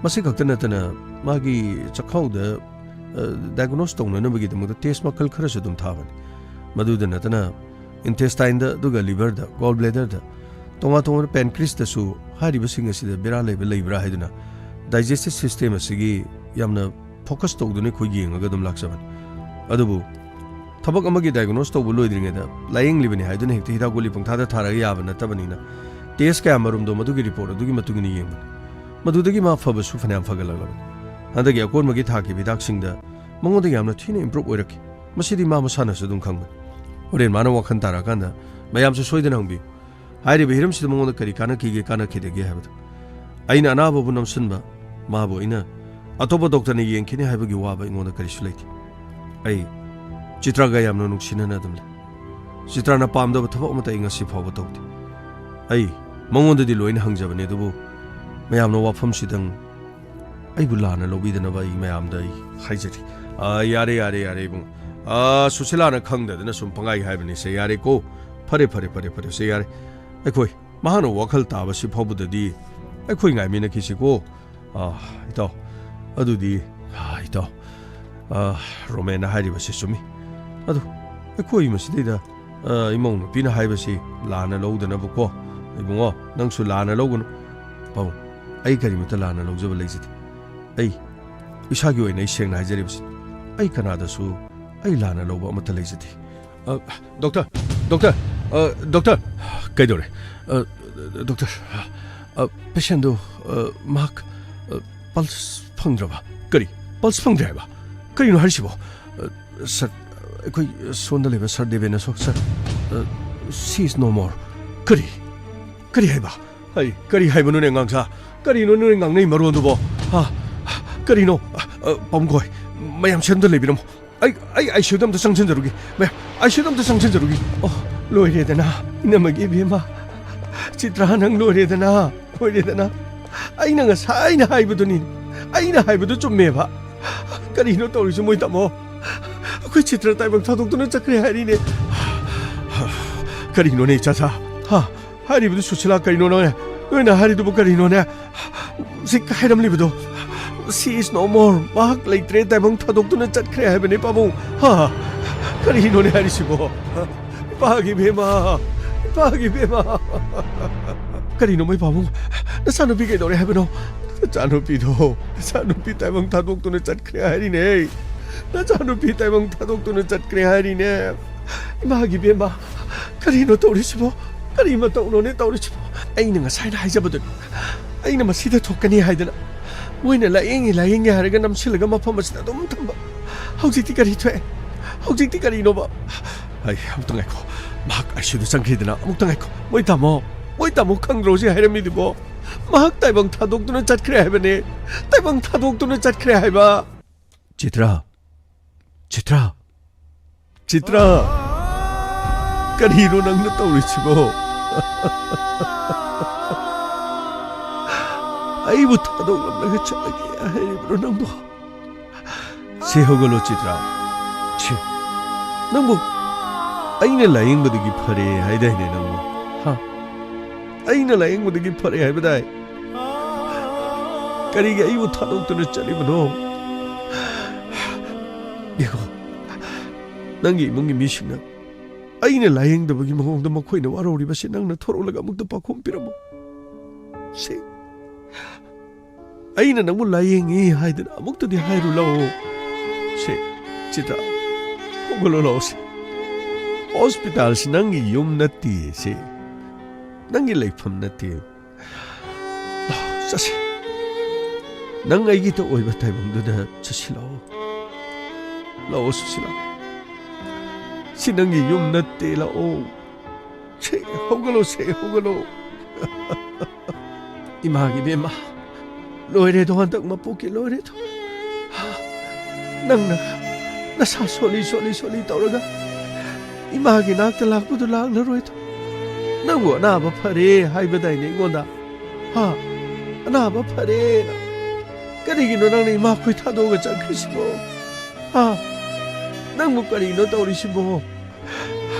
ꯃꯁꯤ ꯈꯛꯇ ꯅꯠꯇꯅ ꯃꯥꯒꯤ ꯆꯥꯛꯈꯥꯎꯗ, ꯑ, ꯗꯥꯏꯒꯅꯣꯁ ꯇꯧꯅꯅꯕꯒꯤꯗꯃꯛꯇ ꯇꯦꯁ ꯃꯈꯜ ꯈꯔꯁꯨ ꯑꯗꯨꯝ ꯊꯥꯕꯅꯤ꯫ ꯃꯗꯨꯗ ꯅꯠꯇꯅ ꯏꯟꯇꯦꯁꯇꯥꯏꯟꯗ, ꯑꯗꯨꯒ ꯂꯤꯚꯔꯗ, ꯒꯣꯜ ꯕ꯭ꯂꯦꯗꯔꯗ, ꯇꯣꯉꯥꯟ ꯇꯣꯉꯥꯟꯕ ꯄꯦꯟꯀ꯭ꯔꯤꯁꯇꯁꯨ ꯍꯥꯏꯔꯤꯕꯁꯤꯡ ꯑꯁꯤꯗ ꯕꯦꯔꯥ ꯂꯩꯕ ꯂꯩꯕ꯭ꯔꯥ ꯍꯥꯏꯗꯨꯅ ꯗꯥꯏꯖꯦꯁꯇꯤꯚ ꯁꯤꯁꯇꯦꯝ ꯑꯁꯤꯒꯤ ꯌꯥꯝꯅ ꯐꯣꯀꯁ ꯇꯧꯗꯨꯅ ꯑꯩꯈꯣꯏ ꯌꯦꯡꯉꯒ ꯑꯗꯨꯝ ꯂꯥꯛꯆꯕꯅꯤ꯫ ꯑꯗꯨꯕꯨ ꯊꯕꯛ ꯑꯃꯒꯤ diagnose ꯇꯧꯕ ꯂꯣꯏꯗ꯭ꯔꯤꯉꯩꯗ ꯂꯥꯌꯦꯡꯂꯤꯕꯅꯤ ꯍꯥꯏꯗꯨꯅ ꯍꯦꯛꯇ ꯍꯤꯗꯥꯛ ꯒꯨꯂꯤ ꯄꯪꯊꯥꯗ ꯊꯥꯔꯒ ꯌꯥꯕ ꯅꯠꯇꯕꯅꯤꯅ, test ꯀꯌꯥ ꯃꯔꯨꯝꯗꯣ ꯃꯗꯨꯒꯤ report ꯑꯗꯨꯒꯤ ꯃꯇꯨꯡ ꯏꯟꯅ ꯌꯦꯡꯕꯅꯤ꯫ ꯃꯗꯨꯗꯒꯤ ꯃꯥ ꯐꯕꯁꯨ ꯐꯅꯌꯥꯝ ꯐꯒꯠꯂꯛꯂꯕꯅꯤ꯫ ꯍꯟꯗꯛꯀꯤ ꯑꯀꯣꯟꯕꯒꯤ ꯊꯥꯈꯤꯕ ꯍꯤꯗꯥꯛꯁꯤꯡꯗ ꯃꯉꯣꯟꯗ ꯌꯥꯝꯅ ꯊꯤꯅ improve ꯑꯣꯏꯔꯛꯈꯤ꯫ ꯃꯁꯤꯗꯤ ꯃꯥ ꯃꯁꯥꯅꯁꯨ ꯑꯗꯨꯝ ꯈꯪꯕꯅꯤ꯫ ꯍꯣꯔꯦꯟ ꯃꯥꯅ ꯋꯥꯈꯜ ꯇꯥꯔꯛꯑꯀꯥꯟꯗ ꯃꯌꯥꯝꯁꯨ ꯁꯣꯏꯗꯅ ꯍꯪꯕꯤꯌꯨ꯫ ꯍꯥꯏꯔꯤꯕ ꯍꯤꯔꯝꯁꯤꯗ ꯃꯉꯣꯟꯗ ꯀꯔꯤ ꯀꯥꯟꯅꯈꯤꯒꯦ, ꯀꯥꯟꯅꯈꯤꯗꯒꯦ ꯍꯥꯏꯕꯗꯣ꯫ ꯑꯩꯅ ꯑꯅꯥꯕꯕꯨ ꯅꯝꯁꯤꯟꯕ, ꯃꯥꯕꯨ ꯑꯩꯅ ꯑꯇꯣꯞꯄ doctorꯅ ꯌꯦꯡꯈꯤꯅꯤ ꯍꯥꯏꯕꯒꯤ ꯋꯥꯕ ꯑꯩꯉꯣꯟꯗ ꯀꯔꯤꯁꯨ ꯂꯩꯇꯦ꯫ ꯑꯩ ꯆꯤꯇ꯭ꯔꯥꯒ ꯌꯥꯝꯅ ꯅꯨꯡꯁꯤꯅꯅ ꯑꯗꯨꯝ ꯂꯩ꯫ ꯆꯤꯇ꯭ꯔꯥꯅ ꯄꯥꯝꯗꯕ ꯊꯕꯛ ꯑꯃꯠꯇ ꯑꯩ ꯉꯁꯤ ꯐꯥꯎꯕ ꯇꯧꯗꯦ꯫ ꯑꯩ ꯃꯉꯣꯟꯗꯗꯤ ꯂꯣꯏꯅ ꯍꯪꯖꯕꯅꯤ, ꯑꯗꯨꯕꯨ ꯃꯌꯥꯝꯅ ꯋꯥꯐꯝꯁꯤꯗꯪ ꯑꯩꯕꯨ ꯂꯥꯟꯅ ꯂꯧꯕꯤꯗꯅꯕ ꯑꯩ ꯃꯌꯥꯝꯗ ꯑꯩ ꯍꯥꯏꯖꯔꯤ꯫ ꯑꯥ, ꯌꯥꯔꯦ, ꯌꯥꯔꯦ, ꯌꯥꯔꯦ, ꯏꯕꯨꯡ꯫ ꯑꯥ, ꯁꯨꯁꯤꯂꯥꯅ ꯈꯪꯗꯗꯅ ꯁꯨꯝ ꯄꯪꯍꯥꯏ ꯍꯥꯏꯕꯅꯤ꯫ ꯁꯦ, ꯌꯥꯔꯦꯀꯣ꯫ ꯐꯔꯦ, ꯐꯔꯦ, ꯐꯔꯦ, ꯐꯔꯦ, ꯁꯦ, ꯌꯥꯔꯦ꯫ ꯑꯩꯈꯣꯏ, ꯃꯍꯥꯛꯅ ꯋꯥꯈꯜ ꯇꯥꯕꯁꯤ ꯐꯥꯎꯕꯗꯗꯤ ꯑꯩꯈꯣꯏ ꯉꯥꯏꯃꯤꯟꯅꯈꯤꯁꯤꯀꯣ꯫ ꯑꯥ, ꯏꯇꯥꯎ, ꯑꯗꯨꯗꯤ, ꯑꯥ, ꯏꯇꯥꯎ, ꯑꯥ, ꯔꯣꯃꯦꯟꯅ ꯍꯥꯏꯔꯤꯕꯁꯤ ꯆꯨꯝꯃꯤ꯫ ꯑꯗꯨ ꯑꯩꯈꯣꯏ ꯃꯁꯤꯗꯩꯗ, ꯑꯥ, ꯏꯃꯧ ꯅꯨꯄꯤꯅ ꯍꯥꯏꯕꯁꯤ ꯂꯥꯟꯅ ꯂꯧꯗꯅꯕꯀꯣ꯫ ꯏꯕꯨꯡꯉꯣ, ꯅꯪꯁꯨ ꯂꯥꯟꯅ ꯂꯧꯒꯅꯨ꯫ ꯄꯥꯕꯨꯡ, ꯑꯩ ꯀꯔꯤꯃꯠꯇ ꯂꯥꯟꯅ ꯂꯧꯖꯕ ꯂꯩꯖꯗꯦ꯫ ꯑꯩ ꯏꯁꯥꯒꯤ ꯑꯣꯏꯅ ꯑꯩ ꯁꯦꯡꯅ ꯍꯥꯏꯖꯔꯤꯕꯁꯤ, ꯑꯩ ꯀꯅꯥꯗꯁꯨ ꯑꯩ ꯂꯥꯟꯅ ꯂꯧꯕ ꯑꯃꯠꯇ ꯂꯩꯖꯗꯦ꯫ ꯑ, ꯗꯣꯛꯇꯔ, ꯗꯣꯛꯇꯔ, ꯑ, ꯗꯣꯛꯇꯔ, ꯀꯩꯗꯧꯔꯦ? ꯑ, ꯗꯣꯛꯇꯔ, ꯑ, patientꯗꯨ, ꯑ, ꯃꯍꯥꯛ, ꯑ, pulse ꯐꯪꯗ꯭ꯔꯕ? ꯀꯔꯤ? Pulse ꯐꯪꯗ꯭ꯔꯦ ꯍꯥꯏꯕ? ꯀꯔꯤꯅꯣ ꯍꯥꯏꯔꯤꯁꯤꯕꯣ? ꯑ, ꯁꯥꯔ, ꯑꯩꯈꯣꯏ ꯁꯣꯝꯗ ꯂꯩꯕ ꯁꯥꯔ ꯗꯦꯕꯦꯟꯅꯁꯨ, ꯁꯥꯔ, ꯑ, she is no more꯫ ꯀꯔꯤ? ꯀꯔꯤ ꯍꯥꯏꯕ? ꯑꯩ, ꯀꯔꯤ ꯍꯥꯏꯕꯅꯣꯅꯦ, ꯑꯉꯥꯡꯁꯥ? ꯀꯔꯤꯅꯣ ꯅꯣꯏ ꯉꯥꯡꯅꯩ ꯃꯔꯣꯟꯗꯨꯕꯣ? ꯍꯥ? ꯀꯔꯤꯅꯣ? ꯑ, ꯑ, ꯄꯥꯕꯨꯡꯈꯣꯏ, ꯃꯌꯥꯝ ꯁꯦꯝꯗ ꯂꯩꯕꯤꯔꯝꯃꯣ꯫ ꯑꯩ, ꯑꯩ ICUꯗ ꯑꯝꯇ ꯆꯪꯁꯤꯟꯖꯔꯨꯒꯦ꯫ ꯃꯌꯥꯝ, ICUꯗ ꯑꯝꯇ ꯆꯪꯁꯤꯟꯖꯔꯨꯒꯦ꯫ ꯑꯣ, ꯂꯣꯏꯔꯦꯗꯅ, ꯏꯅꯝꯃꯒꯤ ꯏꯕꯦꯝꯃ꯫ ꯆꯤꯇ꯭ꯔꯥ, ꯅꯪ ꯂꯣꯏꯔꯦꯗꯅ, ꯂꯣꯏꯔꯦꯗꯅ꯫ ꯑꯩꯅ ꯉꯁꯥꯏꯅ ꯍꯥꯏꯕꯗꯨꯅꯤ, ꯑꯩꯅ ꯍꯥꯏꯕꯗꯨ ꯆꯨꯝꯃꯦꯕ꯫ ꯀꯔꯤꯅꯣ ꯇꯧꯔꯤꯁꯤ ꯃꯣꯏ ꯇꯥꯃꯣ? ꯑꯩꯈꯣꯏ ꯆꯤꯇ꯭ꯔ ꯇꯥꯏꯕꯪ ꯊꯥꯗꯣꯛꯇꯨꯅ ꯆꯠꯈ꯭ꯔꯦ ꯍꯥꯏꯔꯤꯅꯦ꯫ ꯀꯔꯤꯅꯣꯅꯦ, ꯏꯆꯥꯁꯥ? ꯍꯥ? ꯍꯥꯏꯔꯤꯕꯗꯨ ꯁꯨꯁꯤꯂꯥ ꯀꯔꯤꯅꯣ ꯅꯣꯏ? ꯅꯣꯏꯅ ꯍꯥꯏꯔꯤꯗꯨꯕꯨ ꯀꯔꯤꯅꯣꯅꯦ? ꯁꯤ ꯍꯥꯏꯔꯝꯂꯤꯕꯗꯣ, "She is no more", ꯃꯍꯥꯛ ꯂꯩꯇ꯭ꯔꯦ, ꯇꯥꯏꯕꯪ ꯊꯥꯗꯣꯛꯇꯨꯅ ꯆꯠꯈ꯭ꯔꯦ ꯍꯥꯏꯕꯅꯦ, ꯄꯥꯕꯨꯡ꯫ ꯍꯥ? ꯀꯔꯤꯅꯣꯅꯦ ꯍꯥꯏꯔꯤꯁꯤꯕꯣ? ꯏꯄꯥꯒꯤ ꯏꯕꯦꯝꯃ, ꯏꯄꯥꯒꯤ ꯏꯕꯦꯝꯃ꯫ ꯀꯔꯤꯅꯣ ꯃꯣꯏ ꯄꯥꯕꯨꯡ? ꯅꯆꯥꯅꯨꯄꯤ ꯀꯩꯗꯧꯔꯦ ꯍꯥꯏꯕꯅꯣ? ꯅꯆꯥꯅꯨꯄꯤꯗꯣ, ꯅꯆꯥꯅꯨꯄꯤ ꯇꯥꯏꯕꯪ ꯊꯥꯗꯣꯛꯇꯨꯅ ꯆꯠꯈ꯭ꯔꯦ ꯍꯥꯏꯔꯤꯅꯦ꯫ ꯅꯆꯥꯅꯨꯄꯤ ꯇꯥꯏꯕꯪ ꯊꯥꯗꯣꯛꯇꯨꯅ ꯆꯠꯈ꯭ꯔꯦ ꯍꯥꯏꯔꯤꯅꯦ꯫ ꯏꯃꯥꯒꯤ ꯏꯕꯦꯝꯃ, ꯀꯔꯤꯅꯣ ꯇꯧꯔꯤꯁꯤꯕꯣ? ꯀꯔꯤ ꯃꯇꯧꯅꯣꯅꯦ ꯇꯧꯔꯤꯁꯤꯕꯣ? ꯑꯩꯅ ꯉꯁꯥꯏꯅ ꯍꯥꯏꯖꯕꯗꯨꯅꯤ, ꯑꯩꯅ ꯃꯁꯤꯗ ꯊꯣꯛꯀꯅꯤ ꯍꯥꯏꯗꯅ꯫ ꯃꯣꯏꯅ ꯂꯥꯌꯦꯡꯉꯤ ꯂꯥꯌꯦꯡꯉꯤ ꯍꯥꯏꯔꯒ ꯅꯝꯁꯤꯜꯂꯒ ꯃꯐꯝ ꯑꯁꯤꯗ ꯑꯗꯨꯝ ꯊꯝꯕ꯫ ꯍꯧꯖꯤꯛꯇꯤ ꯀꯔꯤ ꯊꯣꯛꯑꯦ? ꯍꯧꯖꯤꯛꯇꯤ ꯀꯔꯤꯅꯣꯕ? ꯑꯩ ꯑꯝꯇ ꯉꯥꯏꯈꯣ꯫ ꯃꯍꯥꯛ ꯑꯥꯏ ꯁꯤ ꯌꯨꯗ ꯆꯪꯈꯤꯗꯅ꯫ ꯑꯃꯨꯛꯇ ꯉꯥꯏꯈꯣ꯫ ꯃꯣꯏ ꯇꯥꯃꯣ, ꯃꯣꯏ ꯇꯥꯃꯣ ꯈꯪꯗ꯭ꯔꯣ ꯍꯧꯖꯤꯛ ꯍꯥꯏꯔꯝꯃꯤꯗꯨꯕꯣ? ꯃꯍꯥꯛ ꯇꯥꯏꯕꯪ ꯊꯥꯗꯣꯛꯇꯨꯅ ꯆꯠꯈ꯭ꯔꯦ ꯍꯥꯏꯕꯅꯦ꯫ ꯇꯥꯏꯕꯪ ꯊꯥꯗꯣꯛꯇꯨꯅ ꯆꯠꯈ꯭ꯔꯦ ꯍꯥꯏꯕ꯫ ꯆꯤꯇ꯭ꯔꯥ, ꯆꯤꯇ꯭ꯔꯥ, ꯆꯤꯇ꯭ꯔꯥ, ꯀꯔꯤꯅꯣ ꯅꯪꯅ ꯇꯧꯔꯤꯁꯤꯕꯣ? ꯑꯩꯕꯨ ꯊꯥꯗꯣꯛꯂꯝꯂꯒ ꯆꯠꯂꯒꯦ ꯍꯥꯏꯔꯤꯕ꯭ꯔꯣ ꯅꯪꯕꯨ? ꯁꯤ ꯍꯧꯒꯠꯂꯣ ꯆꯤꯇ꯭ꯔꯥ꯫ ꯁꯤ, ꯅꯪꯕꯨ ꯑꯩꯅ ꯂꯥꯌꯦꯡꯕꯗꯒꯤ ꯐꯔꯦ ꯍꯥꯏꯗꯥꯏꯅꯦ ꯅꯪꯕꯨ? ꯍꯥ? ꯑꯩꯅ ꯂꯥꯌꯦꯡꯕꯗꯒꯤ ꯐꯔꯦ ꯍꯥꯏꯕꯗꯥꯏ? ꯀꯔꯤꯒꯤ ꯑꯩꯕꯨ ꯊꯥꯗꯣꯛꯇꯨꯅ ꯆꯠꯂꯤꯕꯅꯣ? ꯌꯦꯡꯉꯣ, ꯅꯪꯒꯤ ꯏꯃꯨꯡꯒꯤ ꯃꯤꯁꯤꯡꯅ ꯑꯩꯅ ꯂꯥꯌꯦꯡꯗꯕꯒꯤ ꯃꯑꯣꯡꯗ ꯃꯈꯣꯏꯅ ꯋꯥꯔꯧꯔꯤꯕꯁꯤ ꯅꯪꯅ ꯊꯣꯔꯛꯂꯒ ꯑꯃꯨꯛꯇ ꯄꯥꯎꯈꯨꯝ ꯄꯤꯔꯝꯃꯨ꯫ ꯁꯤ, ꯑꯩꯅ ꯅꯪꯕꯨ ꯂꯥꯌꯦꯡꯉꯤ ꯍꯥꯏꯗꯅ ꯑꯃꯨꯛꯇꯗꯤ ꯍꯥꯏꯔꯨ ꯂꯥꯛꯑꯣ꯫ ꯁꯤ, ꯆꯤꯇ꯭ꯔꯥ, ꯍꯧꯒꯠꯂꯣ ꯂꯥꯛꯑꯣ ꯁꯤ꯫ ꯍꯣꯁꯄꯤꯇꯥꯜꯁꯤ ꯅꯪꯒꯤ ꯌꯨꯝ ꯅꯠꯇꯦ ꯁꯤ꯫ ꯅꯪꯒꯤ ꯂꯩꯐꯝ ꯅꯠꯇꯦ꯫ ꯂꯥꯛꯑꯣ, ꯆꯠꯁꯤ꯫ ꯅꯪ ꯑꯩꯒꯤꯇ ꯑꯣꯏꯕ ꯇꯥꯏꯕꯪꯗꯨꯗ ꯆꯠꯁꯤ ꯂꯥꯛꯑꯣ꯫ ꯂꯥꯛꯑꯣ, ꯁꯨꯁꯤꯂꯥ꯫ ꯁꯤ ꯅꯪꯒꯤ ꯌꯨꯝ ꯅꯠꯇꯦ, ꯂꯥꯛꯑꯣ꯫ ꯁꯦ, ꯍꯧꯒꯠꯂꯣ, ꯁꯦ, ꯍꯧꯒꯠꯂꯣ꯫ ꯏꯃꯥꯒꯤ ꯏꯕꯦꯝꯃ, ꯂꯣꯏꯔꯦꯗꯣ, ꯍꯟꯗꯛ ꯃꯄꯣꯛꯀꯤ ꯂꯣꯏꯔꯦꯗꯣ꯫ ꯍꯥ? ꯅꯪꯅ ꯅꯁꯥ ꯁꯣꯜꯂꯤ, ꯁꯣꯜꯂꯤ, ꯁꯣꯜꯂꯤ ꯇꯧꯔꯒ ꯏꯃꯥꯒꯤ ꯅꯥꯛꯇ ꯂꯥꯛꯄꯗꯨ ꯂꯥꯛꯂꯔꯣꯏꯗꯣ꯫ ꯅꯪꯕꯨ ꯑꯅꯥꯕ ꯐꯔꯦ ꯍꯥꯏꯕꯗꯥꯏꯅꯦ ꯑꯩꯉꯣꯟꯗ? ꯍꯥ? ꯑꯅꯥꯕ ꯐꯔꯦꯅ꯫ ꯀꯔꯤꯒꯤꯅꯣ ꯅꯪꯅ ꯏꯃꯥꯈꯣꯏ ꯊꯥꯗꯣꯛꯑꯒ ꯆꯠꯈ꯭ꯔꯤꯁꯤꯕꯣ? ꯍꯥ? ꯅꯪꯕꯨ ꯀꯔꯤꯅꯣ ꯇꯧꯔꯤꯁꯤꯕꯣ?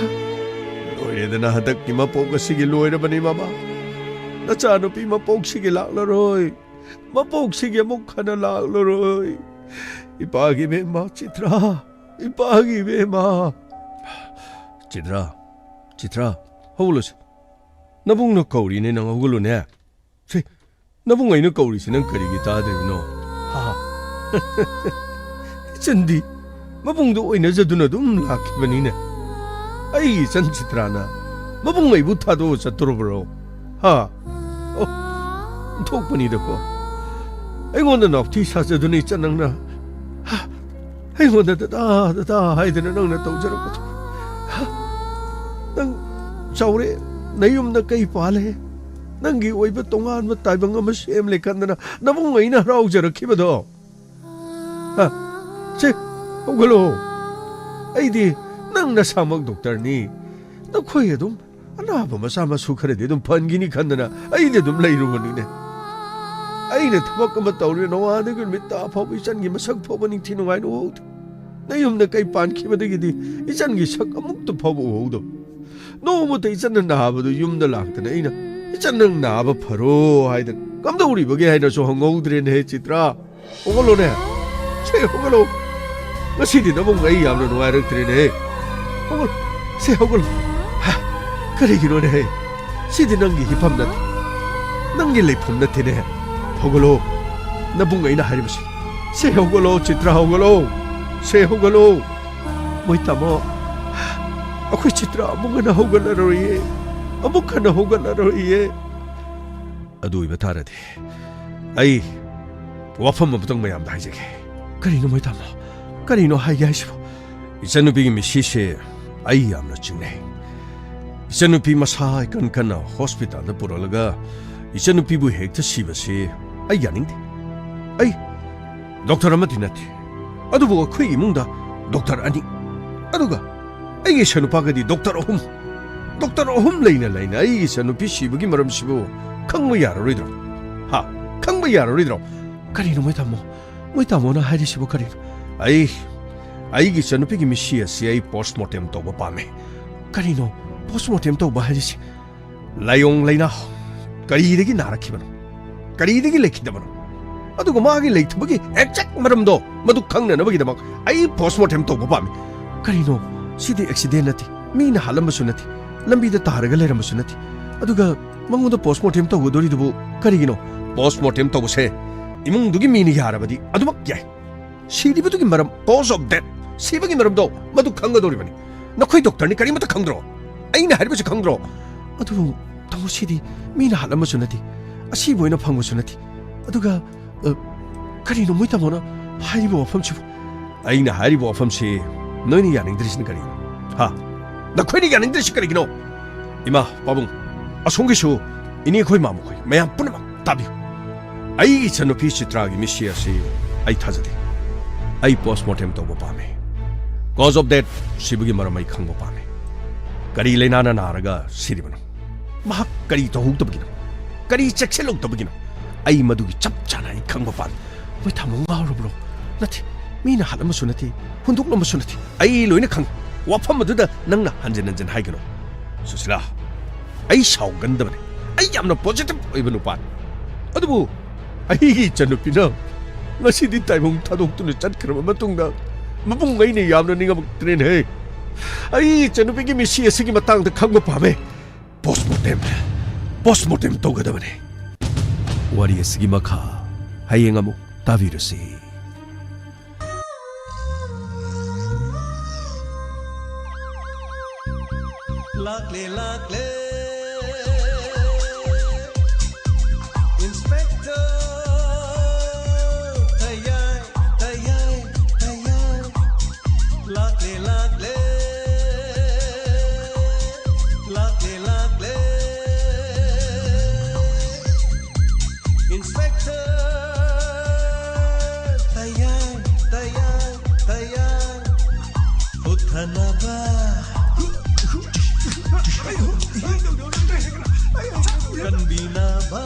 ꯂꯣꯏꯔꯦꯗꯅ, ꯍꯟꯗꯛꯀꯤ ꯃꯄꯣꯛ ꯑꯁꯤꯒꯤ ꯂꯣꯏꯔꯕꯅꯤ, ꯃꯃꯥ꯫ ꯅꯆꯥꯅꯨꯄꯤ ꯃꯄꯣꯛꯁꯤꯒꯤ ꯂꯥꯛꯂꯔꯣꯏ꯫ ꯃꯄꯣꯛꯁꯤꯒꯤ ꯑꯃꯨꯛ ꯍꯟꯅ ꯂꯥꯛꯂꯔꯣꯏ꯫ ꯏꯄꯥꯒꯤ ꯏꯕꯦꯝꯃ ꯆꯤꯇ꯭ꯔꯥ, ꯏꯄꯥꯒꯤ ꯏꯕꯦꯝꯃ꯫ ꯆꯤꯇ꯭ꯔꯥ, ꯆꯤꯇ꯭ꯔꯥ, ꯍꯧꯒꯠꯂꯨꯁꯦ꯫ ꯅꯕꯨꯡꯅ ꯀꯧꯔꯤꯅꯦ, ꯅꯪ ꯍꯧꯒꯠꯂꯨꯅꯦ꯫ ꯁꯦ, ꯅꯕꯨꯡ ꯑꯩꯅ ꯀꯧꯔꯤꯁꯤ ꯅꯪ ꯀꯔꯤꯒꯤ ꯇꯥꯗ꯭ꯔꯤꯕꯅꯣ? ꯍꯥ? ꯏꯆꯟꯗꯤ ꯃꯕꯨꯡꯗꯣ ꯑꯣꯏꯅꯖꯗꯨꯅ ꯑꯗꯨꯝ ꯂꯥꯛꯈꯤꯕꯅꯤꯅꯦ꯫ ꯑꯩꯒꯤ ꯏꯆꯟ ꯆꯤꯇ꯭ꯔꯥꯅ ꯃꯕꯨꯡ ꯑꯩꯕꯨ ꯊꯥꯗꯣꯛꯑ ꯆꯠꯇꯣꯔꯕ꯭ꯔꯣ? ꯍꯥ? ꯑꯣ, ꯑꯣꯟꯊꯣꯛꯄꯅꯤꯗꯀꯣ꯫ ꯑꯩꯉꯣꯟꯗ ꯅꯥꯎꯊꯤ ꯁꯥꯖꯗꯨꯅ ꯏꯆꯟ ꯅꯪꯅ, ꯍꯥ? ꯑꯩꯉꯣꯟꯗ "ꯗꯗꯥ, ꯗꯗꯥ" ꯍꯥꯏꯗꯅ ꯅꯪꯅ ꯇꯧꯖꯔꯛꯄꯗꯣ, ꯍꯥ? ꯅꯪ ꯆꯥꯎꯔꯦ, ꯅꯌꯨꯝꯗ ꯀꯩ ꯄꯥꯜꯂꯦ, ꯅꯪꯒꯤ ꯑꯣꯏꯕ ꯇꯣꯉꯥꯟꯕ ꯇꯥꯏꯕꯪ ꯑꯃ ꯁꯦꯝꯂꯦ ꯈꯟꯗꯅ ꯅꯕꯨꯡ ꯑꯩꯅ ꯍꯔꯥꯎꯖꯔꯛꯈꯤꯕꯗꯣ꯫ ꯍꯥ? ꯁꯦ, ꯍꯧꯒꯠꯂꯣ꯫ ꯑꯩꯗꯤ ꯅꯪ ꯅꯁꯥꯃꯛ ꯗꯣꯛꯇꯔꯅꯤ꯫ ꯅꯈꯣꯏ ꯑꯗꯨꯝ ꯑꯅꯥꯕ ꯃꯆꯥ ꯃꯁꯨ ꯈꯔꯗꯤ ꯑꯗꯨꯝ ꯐꯍꯟꯈꯤꯅꯤ ꯈꯟꯗꯅ ꯑꯩꯗꯤ ꯑꯗꯨꯝ ꯂꯩꯔꯨꯕꯅꯤꯅꯦ꯫ ꯑꯩꯅ ꯊꯕꯛ ꯑꯃ ꯇꯧꯔꯦ, ꯅꯣꯡꯉꯥꯟꯗꯒꯤ ꯅꯨꯃꯤꯠ ꯇꯥ ꯐꯥꯎꯕ ꯏꯆꯟꯒꯤ ꯃꯁꯛ ꯐꯥꯎꯕ ꯅꯤꯡꯊꯤ ꯅꯨꯡꯉꯥꯏꯅ ꯎꯍꯧꯗꯦ꯫ ꯅꯌꯨꯝꯗ ꯀꯩ ꯄꯥꯟꯈꯤꯕꯗꯒꯤꯗꯤ ꯏꯆꯟꯒꯤ ꯁꯛ ꯑꯃꯨꯛꯇ ꯐꯥꯎꯕ ꯎꯍꯧꯗꯕ꯫ ꯅꯣꯡꯃꯇ ꯏꯆꯟꯅ ꯅꯥꯕꯗꯨ ꯌꯨꯝꯗ ꯂꯥꯛꯇꯅ ꯑꯩꯅ, "ꯏꯆꯟ ꯅꯪ ꯅꯥꯕ ꯐꯔꯣ" ꯍꯥꯏꯗꯅ ꯀꯝꯗꯧꯔꯤꯕꯒꯦ ꯍꯥꯏꯅꯁꯨ ꯍꯪꯍꯧꯗ꯭ꯔꯦꯅꯦ ꯍꯦ ꯆꯤꯇ꯭ꯔꯥ꯫ ꯍꯧꯒꯠꯂꯣꯅꯦ꯫ ꯁꯦ ꯍꯧꯒꯠꯂꯣ꯫ ꯉꯁꯤꯗꯤ ꯅꯕꯨꯡ ꯑꯩ ꯌꯥꯝꯅ ꯅꯨꯡꯉꯥꯏꯔꯛꯇ꯭ꯔꯦꯅꯦ꯫ ꯍꯧꯒꯠꯂꯣ꯫ ꯁꯦ ꯍꯧꯒꯠꯂꯣ꯫ ꯍꯥ, ꯀꯔꯤꯒꯤꯅꯣꯅꯦ ꯍꯦ? ꯁꯤꯗꯤ ꯅꯪꯒꯤ ꯍꯤꯐꯝ ꯅꯠꯇꯦ꯫ ꯅꯪꯒꯤ ꯂꯩꯐꯝ ꯅꯠꯇꯦꯅꯦ꯫ ꯍꯧꯒꯠꯂꯣ꯫ ꯅꯕꯨꯡ ꯑꯩꯅ ꯍꯥꯏꯔꯤꯕꯁꯤ꯫ ꯁꯦ ꯍꯧꯒꯠꯂꯣ, ꯆꯤꯇ꯭ꯔꯥ ꯍꯧꯒꯠꯂꯣ꯫ ꯁꯦ ꯍꯧꯒꯠꯂꯣ꯫ ꯃꯣꯏ ꯇꯥꯃꯣ, ꯑꯩꯈꯣꯏ ꯆꯤꯇ꯭ꯔꯥ ꯑꯃꯨꯛ ꯍꯟꯅ ꯍꯧꯒꯠꯂꯔꯣꯏꯌꯦ꯫ ꯑꯃꯨꯛ ꯍꯟꯅ ꯍꯧꯒꯠꯂꯔꯣꯏꯌꯦ꯫ ꯑꯗꯨ ꯑꯣꯏꯕ ꯇꯥꯔꯗꯤ ꯑꯩ ꯋꯥꯐꯝ ꯑꯃꯇꯪ ꯃꯌꯥꯝꯗ ꯍꯥꯏꯖꯒꯦ꯫ ꯀꯔꯤꯅꯣ ꯃꯣꯏ ꯇꯥꯃꯣ? ꯀꯔꯤꯅꯣ ꯍꯥꯏꯒꯦ ꯍꯥꯏꯁꯤꯕꯣ? ꯏꯆꯟꯅꯨꯄꯤꯒꯤ ꯃꯤꯁꯤꯁꯦ ꯑꯩ ꯌꯥꯝꯅ ꯆꯤꯡꯅꯩ꯫ ꯏꯆꯟꯅꯨꯄꯤ ꯃꯁꯥ ꯏꯀꯟ ꯀꯟꯅ ꯍꯣꯁꯄꯤꯇꯥꯜꯗ ꯄꯨꯔꯛꯂꯒ ꯏꯆꯟꯅꯨꯄꯤꯕꯨ ꯍꯦꯛꯇ ꯁꯤꯕꯁꯤ ꯑꯩ ꯌꯥꯅꯤꯡꯗꯦ꯫ ꯑꯩ ꯗꯣꯛꯇꯔ ꯑꯃꯗꯤ ꯅꯠꯇꯦ, ꯑꯗꯨꯕꯨ ꯑꯩꯈꯣꯏ ꯏꯃꯨꯡꯗ ꯗꯣꯛꯇꯔ ꯑꯅꯤ, ꯑꯗꯨꯒ ꯑꯩꯒꯤ ꯏꯆꯟꯅꯨꯄꯥꯒꯗꯤ ꯗꯣꯛꯇꯔ ꯑꯍꯨꯝ, ꯗꯣꯛꯇꯔ ꯑꯍꯨꯝ ꯂꯩꯅ ꯂꯩꯅ ꯑꯩꯒꯤ ꯏꯆꯟꯅꯨꯄꯤ ꯁꯤꯕꯒꯤ ꯃꯔꯝꯁꯤꯕꯨ ꯈꯪꯕ ꯌꯥꯔꯔꯣꯏꯗ꯭ꯔꯣ? ꯍꯥ? ꯈꯪꯕ ꯌꯥꯔꯔꯣꯏꯗ꯭ꯔꯣ? ꯀꯔꯤꯅꯣ ꯃꯣꯏ ꯇꯥꯃꯣ? ꯃꯣꯏ ꯇꯥꯃꯣꯅ ꯍꯥꯏꯔꯤꯁꯤꯕꯨ ꯀꯔꯤꯅꯣ? ꯑꯩ, ꯑꯩꯒꯤ ꯏꯆꯟꯅꯨꯄꯤꯒꯤ ꯃꯤꯠꯁꯤ ꯑꯁꯤ ꯑꯩ ꯄꯣꯁꯃꯣꯔꯇꯦꯝ ꯇꯧꯕ ꯄꯥꯝꯃꯦ꯫ ꯀꯔꯤꯅꯣ ꯄꯣꯁꯃꯣꯔꯇꯦꯝ ꯇꯧꯕ ꯍꯥꯏꯔꯤꯁꯤ? ꯂꯥꯏꯑꯣꯡ ꯂꯥꯏꯅꯥ ꯀꯔꯤꯗꯒꯤ ꯅꯥꯔꯛꯈꯤꯕꯅꯣ? ꯀꯔꯤꯗꯒꯤ ꯂꯩꯈꯤꯗꯕꯅꯣ? ꯑꯗꯨꯒ ꯃꯥꯒꯤ ꯂꯩꯇꯕꯒꯤ ꯑꯦꯛꯖꯦꯛ ꯃꯔꯝꯗꯣ ꯃꯗꯨ ꯈꯪꯅꯅꯕꯒꯤꯗꯃꯛ ꯑꯩ ꯄꯣꯁꯃꯣꯔꯇꯦꯝ ꯇꯧꯕ ꯄꯥꯝꯃꯤ꯫ ꯀꯔꯤꯅꯣ? ꯁꯤꯗꯤ ꯑꯦꯛꯁꯤꯗꯦꯟ ꯅꯠꯇꯦ, ꯃꯤꯅ ꯍꯥꯠꯂꯝꯕꯁꯨ ꯅꯠꯇꯦ, ꯂꯝꯕꯤꯗ ꯇꯥꯔꯒ ꯂꯩꯔꯝꯕꯁꯨ ꯅꯠꯇꯦ꯫ ꯑꯗꯨꯒ ꯃꯉꯣꯟꯗ ꯄꯣꯁꯃꯣꯔꯇꯦꯝ ꯇꯧꯒꯗꯣꯔꯤꯗꯨꯕꯨ ꯀꯔꯤꯒꯤꯅꯣ? ꯄꯣꯁꯃꯣꯔꯇꯦꯝ ꯇꯧꯕꯁꯦ ꯏꯃꯨꯡꯗꯨꯒꯤ ꯃꯤꯅ ꯌꯥꯔꯕꯗꯤ ꯑꯗꯨꯃꯛ ꯌꯥꯏ꯫ ꯁꯤꯔꯤꯕꯗꯨꯒꯤ ꯃꯔꯝ, cause of death, ꯁꯤꯕꯒꯤ ꯃꯔꯝꯗꯣ ꯃꯗꯨ ꯈꯪꯒꯗꯧꯔꯤꯕꯅꯤ꯫ ꯅꯈꯣꯏ ꯗꯣꯛꯇꯔꯅꯤ, ꯀꯔꯤꯃꯠꯇ ꯈꯪꯗ꯭ꯔꯣ? ꯑꯩꯅ ꯍꯥꯏꯔꯤꯕꯁꯤ ꯈꯪꯗ꯭ꯔꯣ? ꯑꯗꯨꯕꯨ ꯇꯥꯃꯣ, ꯁꯤꯗꯤ ꯃꯤꯅ ꯍꯥꯠꯂꯝꯕꯁꯨ ꯅꯠꯇꯦ, ꯑꯁꯤꯕ ꯑꯣꯏꯅ ꯐꯪꯕꯁꯨ ꯅꯠꯇꯦ꯫ ꯑꯗꯨꯒ, ꯑ, ꯀꯔꯤꯅꯣ ꯃꯣꯏ ꯇꯥꯃꯣꯅ ꯍꯥꯏꯔꯤꯕ ꯋꯥꯐꯝꯁꯤꯕꯨ? ꯑꯩꯅ ꯍꯥꯏꯔꯤꯕ ꯋꯥꯐꯝꯁꯤ ꯅꯣꯏꯅ ꯌꯥꯅꯤꯡꯗ꯭ꯔꯤꯁꯤꯅ ꯀꯔꯤꯒꯤꯅꯣ? ꯍꯥ? ꯅꯈꯣꯏꯅ ꯌꯥꯅꯤꯡꯗ꯭ꯔꯤꯁꯤ ꯀꯔꯤꯒꯤꯅꯣ? ꯏꯃꯥ, ꯄꯥꯕꯨꯡ, ꯑꯁꯣꯝꯒꯤꯁꯨ ꯏꯅꯦꯈꯣꯏ, ꯃꯥꯃꯈꯣꯏ, ꯃꯌꯥꯝ ꯄꯨꯝꯅꯃꯛ ꯇꯥꯕꯤꯌꯨ꯫ ꯑꯩꯒꯤ ꯏꯆꯟꯅꯨꯄꯤ ꯆꯤꯇ꯭ꯔꯥꯒꯤ ꯃꯤꯠꯁꯤ ꯑꯁꯤ ꯑꯩ ꯊꯥꯖꯗꯦ꯫ ꯑꯩ postmortem ꯇꯧꯕ ꯄꯥꯝꯃꯤ꯫ Cause of death, ꯁꯤꯕꯒꯤ ꯃꯔꯝ ꯑꯩ ꯈꯪꯕ ꯄꯥꯝꯃꯤ꯫ ꯀꯔꯤ ꯂꯥꯏꯅꯥꯅ ꯅꯥꯔꯒ ꯁꯤꯔꯤꯕꯅꯣ? ꯃꯍꯥꯛ ꯀꯔꯤ ꯇꯧꯍꯧꯗꯕꯒꯤꯅꯣ? ꯀꯔꯤ ꯆꯦꯛꯁꯤꯜꯍꯧꯗꯕꯒꯤꯅꯣ? ꯑꯩ ꯃꯗꯨꯒꯤ ꯆꯞ ꯆꯥꯅ ꯑꯩ ꯈꯪꯕ ꯄꯥꯝꯃꯤ꯫ ꯃꯣꯏ ꯊꯥꯃꯣ ꯉꯥꯎꯔꯕ꯭ꯔꯣ? ꯅꯠꯇꯦ, ꯃꯤꯅ ꯍꯥꯠꯂꯝꯕꯁꯨ ꯅꯠꯇꯦ, ꯍꯨꯟꯗꯣꯛꯂꯝꯕꯁꯨ ꯅꯠꯇꯦ꯫ ꯑꯩ ꯂꯣꯏꯅ ꯈꯪꯉꯤ꯫ ꯋꯥꯐꯝ ꯑꯗꯨꯗ ꯅꯪꯅ ꯍꯟꯖꯤꯟ ꯍꯟꯖꯤꯟ ꯍꯥꯏꯒꯅꯨ꯫ ꯁꯨꯁꯤꯂꯥ, ꯑꯩ ꯁꯥꯎꯒꯟꯗꯕꯅꯤ꯫ ꯑꯩ ꯌꯥꯝꯅ positive ꯑꯣꯏꯕ ꯅꯨꯄꯥꯅꯤ꯫ ꯑꯗꯨꯕꯨ ꯑꯩꯒꯤ ꯏꯆꯟꯅꯨꯄꯤꯅ ꯉꯁꯤꯗꯤ ꯇꯥꯏꯕꯪ ꯊꯥꯗꯣꯛꯇꯨꯅ ꯆꯠꯈ꯭ꯔꯕ ꯃꯇꯨꯡꯗ, ꯃꯕꯨꯡ, ꯑꯩꯅ ꯌꯥꯝꯅ ꯅꯤꯡꯉꯝꯃꯛꯇ꯭ꯔꯦꯅꯦꯍꯦ꯫ ꯑꯩ ꯏꯆꯟꯅꯨꯄꯤꯒꯤ ꯃꯤꯠꯁꯤ ꯑꯁꯤꯒꯤ ꯃꯇꯥꯡꯗ ꯈꯪꯕ ꯄꯥꯝꯃꯦ꯫ Postmortem, postmortem ꯇꯧꯒꯗꯕꯅꯤ꯫ ꯋꯥꯔꯤ ꯑꯁꯤꯒꯤ ꯃꯈꯥ ꯍꯌꯦꯡ ꯑꯃꯨꯛ ꯇꯥꯕꯤꯔꯁꯤ꯫ ꯂꯥꯛꯂꯦ, ꯂꯥꯛꯂꯦ, Inspector ꯊꯌꯥꯏ, ꯊꯌꯥꯏ, ꯊꯌꯥꯏ꯫ ꯂꯥꯛꯂꯦ, ꯂꯥꯛꯂꯦ, ꯂꯥꯛꯂꯦ, ꯂꯥꯛꯂꯦ꯫ Inspector ꯊꯌꯥꯏ, ꯊꯌꯥꯏ, ꯊꯌꯥꯏ꯫ ꯍꯨꯠꯊꯅꯕ, ꯀꯟꯕꯤꯅꯕ꯫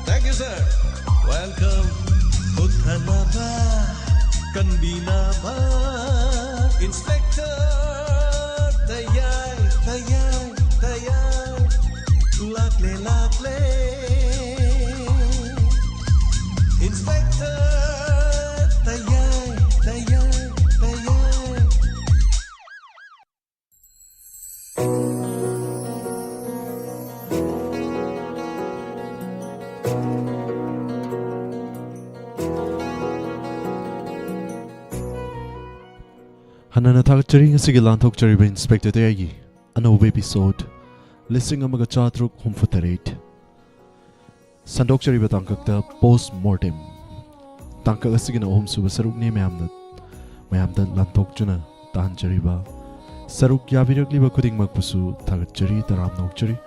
Thank you, sir. Welcome. ꯍꯨꯠꯊꯅꯕ, ꯀꯟꯕꯤꯅꯕ꯫ Inspector ꯊꯌꯥꯏ, ꯊꯌꯥꯏ, ꯊꯌꯥꯏ꯫ ꯂꯥꯛꯂꯦ, ꯂꯥꯛꯂꯦ꯫ Inspector ꯊꯌꯥꯏ, ꯊꯌꯥꯏ, ꯊꯌꯥꯏ꯫ ꯍꯟꯅꯅ ꯊꯥꯒꯠꯆꯔꯤ꯫ ꯉꯁꯤꯒꯤ ꯂꯥꯟꯊꯣꯛꯆꯔꯤꯕ ꯏꯟꯁꯄꯦꯛꯇꯔ ꯇꯌꯥꯏꯒꯤ ꯑꯅꯧꯕ ꯑꯦꯄꯤꯁꯣꯗ ꯂꯤꯁꯤꯡ ꯑꯃꯒ ꯆꯥꯇꯔꯨꯛ ꯍꯨꯝꯐꯨ ꯇꯔꯦꯠ꯫ ꯁꯟꯗꯣꯛꯆꯔꯤꯕ ꯇꯥꯡꯀꯛꯇ ꯄꯣꯁ ꯃꯣꯔꯇꯦꯝ꯫ ꯇꯥꯡꯀꯛ ꯑꯁꯤꯒꯤꯅ ꯑꯍꯨꯝꯁꯨꯕ ꯁꯔꯨꯛꯅꯤ꯫ ꯃꯌꯥꯝꯅ, ꯃꯌꯥꯝꯗ ꯂꯥꯟꯊꯣꯛꯆꯅ ꯇꯥꯍꯟꯖꯔꯤꯕ ꯁꯔꯨꯛ ꯌꯥꯕꯤꯔꯛꯂꯤꯕ ꯈꯨꯗꯤꯡꯃꯛꯄꯨꯁꯨ ꯊꯥꯒꯠꯆꯔꯤ, ꯇꯔꯥꯝꯅ ꯑꯣꯛꯆꯔꯤ꯫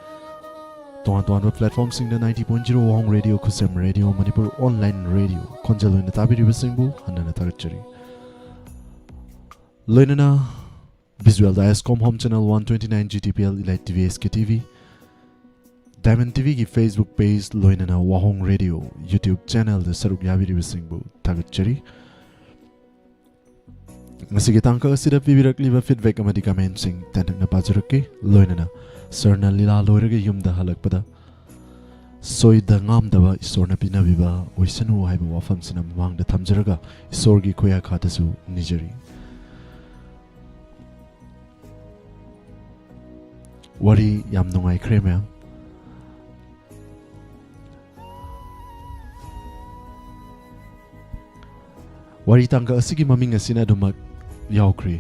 ꯇꯣꯉꯥꯟ ꯇꯣꯉꯥꯟꯕ ꯄ꯭ꯂꯦꯠꯐꯣꯝꯁꯤꯡꯗ ninety point zero Wahong radio, Khusem radio, Manipur online radio ꯈꯣꯟꯖꯦꯜ ꯑꯣꯏꯅ ꯇꯥꯕꯤꯔꯤꯕꯁꯤꯡꯕꯨ ꯍꯟꯅꯅ ꯊꯥꯒꯠꯆꯔꯤ꯫ ꯂꯣꯏꯅꯅ visual Diascom home channel one twenty nine, G T P L Elite T V, S K T V, Diamond T V ꯒꯤ Facebook ꯄꯦꯖ, ꯂꯣꯏꯅꯅ ꯋꯥꯍꯣꯡ ꯔꯦꯗꯤꯑꯣ YouTube ꯆꯦꯅꯦꯜꯗ ꯁꯔꯨꯛ ꯌꯥꯕꯤꯔꯤꯕꯁꯤꯡꯕꯨ ꯊꯥꯒꯠꯆꯔꯤ꯫ ꯉꯁꯤꯒꯤ ꯇꯥꯡꯀꯛ ꯑꯁꯤꯗ ꯄꯤꯕꯤꯔꯛꯂꯤꯕ ꯐꯤꯗꯕꯦꯛ ꯑꯃꯗꯤ ꯀꯃꯦꯟꯁꯤꯡ ꯇꯦꯟꯇꯛꯅ ꯄꯥꯖꯔꯛꯀꯦ꯫ ꯂꯣꯏꯅꯅ ꯁꯔꯅ ꯂꯤꯂꯥ ꯂꯣꯏꯔꯒ ꯌꯨꯝꯗ ꯍꯜꯂꯛꯄꯗ ꯁꯣꯏꯗ ꯉꯥꯝꯗꯕ ꯏꯁꯣꯔꯅ ꯄꯤꯅꯕꯤꯕ ꯑꯣꯏꯁꯅꯨ ꯍꯥꯏꯕ ꯋꯥꯐꯝꯁꯤꯅ ꯃꯃꯥꯡꯗ ꯊꯝꯖꯔꯒ ꯏꯁꯣꯔꯒꯤ ꯈꯨꯌꯥꯈꯥꯗꯁꯨ ꯅꯤꯖꯔꯤ꯫ ꯋꯥꯔꯤ ꯌꯥꯝ ꯅꯨꯡꯉꯥꯏꯈ꯭ꯔꯦ, ꯃꯌꯥꯝ꯫ ꯋꯥꯔꯤ ꯇꯥꯡꯀꯛ ꯑꯁꯤꯒꯤ ꯃꯃꯤꯡ ꯑꯁꯤꯅ ꯑꯗꯨꯃꯛ ꯌꯥꯎꯈ꯭ꯔꯦ,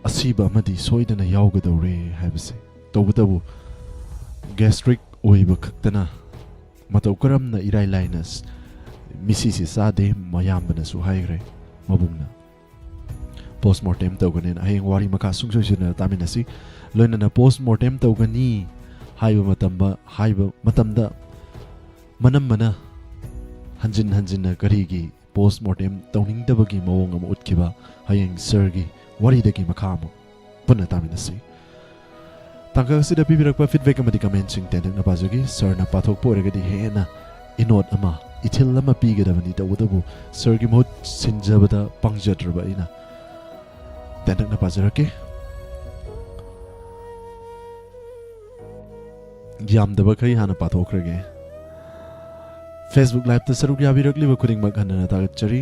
ꯑꯁꯤꯕ ꯑꯃꯗꯤ ꯁꯣꯏꯗꯅ ꯌꯥꯎꯒꯗꯧꯔꯦ ꯍꯥꯏꯕꯁꯦ꯫ ꯇꯧꯕꯇꯕꯨ, ꯒꯦꯁꯇ꯭ꯔꯤꯛ ꯑꯣꯏꯕ ꯈꯛꯇꯅ ꯃꯇꯧ ꯀꯔꯝꯅ ꯏꯔꯥꯏ ꯂꯥꯏꯅ ꯁ-, ꯃꯤꯁꯤꯁꯤ ꯆꯥꯗꯦ, ꯃꯌꯥꯝꯕꯅꯁꯨ ꯍꯥꯏꯈ꯭ꯔꯦ, ꯃꯕꯨꯡꯅ꯫ ꯄꯣꯁꯃꯣꯔꯇꯦꯝ ꯇꯧꯒꯅꯦꯅ꯫ ꯍꯌꯦꯡ ꯋꯥꯔꯤ ꯃꯈꯥ ꯁꯨꯡꯁꯣꯏ ꯁꯣꯏꯗꯅ ꯇꯥꯃꯤꯟꯅꯁꯤ꯫ ꯂꯣꯏꯅꯅ ꯄꯣꯁꯃꯣꯔꯇꯦꯝ ꯇꯧꯒꯅꯤ ꯍꯥꯏꯕ ꯃꯇꯝꯗ, ꯍꯥꯏꯕ ꯃꯇꯝꯗ ꯃꯅꯝꯃꯅ ꯍꯟꯖꯤꯟ ꯍꯟꯖꯤꯟꯅ ꯀꯔꯤꯒꯤ ꯄꯣꯁꯃꯣꯔꯇꯦꯝ ꯇꯧꯅꯤꯡꯗꯕꯒꯤ ꯃꯑꯣꯡ ꯑꯃ ꯎꯠꯈꯤꯕ, ꯍꯌꯦꯡ ꯁꯔꯒꯤ ꯋꯥꯔꯤꯗꯒꯤ ꯃꯈꯥ ꯑꯃꯨꯛ ꯄꯨꯟꯅ ꯇꯥꯃꯤꯟꯅꯁꯤ꯫ ꯇꯥꯡꯀꯛ ꯑꯁꯤꯗ ꯄꯤꯕꯤꯔꯛꯄ ꯐꯤꯗꯕꯦꯛ ꯑꯃꯗꯤ ꯀꯃꯦꯟꯁꯤꯡ ꯇꯦꯟꯇꯛꯅ ꯄꯥꯖꯒꯦ꯫ ꯁꯔꯅ ꯄꯥꯊꯣꯛꯄ ꯑꯣꯏꯔꯒꯗꯤ ꯍꯦꯟꯅ ꯏꯅꯣꯠ ꯑꯃ, ꯏꯊꯤꯜ ꯑꯃ ꯄꯤꯒꯗꯕꯅꯤ꯫ ꯇꯧꯕꯇꯕꯨ ꯁꯔꯒꯤ ꯃꯍꯨꯠ ꯁꯤꯟꯖꯕꯗ ꯄꯥꯡꯖꯗ꯭ꯔꯕ ꯑꯩꯅ ꯇꯦꯟꯇꯛꯅ ꯄꯥꯖꯔꯛꯀꯦ꯫ ꯌꯥꯝꯗꯕꯈꯩ ꯍꯥꯟꯅ ꯄꯥꯊꯣꯛꯈ꯭ꯔꯒꯦ꯫ Facebook Liveꯇ ꯁꯔꯨꯛ ꯌꯥꯕꯤꯔꯛꯂꯤꯕ ꯈꯨꯗꯤꯡꯃꯛ ꯍꯟꯅꯅ ꯊꯥꯒꯠꯆꯔꯤ꯫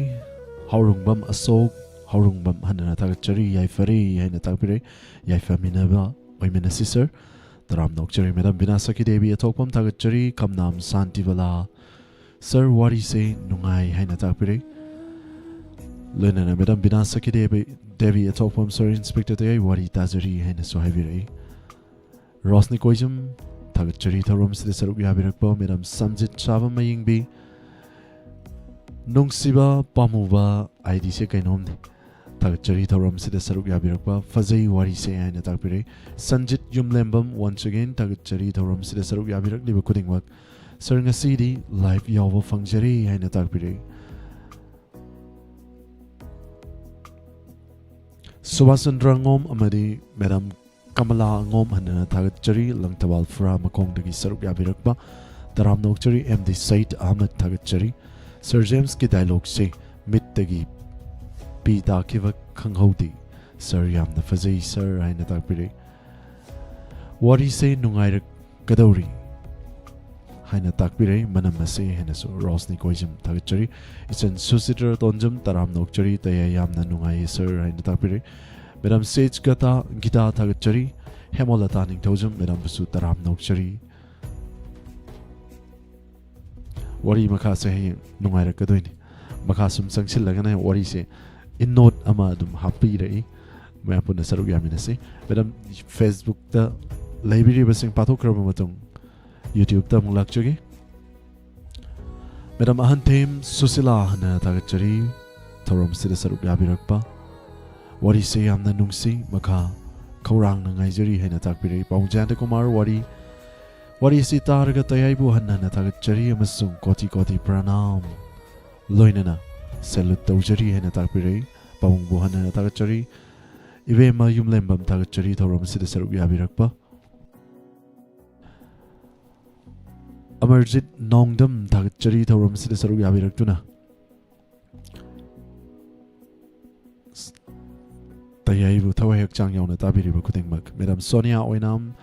ꯍꯥꯎꯔꯨꯡꯕꯝ ꯑꯁꯣꯛ, ꯍꯥꯎꯔꯨꯡꯕꯝ ꯍꯟꯅꯅ ꯊꯥꯒꯠꯆꯔꯤ꯫ ꯌꯥꯏꯐꯔꯦ ꯍꯥꯏꯅ ꯇꯥꯛꯄꯤꯔꯦ꯫ ꯌꯥꯏꯐꯃꯤꯟꯅꯕ ꯑꯣꯏꯃꯤꯟꯅꯁꯤ, ꯁꯔ꯫ ꯇꯔꯥꯝꯅ ꯑꯣꯛꯆꯔꯤ꯫ ꯃꯦꯗꯥꯝ ꯕꯤꯅꯥ ꯁꯈꯤ ꯗꯦꯕꯤ ꯑꯊꯣꯛꯄꯝ ꯊꯥꯒꯠꯆꯔꯤ꯫ ꯈꯝꯅꯥꯝ ꯁꯥꯟꯇꯤꯕꯂꯥ, ꯁꯔ, ꯋꯥꯔꯤꯁꯦ ꯅꯨꯡꯉꯥꯏ ꯍꯥꯏꯅ ꯇꯥꯛꯄꯤꯔꯦ꯫ ꯂꯣꯏꯅꯅ ꯃꯦꯗꯥꯝ ꯕꯤꯅꯥ ꯁꯈꯤꯗꯦꯕꯤ, ꯗꯦꯕꯤ ꯑꯊꯣꯛꯄꯝ, ꯁꯔ ꯏꯟꯁꯄꯦꯛꯇꯔ ꯇꯌꯥꯏ ꯋꯥꯔꯤ ꯇꯥꯖꯔꯤ ꯍꯥꯏꯅꯁꯨ ꯍꯥꯏꯕꯤꯔꯛꯏ꯫ ꯔꯣꯁꯅꯤ ꯀꯣꯏꯖꯝ, ꯊꯥꯒꯠꯆꯔꯤ ꯊꯧꯔꯝꯁꯤꯗ ꯁꯔꯨꯛ ꯌꯥꯕꯤꯔꯛꯄ꯫ ꯃꯦꯗꯥꯝ ꯁꯟꯖꯤꯠ ꯁꯥꯕꯝ ꯃꯌꯤꯡꯕꯤ, ꯅꯨꯡꯁꯤꯕ ꯄꯥꯝꯃꯨꯕ, ꯑꯥꯏ ꯗꯤꯁꯦ ꯀꯩꯅꯣꯝꯅꯤ꯫ ꯊꯥꯒꯠꯆꯔꯤ ꯊꯧꯔꯝꯁꯤꯗ ꯁꯔꯨꯛ ꯌꯥꯕꯤꯔꯛꯄ꯫ ꯐꯖꯩ ꯋꯥꯔꯤꯁꯦ ꯍꯥꯏꯅ ꯇꯥꯛꯄꯤꯔꯛꯏ꯫ ꯁꯟꯖꯤꯠ ꯌꯨꯝꯂꯦꯝꯕꯝ, once again ꯊꯥꯒꯠꯆꯔꯤ ꯊꯧꯔꯝꯁꯤꯗ ꯁꯔꯨꯛ ꯌꯥꯕꯤꯔꯛꯂꯤꯕ ꯈꯨꯗꯤꯡꯃꯛ꯫ ꯁꯔ, ꯉꯁꯤꯗꯤ ꯂꯥꯏꯚ ꯌꯥꯎꯕ ꯐꯪꯖꯔꯦ ꯍꯥꯏꯅ ꯇꯥꯛꯄꯤꯔꯛꯏ꯫ ꯁꯨꯕꯥꯁ ꯆꯟꯗ꯭ꯔ ꯑꯉꯣꯝ ꯑꯃꯗꯤ ꯃꯦꯗꯥꯝ ꯀꯃꯂꯥ ꯑꯉꯣꯝ ꯍꯟꯅ ꯊꯥꯒꯠꯆꯔꯤ꯫ ꯂꯪꯊꯕꯥꯜ ꯐꯨꯔꯥ ꯃꯈꯣꯡꯗꯒꯤ ꯁꯔꯨꯛ ꯌꯥꯕꯤꯔꯛꯄ꯫ ꯇꯔꯥꯝꯅ ꯑꯣꯛꯆꯔꯤ꯫ ꯑꯦꯝ ꯗꯤ ꯁꯩꯗ ꯑꯍꯃꯗ ꯊꯥꯒꯠꯆꯔꯤ꯫ ꯁꯔ ꯖꯦꯝꯁꯀꯤ ꯗꯥꯏꯂꯣꯒꯁꯦ ꯃꯤꯠꯇꯒꯤ ꯄꯤ ꯇꯥꯈꯤꯕ ꯈꯪꯍꯧꯗꯦ꯫ ꯁꯔ, ꯌꯥꯝꯅ ꯐꯖꯩ ꯁꯔ ꯍꯥꯏꯅ ꯇꯥꯛꯄꯤꯔꯛꯏ꯫ ꯋꯥꯔꯤꯁꯦ ꯅꯨꯡꯉꯥꯏꯔꯛꯀꯗꯧꯔꯤ ꯍꯥꯏꯅ ꯇꯥꯛꯄꯤꯔꯛꯏ꯫ ꯃꯅꯝ ꯑꯁꯦ ꯍꯥꯏꯅꯁꯨ ꯔꯣꯁꯅꯤ ꯀꯣꯏꯖꯝ ꯊꯥꯒꯠꯆꯔꯤ꯫ ꯏꯆꯟ ꯁꯨꯁꯤꯇ꯭ꯔ ꯇꯣꯟꯖꯝ, ꯇꯔꯥꯝꯅ ꯑꯣꯛꯆꯔꯤ꯫ ꯇꯌꯥꯏ, ꯌꯥꯝꯅ ꯅꯨꯡꯉꯥꯏꯌꯦ ꯁꯔ ꯍꯥꯏꯅ ꯇꯥꯛꯄꯤꯔꯛꯏ꯫ ꯃꯦꯗꯥꯝ ꯁꯦꯖ ꯒꯇꯥ, ꯒꯤꯇꯥ ꯊꯥꯒꯠꯆꯔꯤ꯫ ꯍꯦꯃꯣꯂꯇꯥ ꯅꯤꯡꯊꯧꯖꯝ, ꯃꯦꯗꯥꯝꯕꯨꯁꯨ ꯇꯔꯥꯝꯅ ꯑꯣꯛꯆꯔꯤ꯫ ꯋꯥꯔꯤ ꯃꯈꯥꯁꯦ ꯍꯌꯦꯡ ꯅꯨꯡꯉꯥꯏꯔꯛꯀꯗꯣꯏꯅꯤ꯫ ꯃꯈꯥ ꯁꯨꯝ ꯆꯪꯁꯤꯜꯂꯒꯅ ꯋꯥꯔꯤꯁꯦ ꯏꯟꯅꯣꯠ ꯑꯃ ꯑꯗꯨꯝ ꯍꯥꯞꯄꯤꯔꯛꯏ꯫ ꯃꯌꯥꯝ ꯄꯨꯟꯅ ꯁꯔꯨꯛ ꯌꯥꯃꯤꯟꯅꯁꯤ꯫ ꯃꯦꯗꯥꯝ, ꯐꯦꯁꯕꯨꯛꯇ ꯂꯩꯕꯤꯔꯤꯕꯁꯤꯡ ꯄꯥꯊꯣꯛꯈ꯭ꯔꯕ ꯃꯇꯨꯡ, ꯌꯨꯇ꯭ꯌꯨꯕꯇ ꯑꯃꯨꯛ ꯂꯥꯛꯆꯒꯦ꯫ ꯃꯦꯗꯥꯝ ꯑꯍꯟꯊꯦꯝ ꯁꯨꯁꯤꯂꯥ ꯍꯟꯅ ꯊꯥꯒꯠꯆꯔꯤ꯫ ꯊꯧꯔꯝꯁꯤꯗ ꯁꯔꯨꯛ ꯌꯥꯕꯤꯔꯛꯄ꯫ ꯋꯥꯔꯤꯁꯦ ꯌꯥꯝꯅ ꯅꯨꯡꯁꯤ, ꯃꯈꯥ ꯈꯧꯔꯥꯡꯅ ꯉꯥꯏꯖꯔꯤ ꯍꯥꯏꯅ ꯇꯥꯛꯄꯤꯔꯛꯏ꯫ ꯄꯥꯎ ꯖꯌꯟꯇ ꯀꯨꯃꯥꯔ, ꯋꯥꯔꯤ, ꯋꯥꯔꯤꯁꯤ ꯇꯥꯔꯒ ꯇꯌꯥꯏꯕꯨ ꯍꯟꯅ ꯍꯟꯅ ꯊꯥꯒꯠꯆꯔꯤ ꯑꯃꯁꯨꯡ ꯀꯣꯇꯤ ꯀꯣꯇꯤ ꯄ꯭ꯔꯅꯥꯝ ꯂꯣꯏꯅꯅ ꯁꯦꯂꯨꯠ ꯇꯧꯖꯔꯤ ꯍꯥꯏꯅ ꯇꯥꯛꯄꯤꯔꯛꯏ꯫ ꯄꯥꯕꯨꯡꯕꯨ ꯍꯟꯅ ꯍꯟꯅ ꯊꯥꯒꯠꯆꯔꯤ꯫ ꯏꯕꯦꯝꯃ ꯌꯨꯝꯂꯦꯝꯕꯝ ꯊꯥꯒꯠꯆꯔꯤ, ꯊꯧꯔꯝ ꯑꯁꯤꯗ ꯁꯔꯨꯛ ꯌꯥꯕꯤꯔꯛꯄ꯫ ꯑꯃꯔꯖꯤꯠ ꯅꯣꯡꯗꯝ ꯊꯥꯒꯠꯆꯔꯤ, ꯊꯧꯔꯝ ꯑꯁꯤꯗ ꯁꯔꯨꯛ ꯌꯥꯕꯤꯔꯛꯇꯨꯅ꯫ ꯇꯌꯥꯏꯕꯨ ꯊꯋꯥꯏ ꯍꯛꯆꯥꯡ ꯌꯥꯎꯅ ꯇꯥꯕꯤꯔꯤꯕ ꯈꯨꯗꯤꯡꯃꯛ꯫ ꯃꯦꯗꯥꯝ ꯁꯣꯅꯤꯌꯥ ꯑꯣꯏꯅꯥꯝ,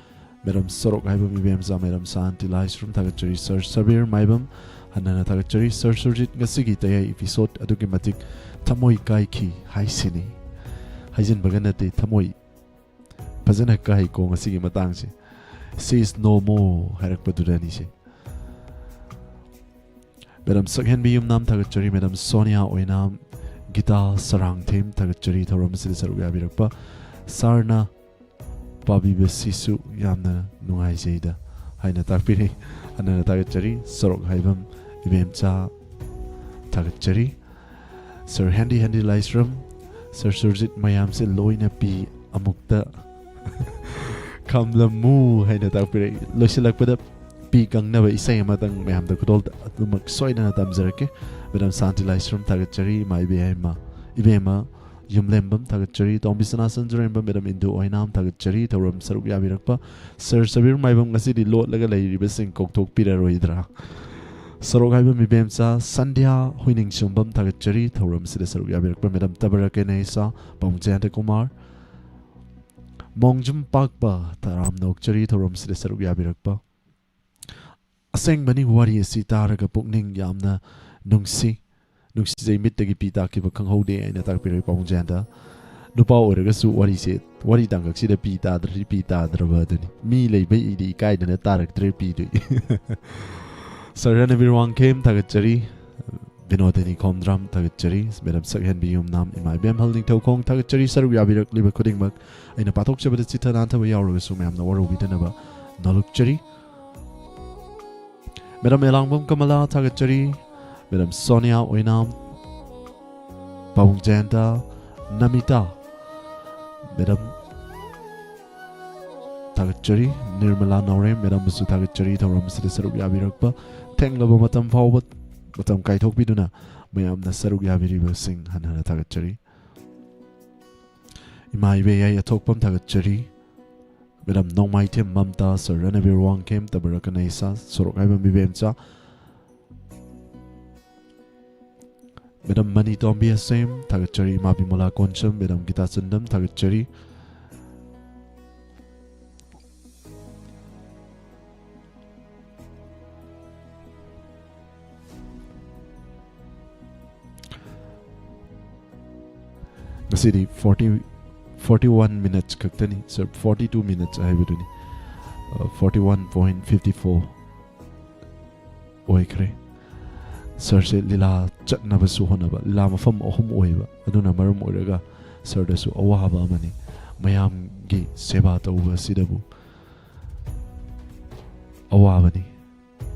ꯃꯦꯗꯥꯝ ꯁꯣꯔꯣꯛ ꯍꯥꯏꯕ ꯏꯕꯦꯝꯆꯥ, ꯃꯦꯗꯥꯝ ꯁꯥꯟꯇꯤ ꯂꯥꯏꯁ꯭ꯔꯝ ꯊꯥꯒꯠꯆꯔꯤ꯫ ꯁꯔ ꯁꯕꯤꯔ ꯃꯥꯏꯕꯝ, ꯍꯟꯅ ꯍꯟꯅ ꯊꯥꯒꯠꯆꯔꯤ꯫ ꯁꯔ ꯁꯨꯔꯖꯤꯠ, ꯉꯁꯤꯒꯤ ꯇꯌꯥꯏ ꯏꯄꯤꯁꯣꯗ ꯑꯗꯨꯛꯀꯤ ꯃꯇꯤꯛ ꯊꯃꯣꯏ ꯀꯥꯏꯈꯤ ꯍꯥꯏꯁꯤꯅꯤ꯫ ꯍꯥꯏꯖꯤꯟꯕꯒ ꯅꯠꯇꯦ, ꯊꯃꯣꯏ ꯐꯖꯅ ꯀꯥꯏꯀꯣ ꯉꯁꯤꯒꯤ ꯃꯇꯥꯡꯁꯦ꯫ "She is no more" ꯍꯥꯏꯔꯛꯄꯗꯨꯗꯅꯤꯁꯦ꯫ ꯃꯦꯗꯥꯝ ꯁꯛꯍꯦꯟꯕꯤ ꯌꯨꯝꯅꯥꯝ ꯊꯥꯒꯠꯆꯔꯤ꯫ ꯃꯦꯗꯥꯝ ꯁꯣꯅꯤꯌꯥ ꯑꯣꯏꯅꯥꯝ, ꯒꯤꯇꯥ ꯁꯔꯥꯡꯊꯦꯝ, ꯊꯥꯒꯠꯆꯔꯤ ꯊꯧꯔꯝ ꯑꯁꯤꯗ ꯁꯔꯨꯛ ꯌꯥꯕꯤꯔꯛꯄ꯫ ꯁꯥꯔꯅ ꯄꯥꯕꯤꯕꯁꯤꯁꯨ ꯌꯥꯝꯅ ꯅꯨꯡꯉꯥꯏꯖꯩꯗ ꯍꯥꯏꯅ ꯇꯥꯛꯄꯤꯔꯤ꯫ ꯍꯟꯅꯅ ꯊꯥꯒꯠꯆꯔꯤ꯫ ꯁꯣꯔꯣꯛ ꯍꯥꯏꯕꯝ ꯏꯕꯦꯝꯆꯥ, ꯊꯥꯒꯠꯆꯔꯤ꯫ ꯁꯥꯔ ꯍꯦꯟꯗꯤ ꯍꯦꯟꯗꯤ ꯂꯥꯏꯁ꯭ꯔꯝ, ꯁꯥꯔ ꯁꯨꯔꯖꯤꯠ, ꯃꯌꯥꯝꯁꯦ ꯂꯣꯏꯅ ꯄꯤ ꯑꯃꯨꯛꯇ ꯈꯝꯂꯝꯃꯨ ꯍꯥꯏꯅ ꯇꯥꯛꯄꯤꯔꯛꯏ꯫ ꯂꯣꯏꯁꯤꯜꯂꯛꯄꯗ ꯄꯤ ꯀꯪꯅꯕ ꯏꯁꯩ ꯑꯃꯇꯪ ꯃꯌꯥꯝꯗ ꯈꯨꯗꯣꯜ ꯑꯗꯨꯃꯛ ꯁꯣꯏꯗꯅ ꯇꯝꯖꯔꯛꯀꯦ꯫ ꯃꯦꯗꯥꯝ ꯁꯥꯟꯇꯤ ꯂꯥꯏꯁ꯭ꯔꯝ, ꯊꯥꯒꯠꯆꯔꯤ꯫ ꯏꯃꯥ ꯏꯕꯦꯝꯃ, ꯏꯕꯦꯝꯃ ꯌꯨꯝꯂꯦꯝꯕꯝ, ꯊꯥꯒꯠꯆꯔꯤ꯫ ꯇꯣꯝꯕꯤ ꯁꯅꯥ ꯁꯟꯖꯨꯔꯦꯝꯕꯝ, ꯃꯦꯗꯥꯝ ꯏꯟꯗꯨ ꯑꯣꯏꯅꯥꯝ, ꯊꯥꯒꯠꯆꯔꯤ ꯊꯧꯔꯝ ꯁꯔꯨꯛ ꯌꯥꯕꯤꯔꯛꯄ꯫ ꯁꯥꯔ ꯁꯕꯤꯔ ꯃꯥꯏꯕꯝ, ꯉꯁꯤꯗꯤ ꯂꯣꯠꯂꯒ ꯂꯩꯔꯤꯕꯁꯤꯡ ꯀꯧꯊꯣꯛꯄꯤꯔꯔꯣꯏꯗ꯭ꯔꯥ? ꯁꯣꯔꯣꯛ ꯍꯥꯏꯕꯝ ꯏꯕꯦꯝꯆꯥ ꯁꯟꯙ꯭ꯌꯥ ꯍꯨꯏꯅꯤꯡꯁꯨꯝꯕꯝ, ꯊꯥꯒꯠꯆꯔꯤ ꯊꯧꯔꯝꯁꯤꯗ ꯁꯔꯨꯛ ꯌꯥꯕꯤꯔꯛꯄ꯫ ꯃꯦꯗꯥꯝ ꯇꯕꯔ ꯀꯦꯅꯦꯁꯥ, ꯄꯥꯕꯨꯡ ꯖꯌꯟꯇ ꯀꯨꯃꯥꯔ, ꯃꯣꯡꯖꯨꯝ ꯄꯥꯛꯄ, ꯇꯔꯥꯝꯅ ꯑꯣꯛꯆꯔꯤ ꯊꯧꯔꯝꯁꯤꯗ ꯁꯔꯨꯛ ꯌꯥꯕꯤꯔꯛꯄ꯫ ꯑꯁꯦꯡꯕꯅꯤ, ꯋꯥꯔꯤ ꯑꯁꯤ ꯇꯥꯔꯒ ꯄꯨꯛꯅꯤꯡ ꯌꯥꯝꯅ ꯅꯨꯡꯁꯤ, ꯅꯨꯡꯁꯤꯖꯩ꯫ ꯃꯤꯠꯇꯒꯤ ꯄꯤ ꯇꯥꯈꯤꯕ ꯈꯪꯍꯧꯗꯦ ꯍꯥꯏꯅ ꯇꯥꯛꯄꯤꯔꯛꯏ ꯄꯥꯕꯨꯡ ꯖꯌꯟꯇ꯫ ꯅꯨꯄꯥ ꯑꯣꯏꯔꯒꯁꯨ ꯋꯥꯔꯤꯁꯦ, ꯋꯥꯔꯤ ꯇꯥꯡꯀꯛꯁꯤꯗ ꯄꯤ ꯇꯥꯗ꯭ꯔꯗꯤ ꯄꯤ ꯇꯥꯗ꯭ꯔꯕ ꯑꯗꯨꯅꯤ꯫ ꯃꯤ ꯂꯩꯕꯩ ꯑꯩꯗꯤ ꯏꯀꯥꯏꯗꯅ ꯇꯥꯔꯛꯇ꯭ꯔꯦ ꯄꯤꯗꯨ꯫ ꯁꯥꯔ ꯔꯅꯕꯤꯔ ꯋꯥꯡꯈꯦꯝ, ꯊꯥꯒꯠꯆꯔꯤ꯫ ꯕꯤꯅꯣꯗꯤꯅꯤ ꯈꯣꯝꯗ꯭ꯔꯥꯝ, ꯊꯥꯒꯠꯆꯔꯤ꯫ ꯃꯦꯗꯥꯝ ꯁꯛꯍꯦꯟꯕꯤ ꯌꯨꯝꯅꯥꯝ, ꯏꯃꯥ ꯏꯕꯦꯝꯍꯜ ꯅꯤꯡꯊꯧꯈꯣꯡ, ꯊꯥꯒꯠꯆꯔꯤ꯫ ꯁꯔꯨꯛ ꯌꯥꯕꯤꯔꯛꯂꯤꯕ ꯈꯨꯗꯤꯡꯃꯛ ꯑꯩꯅ ꯄꯥꯊꯣꯛꯆꯕꯗ ꯆꯤꯠꯊ ꯅꯥꯟꯊꯕ ꯌꯥꯎꯔꯒꯁꯨ ꯃꯌꯥꯝꯅ ꯋꯥꯔꯧꯕꯤꯗꯅꯕ ꯅꯣꯜꯂꯨꯛꯆꯔꯤ꯫ ꯃꯦꯗꯥꯝ ꯑꯦꯂꯥꯡꯕꯝ ꯀꯃꯂꯥ, ꯊꯥꯒꯠꯆꯔꯤ꯫ ꯃꯦꯗꯥꯝ ꯁꯣꯅꯤꯌꯥ ꯑꯣꯏꯅꯥꯝ, ꯄꯥꯕꯨꯡ ꯖꯌꯟꯇ, ꯅꯃꯤꯇꯥ, ꯃꯦꯗꯥꯝ ꯊꯥꯒꯠꯆꯔꯤ꯫ ꯅꯤꯔꯃꯂꯥ ꯅꯥꯎꯔꯦꯝ, ꯃꯦꯗꯥꯝꯕꯨꯁꯨ ꯊꯥꯒꯠꯆꯔꯤ ꯊꯧꯔꯝ ꯑꯁꯤꯗ ꯁꯔꯨꯛ ꯌꯥꯕꯤꯔꯛꯄ꯫ ꯊꯦꯡꯂꯕ ꯃꯇꯝ ꯐꯥꯎꯕ ꯃꯇꯝ ꯀꯥꯏꯊꯣꯛꯄꯤꯗꯨꯅ ꯃꯌꯥꯝꯅ ꯁꯔꯨꯛ ꯌꯥꯕꯤꯔꯤꯕꯁꯤꯡ ꯍꯟꯅ ꯍꯟꯅ ꯊꯥꯒꯠꯆꯔꯤ꯫ ꯏꯃꯥ ꯏꯕꯦ ꯌꯥꯏ ꯑꯊꯣꯛꯄꯝ, ꯊꯥꯒꯠꯆꯔꯤ꯫ ꯃꯦꯗꯥꯝ ꯅꯣꯡꯃꯥꯏꯊꯦꯝ ꯃꯝꯇꯥ, ꯁꯥꯔ ꯔꯅꯕꯤꯔ ꯋꯥꯡꯈꯦꯝ, ꯇꯕꯔ ꯀꯅꯩꯁꯥ, ꯁꯣꯔꯣꯛ ꯍꯥꯏꯕꯝ ꯏꯕꯦꯝꯆꯥ, ꯃꯦꯗꯥꯝ ꯃꯅꯤ ꯇꯣꯝꯕꯤ ꯑꯁꯦꯝ, ꯊꯥꯒꯠꯆꯔꯤ꯫ ꯏꯃꯥ ꯕꯤꯃꯣꯂꯥ ꯀꯣꯟꯁꯝ, ꯃꯦꯗꯥꯝ ꯒꯤꯇꯥ ꯆꯟꯗꯝ, ꯊꯥꯒꯠꯆꯔꯤ꯫ ꯉꯁꯤꯗꯤ forty, forty one minutes ꯈꯛꯇꯅꯤ, ꯁꯥꯔ, forty two minutes ꯍꯥꯏꯕꯗꯨꯅꯤ꯫ ꯑ, forty one point fifty four ꯑꯣꯏꯈ꯭ꯔꯦ꯫ ꯁꯔꯁꯦ ꯂꯤꯂꯥ ꯆꯠꯅꯕꯁꯨ ꯍꯣꯠꯅꯕ, ꯂꯤꯂꯥ ꯃꯐꯝ ꯑꯍꯨꯝ ꯑꯣꯏꯕ, ꯑꯗꯨꯅ ꯃꯔꯝ ꯑꯣꯏꯔꯒ ꯁꯔꯗꯁꯨ ꯑꯋꯥꯕ ꯑꯃꯅꯤ꯫ ꯃꯌꯥꯝꯒꯤ ꯁꯦꯕꯥ ꯇꯧꯕ ꯑꯁꯤꯗꯕꯨ ꯑꯋꯥꯕꯅꯤ꯫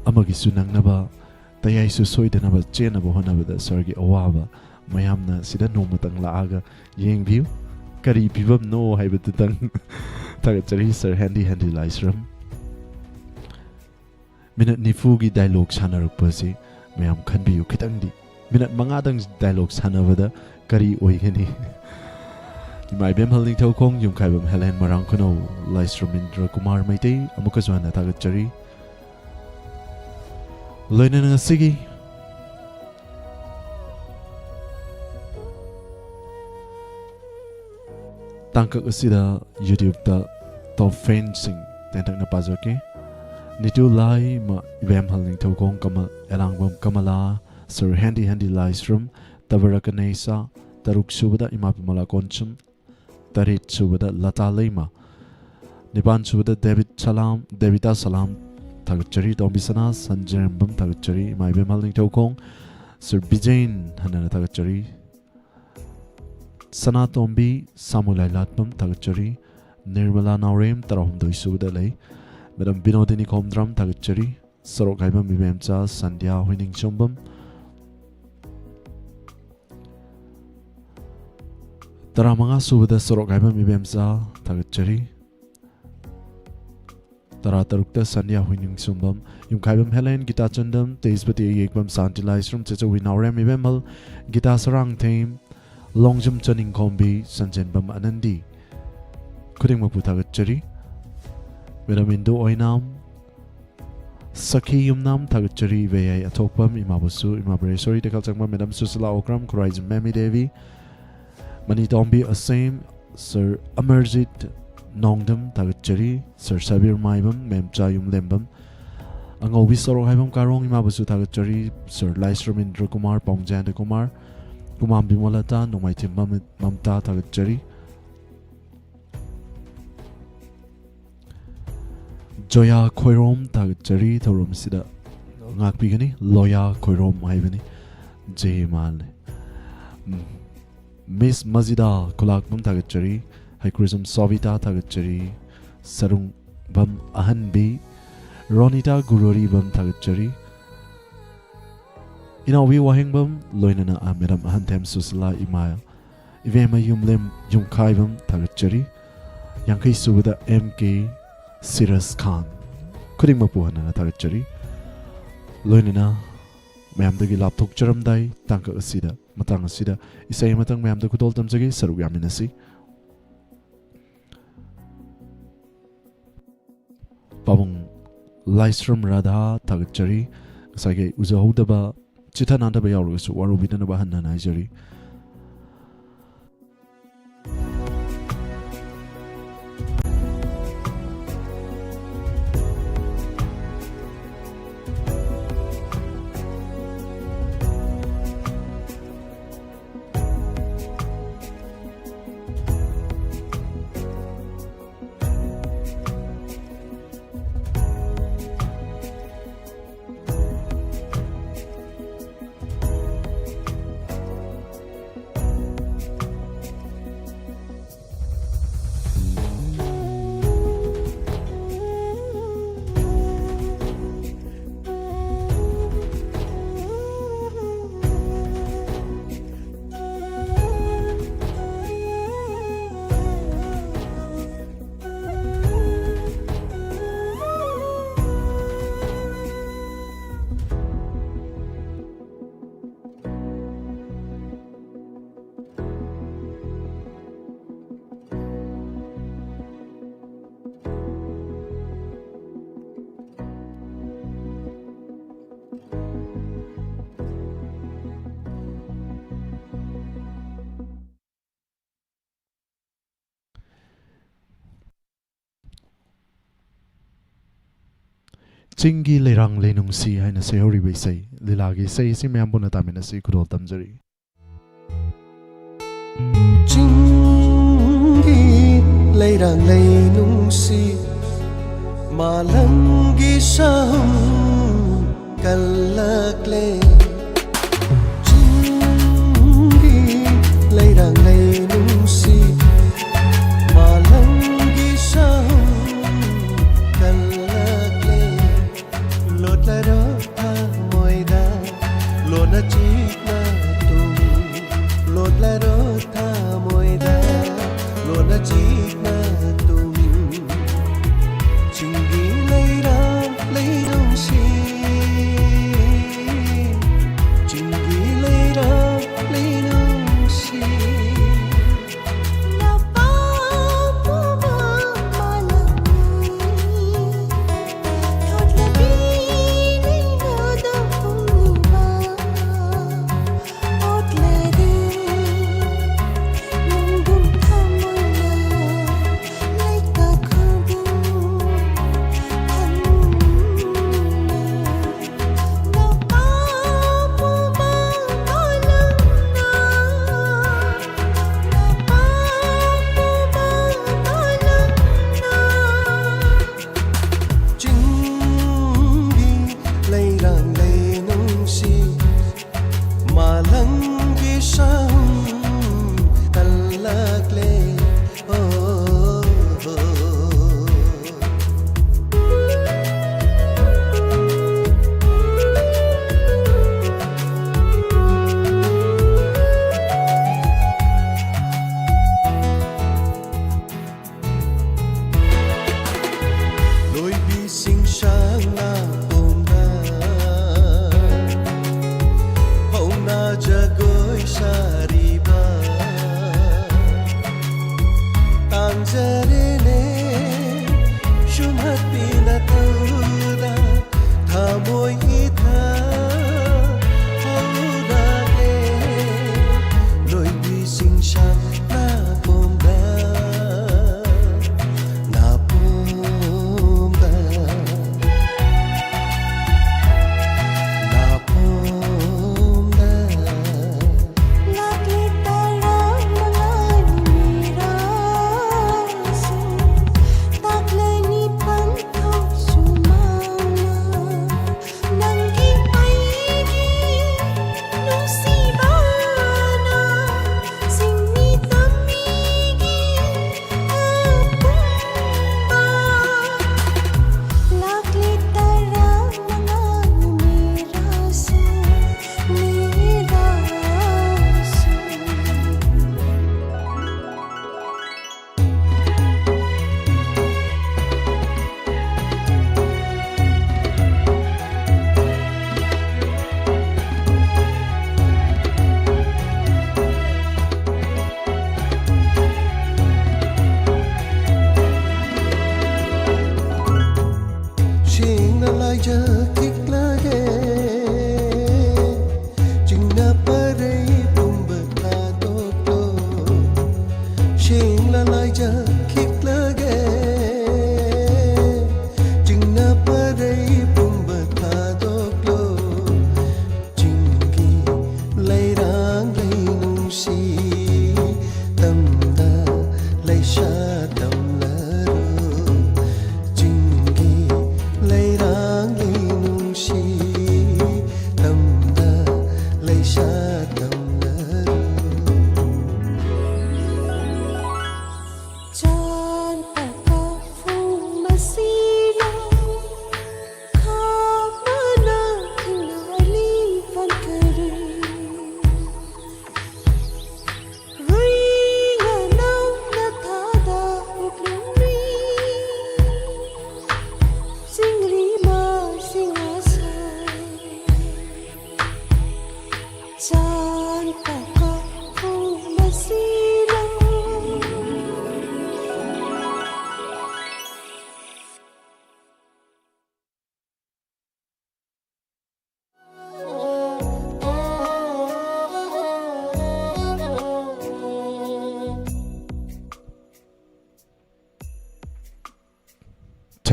ꯑꯃꯒꯤꯁꯨ ꯅꯪꯅꯕ, ꯇꯌꯥꯏꯁꯨ ꯁꯣꯏꯗꯅꯕ ꯆꯦꯟꯅꯕ ꯍꯣꯠꯅꯕꯗ ꯁꯔꯒꯤ ꯑꯋꯥꯕ ꯃꯌꯥꯝꯅ ꯁꯤꯗ ꯅꯣꯡꯃꯇꯪ ꯂꯥꯛꯑꯒ ꯌꯦꯡꯕꯤꯌꯨ꯫ ꯀꯔꯤ ꯐꯤꯕꯝꯅꯣ ꯍꯥꯏꯕꯗꯨꯇꯪ ꯊꯥꯒꯠꯆꯔꯤ, ꯁꯔ ꯍꯦꯟꯗꯤ ꯍꯦꯟꯗꯤ ꯂꯥꯏꯁ꯭ꯔꯝ꯫ ꯃꯤꯅꯠ ꯅꯤꯐꯨꯒꯤ ꯗꯥꯏꯂꯣꯒ ꯁꯥꯟꯅꯔꯛꯄꯁꯤ ꯃꯌꯥꯝ ꯈꯟꯕꯤꯌꯨ ꯈꯤꯇꯪꯗꯤ꯫ ꯃꯤꯅꯠ ꯃꯉꯥꯗꯪ ꯗꯥꯏꯂꯣꯒ ꯁꯥꯟꯅꯕꯗ ꯀꯔꯤ ꯑꯣꯏꯒꯅꯤ? ꯏꯃꯥ ꯏꯕꯦꯝꯍꯜ ꯅꯤꯡꯊꯧꯈꯣꯡ, ꯌꯨꯝꯈꯥꯏꯕꯝ ꯍꯦꯂꯦꯟ ꯃꯔꯥꯡ ꯈꯨꯅꯧ, ꯂꯥꯏꯁ꯭ꯔꯝ ꯏꯟꯗ꯭ꯔ ꯀꯨꯃꯥꯔ ꯃꯩꯇꯩ, ꯑꯃꯨꯛꯀꯁꯨ ꯍꯟꯅ ꯊꯥꯒꯠꯆꯔꯤ꯫ ꯂꯣꯏꯅꯅ ꯉꯁꯤꯒꯤ ꯇꯥꯡꯀꯛ ꯑꯁꯤꯗ YouTube-ꯇ ꯇꯣꯞ ꯐꯦꯟꯁꯤꯡ ꯇꯦꯟꯇꯛꯅ ꯄꯥꯖꯔꯛꯀꯦ꯫ ꯅꯤꯇꯨ ꯂꯥꯏꯃ, ꯏꯕꯦꯝꯍꯜ ꯅꯤꯡꯊꯧꯈꯣꯡ ꯀꯃꯜ, ꯑꯦꯂꯥꯡꯕꯝ ꯀꯃꯂꯥ, ꯁꯔ ꯍꯦꯟꯗꯤ ꯍꯦꯟꯗꯤ ꯂꯥꯏꯁ꯭ꯔꯝ, ꯇꯕꯔ ꯀꯅꯦꯁꯥ, ꯇꯔꯨꯛ ꯁꯨꯕꯗ ꯏꯃꯥ ꯕꯤꯃꯂꯥ ꯀꯣꯟꯁꯨꯝ, ꯇꯔꯦꯠ ꯁꯨꯕꯗ ꯂꯇꯥ ꯂꯩꯃ, ꯅꯤꯄꯥꯟ ꯁꯨꯕꯗ ꯗꯦꯕꯤꯠ ꯁꯂꯥꯝ, ꯗꯦꯕꯤꯇꯥ ꯁꯂꯥꯝ ꯊꯥꯒꯠꯆꯔꯤ, ꯇꯣꯝꯕꯤ ꯁꯅꯥ, ꯁꯟꯖꯦꯔꯦꯝꯕꯝ ꯊꯥꯒꯠꯆꯔꯤ, ꯏꯃꯥ ꯏꯕꯦꯝꯍꯜ ꯅꯤꯡꯊꯧꯈꯣꯡ, ꯁꯔ ꯕꯤꯖꯦꯟ ꯍꯟꯅꯅ ꯊꯥꯒꯠꯆꯔꯤ, ꯁꯅꯥꯇꯣꯝꯕꯤ ꯁꯥꯃꯨ ꯂꯥꯏꯂꯥꯠꯄꯝ ꯊꯥꯒꯠꯆꯔꯤ, ꯅꯤꯔꯃꯂꯥ ꯅꯥꯎꯔꯦꯝ ꯇꯔꯥꯍꯨꯝꯗꯣꯏ ꯁꯨꯕꯗ ꯂꯩ, ꯃꯦꯗꯥꯝ ꯕꯤꯅꯣꯗꯤꯅꯤ ꯈꯣꯝꯗ꯭ꯔꯝ ꯊꯥꯒꯠꯆꯔꯤ, ꯁꯣꯔꯣꯛ ꯍꯥꯏꯕꯝ ꯏꯕꯦꯝꯆꯥ ꯁꯟꯙ꯭ꯌꯥ ꯍꯨꯏꯅꯤꯡꯁꯣꯝꯕꯝ, ꯇꯔꯥꯃꯉꯥ ꯁꯨꯕꯗ ꯁꯣꯔꯣꯛ ꯍꯥꯏꯕꯝ ꯏꯕꯦꯝꯆꯥ ꯊꯥꯒꯠꯆꯔꯤ, ꯇꯔꯥꯇꯔꯨꯛꯇ ꯁꯟꯙ꯭ꯌꯥ ꯍꯨꯏꯅꯤꯡꯁꯣꯝꯕꯝ, ꯌꯨꯝꯈꯥꯏꯕꯝ ꯍꯦꯂꯦꯟ, ꯒꯤꯇꯥ ꯆꯟꯗꯝ, ꯇꯦꯖꯄꯇꯤ ꯑꯌꯦꯛꯄꯝ, ꯁꯥꯟꯇꯤ ꯂꯥꯏꯁ꯭ꯔꯝ, ꯆꯦꯆꯧꯕꯤ ꯅꯥꯎꯔꯦꯝ ꯏꯕꯦꯝꯍꯜ, ꯒꯤꯇꯥ ꯁꯔꯥꯡꯊꯦꯝ, ꯂꯣꯡꯖꯝ ꯆꯅꯤꯡꯈꯣꯝꯕꯤ, ꯁꯟꯖꯦꯟꯕꯝ ꯑꯅꯟꯗꯤ, ꯈꯨꯗꯤꯡꯃꯛꯄꯨ ꯊꯥꯒꯠꯆꯔꯤ꯫ ꯃꯦꯗꯥꯝ ꯏꯟꯗꯨ ꯑꯣꯏꯅꯥꯝ, ꯁꯈꯤ ꯌꯨꯝꯅꯥꯝ ꯊꯥꯒꯠꯆꯔꯤ, ꯏꯕꯦꯌꯥꯏ ꯑꯊꯣꯛꯄꯝ, ꯏꯃꯥꯕꯨꯁꯨ, ꯏꯃꯥ ꯕ꯭ꯔꯦꯁꯣꯔꯤ, ꯇꯦꯈꯦꯜ ꯆꯪꯕ ꯃꯦꯗꯥꯝ ꯁꯨꯁꯤꯂꯥ ꯑꯣꯀ꯭ꯔꯝ, ꯈꯨꯔꯥꯏꯖꯝ ꯃꯦꯃꯤ ꯗꯦꯕꯤ, ꯃꯅꯤ ꯇꯣꯝꯕꯤ ꯑꯁꯦꯝ, ꯁꯔ ꯑꯃꯔꯖꯤꯠ ꯅꯣꯡꯗꯝ ꯊꯥꯒꯠꯆꯔꯤ, ꯁꯔ ꯁꯥꯕꯤꯔ ꯃꯥꯏꯕꯝ, ꯃꯦꯝꯆꯥ ꯌꯨꯝꯂꯦꯝꯕꯝ, ꯑꯉꯧꯕꯤ ꯁꯣꯔꯣꯛ ꯍꯥꯏꯕꯝ ꯀꯥꯔꯣꯡ, ꯏꯃꯥꯕꯨꯁꯨ ꯊꯥꯒꯠꯆꯔꯤ, ꯁꯔ ꯂꯥꯏꯁ꯭ꯔꯝ ꯏꯟꯗ꯭ꯔ ꯀꯨꯃꯥꯔ, ꯄꯥꯎ ꯖꯌꯟꯇ ꯀꯨꯃꯥꯔ, ꯀꯨꯃꯥꯝ ꯕꯤꯃꯣꯂꯇꯥ, ꯅꯣꯡꯃꯥꯏꯊꯦꯝ ꯃꯃ-, ꯃꯝꯇꯥ ꯊꯥꯒꯠꯆꯔꯤ, ꯖꯣꯌꯥ ꯈꯣꯏꯔꯣꯝ ꯊꯥꯒꯠꯆꯔꯤ꯫ ꯊꯧꯔꯝꯁꯤꯗ ꯉꯥꯛꯄꯤꯒꯅꯤ꯫ ꯂꯣꯌꯥ ꯈꯣꯏꯔꯣꯝ ꯍꯥꯏꯕꯅꯤ꯫ ꯖꯦ ꯃꯥꯜꯂꯦ꯫ ꯎꯝ꯫ ꯃꯤꯁ ꯃꯖꯤꯗꯥ ꯈꯨꯂꯥꯛꯄꯝ ꯊꯥꯒꯠꯆꯔꯤ꯫ ꯍꯩꯀ꯭ꯔꯨꯖꯝ ꯁꯣꯕꯤꯇꯥ ꯊꯥꯒꯠꯆꯔꯤ꯫ ꯁꯔꯨꯡꯕꯝ ꯑꯍꯟꯕꯤ ꯔꯣꯅꯤꯇꯥ ꯒꯨꯔꯣꯔꯤꯕꯝ ꯊꯥꯒꯠꯆꯔꯤ꯫ ꯏꯅꯥꯎꯕꯤ ꯋꯥꯍꯦꯡꯕꯝ, ꯂꯣꯏꯅꯅ ꯑ, ꯃꯦꯗꯥꯝ ꯑꯍꯟꯊꯦꯝ ꯁꯨꯁꯤꯂꯥ ꯏꯃꯥ ꯏꯕꯦꯝꯃ ꯌꯨꯝꯂꯦꯝ ꯌꯨꯝꯈꯥꯏꯕꯝ ꯊꯥꯒꯠꯆꯔꯤ꯫ ꯌꯥꯡꯈꯩ ꯁꯨꯕꯗ ꯑꯦꯝ ꯀꯦ ꯁꯤꯔꯁ ꯈꯥꯟ꯫ ꯈꯨꯗꯤꯡꯃꯛꯄꯨ ꯍꯟꯅ ꯍꯟꯅ ꯊꯥꯒꯠꯆꯔꯤ꯫ ꯂꯣꯏꯅꯅ ꯃꯌꯥꯝꯗꯒꯤ ꯂꯥꯞꯊꯣꯛꯆꯔꯝꯗꯥꯏ ꯇꯥꯡꯀꯛ ꯑꯁꯤꯗ, ꯃꯇꯥꯡ ꯑꯁꯤꯗ ꯏꯁꯩ ꯑꯃꯇꯪ ꯃꯌꯥꯝꯗ ꯈꯨꯗꯣꯜ ꯇꯝꯖꯒꯦ, ꯁꯔꯨꯛ ꯌꯥꯃꯤꯟꯅꯁꯤ꯫ ꯄꯥꯕꯨꯡ ꯂꯥꯏꯁ꯭ꯔꯝ ꯔꯥꯙꯥ ꯊꯥꯒꯠꯆꯔꯤ꯫ ꯉꯁꯥꯏꯒꯤ ꯎꯖꯍꯧꯗꯕ, ꯆꯤꯊ ꯅꯥꯟꯊꯕ ꯌꯥꯎꯔꯒꯁꯨ ꯋꯥꯔꯧꯕꯤꯗꯅꯕ ꯍꯟꯅ ꯍꯟꯅ ꯍꯥꯏꯖꯔꯤ꯫ ꯆꯤꯡꯒꯤ ꯂꯩꯔꯥꯡ ꯂꯩꯅꯨꯡꯁꯤ ꯍꯥꯏꯅ ꯁꯩꯍꯧꯔꯤꯕ ꯏꯁꯩ, ꯂꯤꯂꯥꯒꯤ ꯏꯁꯩ ꯑꯁꯤ ꯃꯌꯥꯝ ꯄꯨꯟꯅ ꯇꯥꯃꯤꯟꯅꯁꯤ, ꯈꯨꯗꯣꯜ ꯇꯝꯖꯔꯤ꯫ ꯆꯤꯡꯒꯤ ꯂꯩꯔꯥꯡ ꯂꯩꯅꯨꯡꯁꯤ, ꯃꯥꯂꯪꯒꯤ ꯁꯥꯍꯨꯝ, ꯀꯜꯂꯛꯂꯦ꯫ ꯆꯤꯡꯒꯤ ꯂꯩꯔꯥꯡ ꯂꯩ ꯅꯨꯡꯁꯤ, ꯃꯥꯂꯪꯒꯤ ꯁꯍꯨꯝ ꯀꯜꯂꯛꯂꯦ꯫ ꯂꯣꯠꯂꯔꯣ ꯊꯃꯣꯏꯗ ꯂꯣꯟꯅ ꯆꯤꯛꯅ ꯇꯨꯝ, ꯂꯣꯠꯂꯔꯣ ꯊꯃꯣꯏꯗ ꯂꯣꯟꯅ ꯆꯤꯛꯅ ꯇꯨꯝ꯫ ꯆꯤꯡꯒꯤ ꯂꯩꯔꯥꯡ ꯂꯩ ꯅꯨꯡꯁꯤ, ꯆꯤꯡꯒꯤ ꯂꯩꯔꯥꯡ ꯂꯩ ꯅꯨꯡꯁꯤ꯫ ꯆꯤꯡꯒꯤ ꯂꯩꯔꯥꯡ ꯂꯩ ꯅꯨꯡꯁꯤ, ꯃꯥꯂꯪꯒꯤ ꯁꯍꯨꯝ ꯀꯜꯂꯛꯂꯦ꯫ ꯑꯣ, ꯑꯣ꯫ ꯂꯣꯏꯕꯤꯁꯤꯡ ꯁꯪꯅ ꯄꯣꯝꯕ ꯍꯧꯅ ꯖꯒꯣꯏ ꯁꯥꯔꯤꯕ ꯇꯥꯡꯖꯔꯦꯅꯦ ꯁꯨꯝꯍꯠꯄꯤꯅ ꯇꯧꯗ ꯊꯃꯣꯏ ꯏꯊ ꯍꯧꯔꯒꯦ ꯂꯣꯏꯕꯤꯁꯤꯡ ꯁꯪ ꯅꯥꯄꯣꯝꯗ ꯅꯥꯄꯣꯝꯗ ꯅꯥꯄꯣꯝꯗ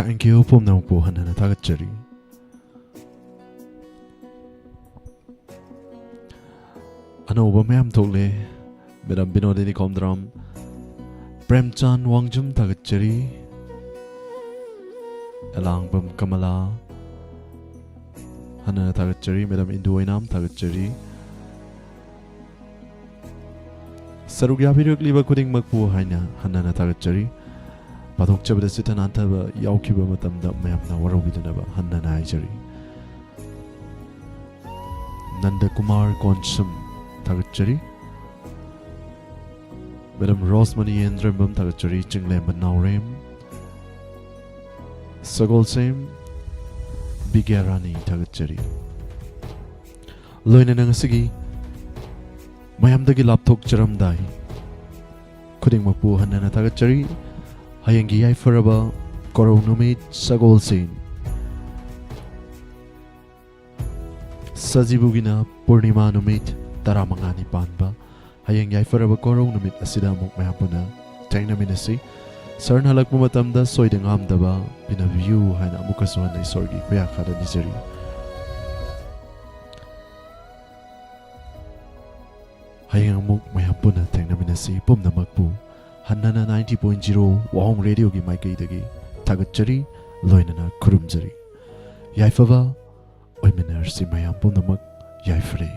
Thank you ꯄꯨꯝꯅꯃꯛꯄꯨ ꯍꯟꯅ ꯍꯟꯅ ꯊꯥꯒꯠꯆꯔꯤ꯫ ꯑꯅꯧꯕ ꯃꯌꯥꯝ ꯊꯣꯛꯂꯦ꯫ ꯃꯦꯗꯥꯝ ꯕꯤꯅꯣꯗꯤꯅꯤ ꯈꯣꯝꯗ꯭ꯔꯥꯝ, ꯄ꯭ꯔꯦꯝꯆꯥꯟ ꯋꯥꯡꯖꯝ ꯊꯥꯒꯠꯆꯔꯤ꯫ ꯑꯦꯂꯥꯡꯕꯝ ꯀꯃꯂꯥ ꯍꯟꯅ ꯍꯟꯅ ꯊꯥꯒꯠꯆꯔꯤ꯫ ꯃꯦꯗꯥꯝ ꯏꯟꯗꯨ ꯑꯣꯏꯅꯥꯝ ꯊꯥꯒꯠꯆꯔꯤ꯫ ꯁꯔꯨꯛ ꯌꯥꯕꯤꯔꯛꯂꯤꯕ ꯈꯨꯗꯤꯡꯃꯛꯄꯨ ꯍꯥꯏꯅ ꯍꯟꯅ ꯍꯟꯅ ꯊꯥꯒꯠꯆꯔꯤ꯫ ꯄꯥꯊꯣꯛꯆꯕꯗ ꯆꯤꯠꯊ ꯅꯥꯟꯊꯕ ꯌꯥꯎꯈꯤꯕ ꯃꯇꯝꯗ ꯃꯌꯥꯝꯅ ꯋꯥꯔꯧꯕꯤꯗꯅꯕ ꯍꯟꯅ ꯍꯟꯅ ꯍꯥꯏꯖꯔꯤ꯫ ꯅꯟꯗ ꯀꯨꯃꯥꯔ ꯀꯣꯟꯁꯝ ꯊꯥꯒꯠꯆꯔꯤ꯫ ꯃꯦꯗꯥꯝ ꯔꯣꯁꯃꯅꯤ ꯌꯦꯟꯗ꯭ꯔꯦꯝꯕꯝ ꯊꯥꯒꯠꯆꯔꯤ꯫ ꯆꯤꯡꯂꯦꯝꯕ ꯅꯥꯎꯔꯦꯝ, ꯁꯒꯣꯜꯁꯦꯝ ꯕꯤꯒ꯭ꯌꯥꯔꯥꯅꯤ ꯊꯥꯒꯠꯆꯔꯤ꯫ ꯂꯣꯏꯅꯅ ꯉꯁꯤꯒꯤ ꯃꯌꯥꯝꯗꯒꯤ ꯂꯥꯞꯊꯣꯛꯆꯔꯝꯗꯥꯏ ꯈꯨꯗꯤꯡꯃꯛꯄꯨ ꯍꯟꯅ ꯍꯟꯅ ꯊꯥꯒꯠꯆꯔꯤ꯫ ꯍꯌꯦꯡꯒꯤ ꯌꯥꯏꯐꯔꯕ ꯀꯣꯔꯧ ꯅꯨꯃꯤꯠ ꯁꯒꯣꯜꯁꯦꯟ, ꯁꯖꯤꯕꯨꯒꯤꯅ ꯄꯨꯔꯅꯤꯃꯥ ꯅꯨꯃꯤꯠ ꯇꯔꯥꯃꯉꯥꯅꯤ ꯄꯥꯟꯕ꯫ ꯍꯌꯦꯡ ꯌꯥꯏꯐꯔꯕ ꯀꯣꯔꯧ ꯅꯨꯃꯤꯠ ꯑꯁꯤꯗ ꯑꯃꯨꯛ ꯃꯌꯥꯝ ꯄꯨꯟꯅ ꯊꯦꯡꯅꯃꯤꯟꯅꯁꯤ꯫ ꯁꯔꯟ ꯍꯜꯂꯛꯄ ꯃꯇꯝꯗ ꯁꯣꯏꯗ ꯉꯥꯝꯗꯕ ꯄꯤꯅꯕꯤꯌꯨ ꯍꯥꯏꯅ ꯑꯃꯨꯛꯀꯁꯨ ꯍꯟꯅ ꯏꯁꯣꯔꯒꯤ ꯈꯨꯌꯥꯈꯥꯗ ꯅꯤꯖꯔꯤ꯫ ꯍꯌꯦꯡ ꯑꯃꯨꯛ ꯃꯌꯥꯝ ꯄꯨꯟꯅ ꯊꯦꯡꯅꯃꯤꯟꯅꯁꯤ꯫ ꯄꯨꯝꯅꯃꯛꯄꯨ ꯍꯟꯅꯅ ninety point zero ꯋꯥꯍꯣꯡ ꯔꯦꯗꯤꯑꯣꯒꯤ ꯃꯥꯏꯀꯩꯗꯒꯤ ꯊꯥꯒꯠꯆꯔꯤ, ꯂꯣꯏꯅꯅ ꯈꯨꯔꯨꯝꯖꯔꯤ꯫ ꯌꯥꯏꯐꯕ ꯑꯣꯏꯃꯤꯟꯅꯔꯁꯤ ꯃꯌꯥꯝ ꯄꯨꯝꯅꯃꯛ꯫ ꯌꯥꯏꯐꯔꯦ꯫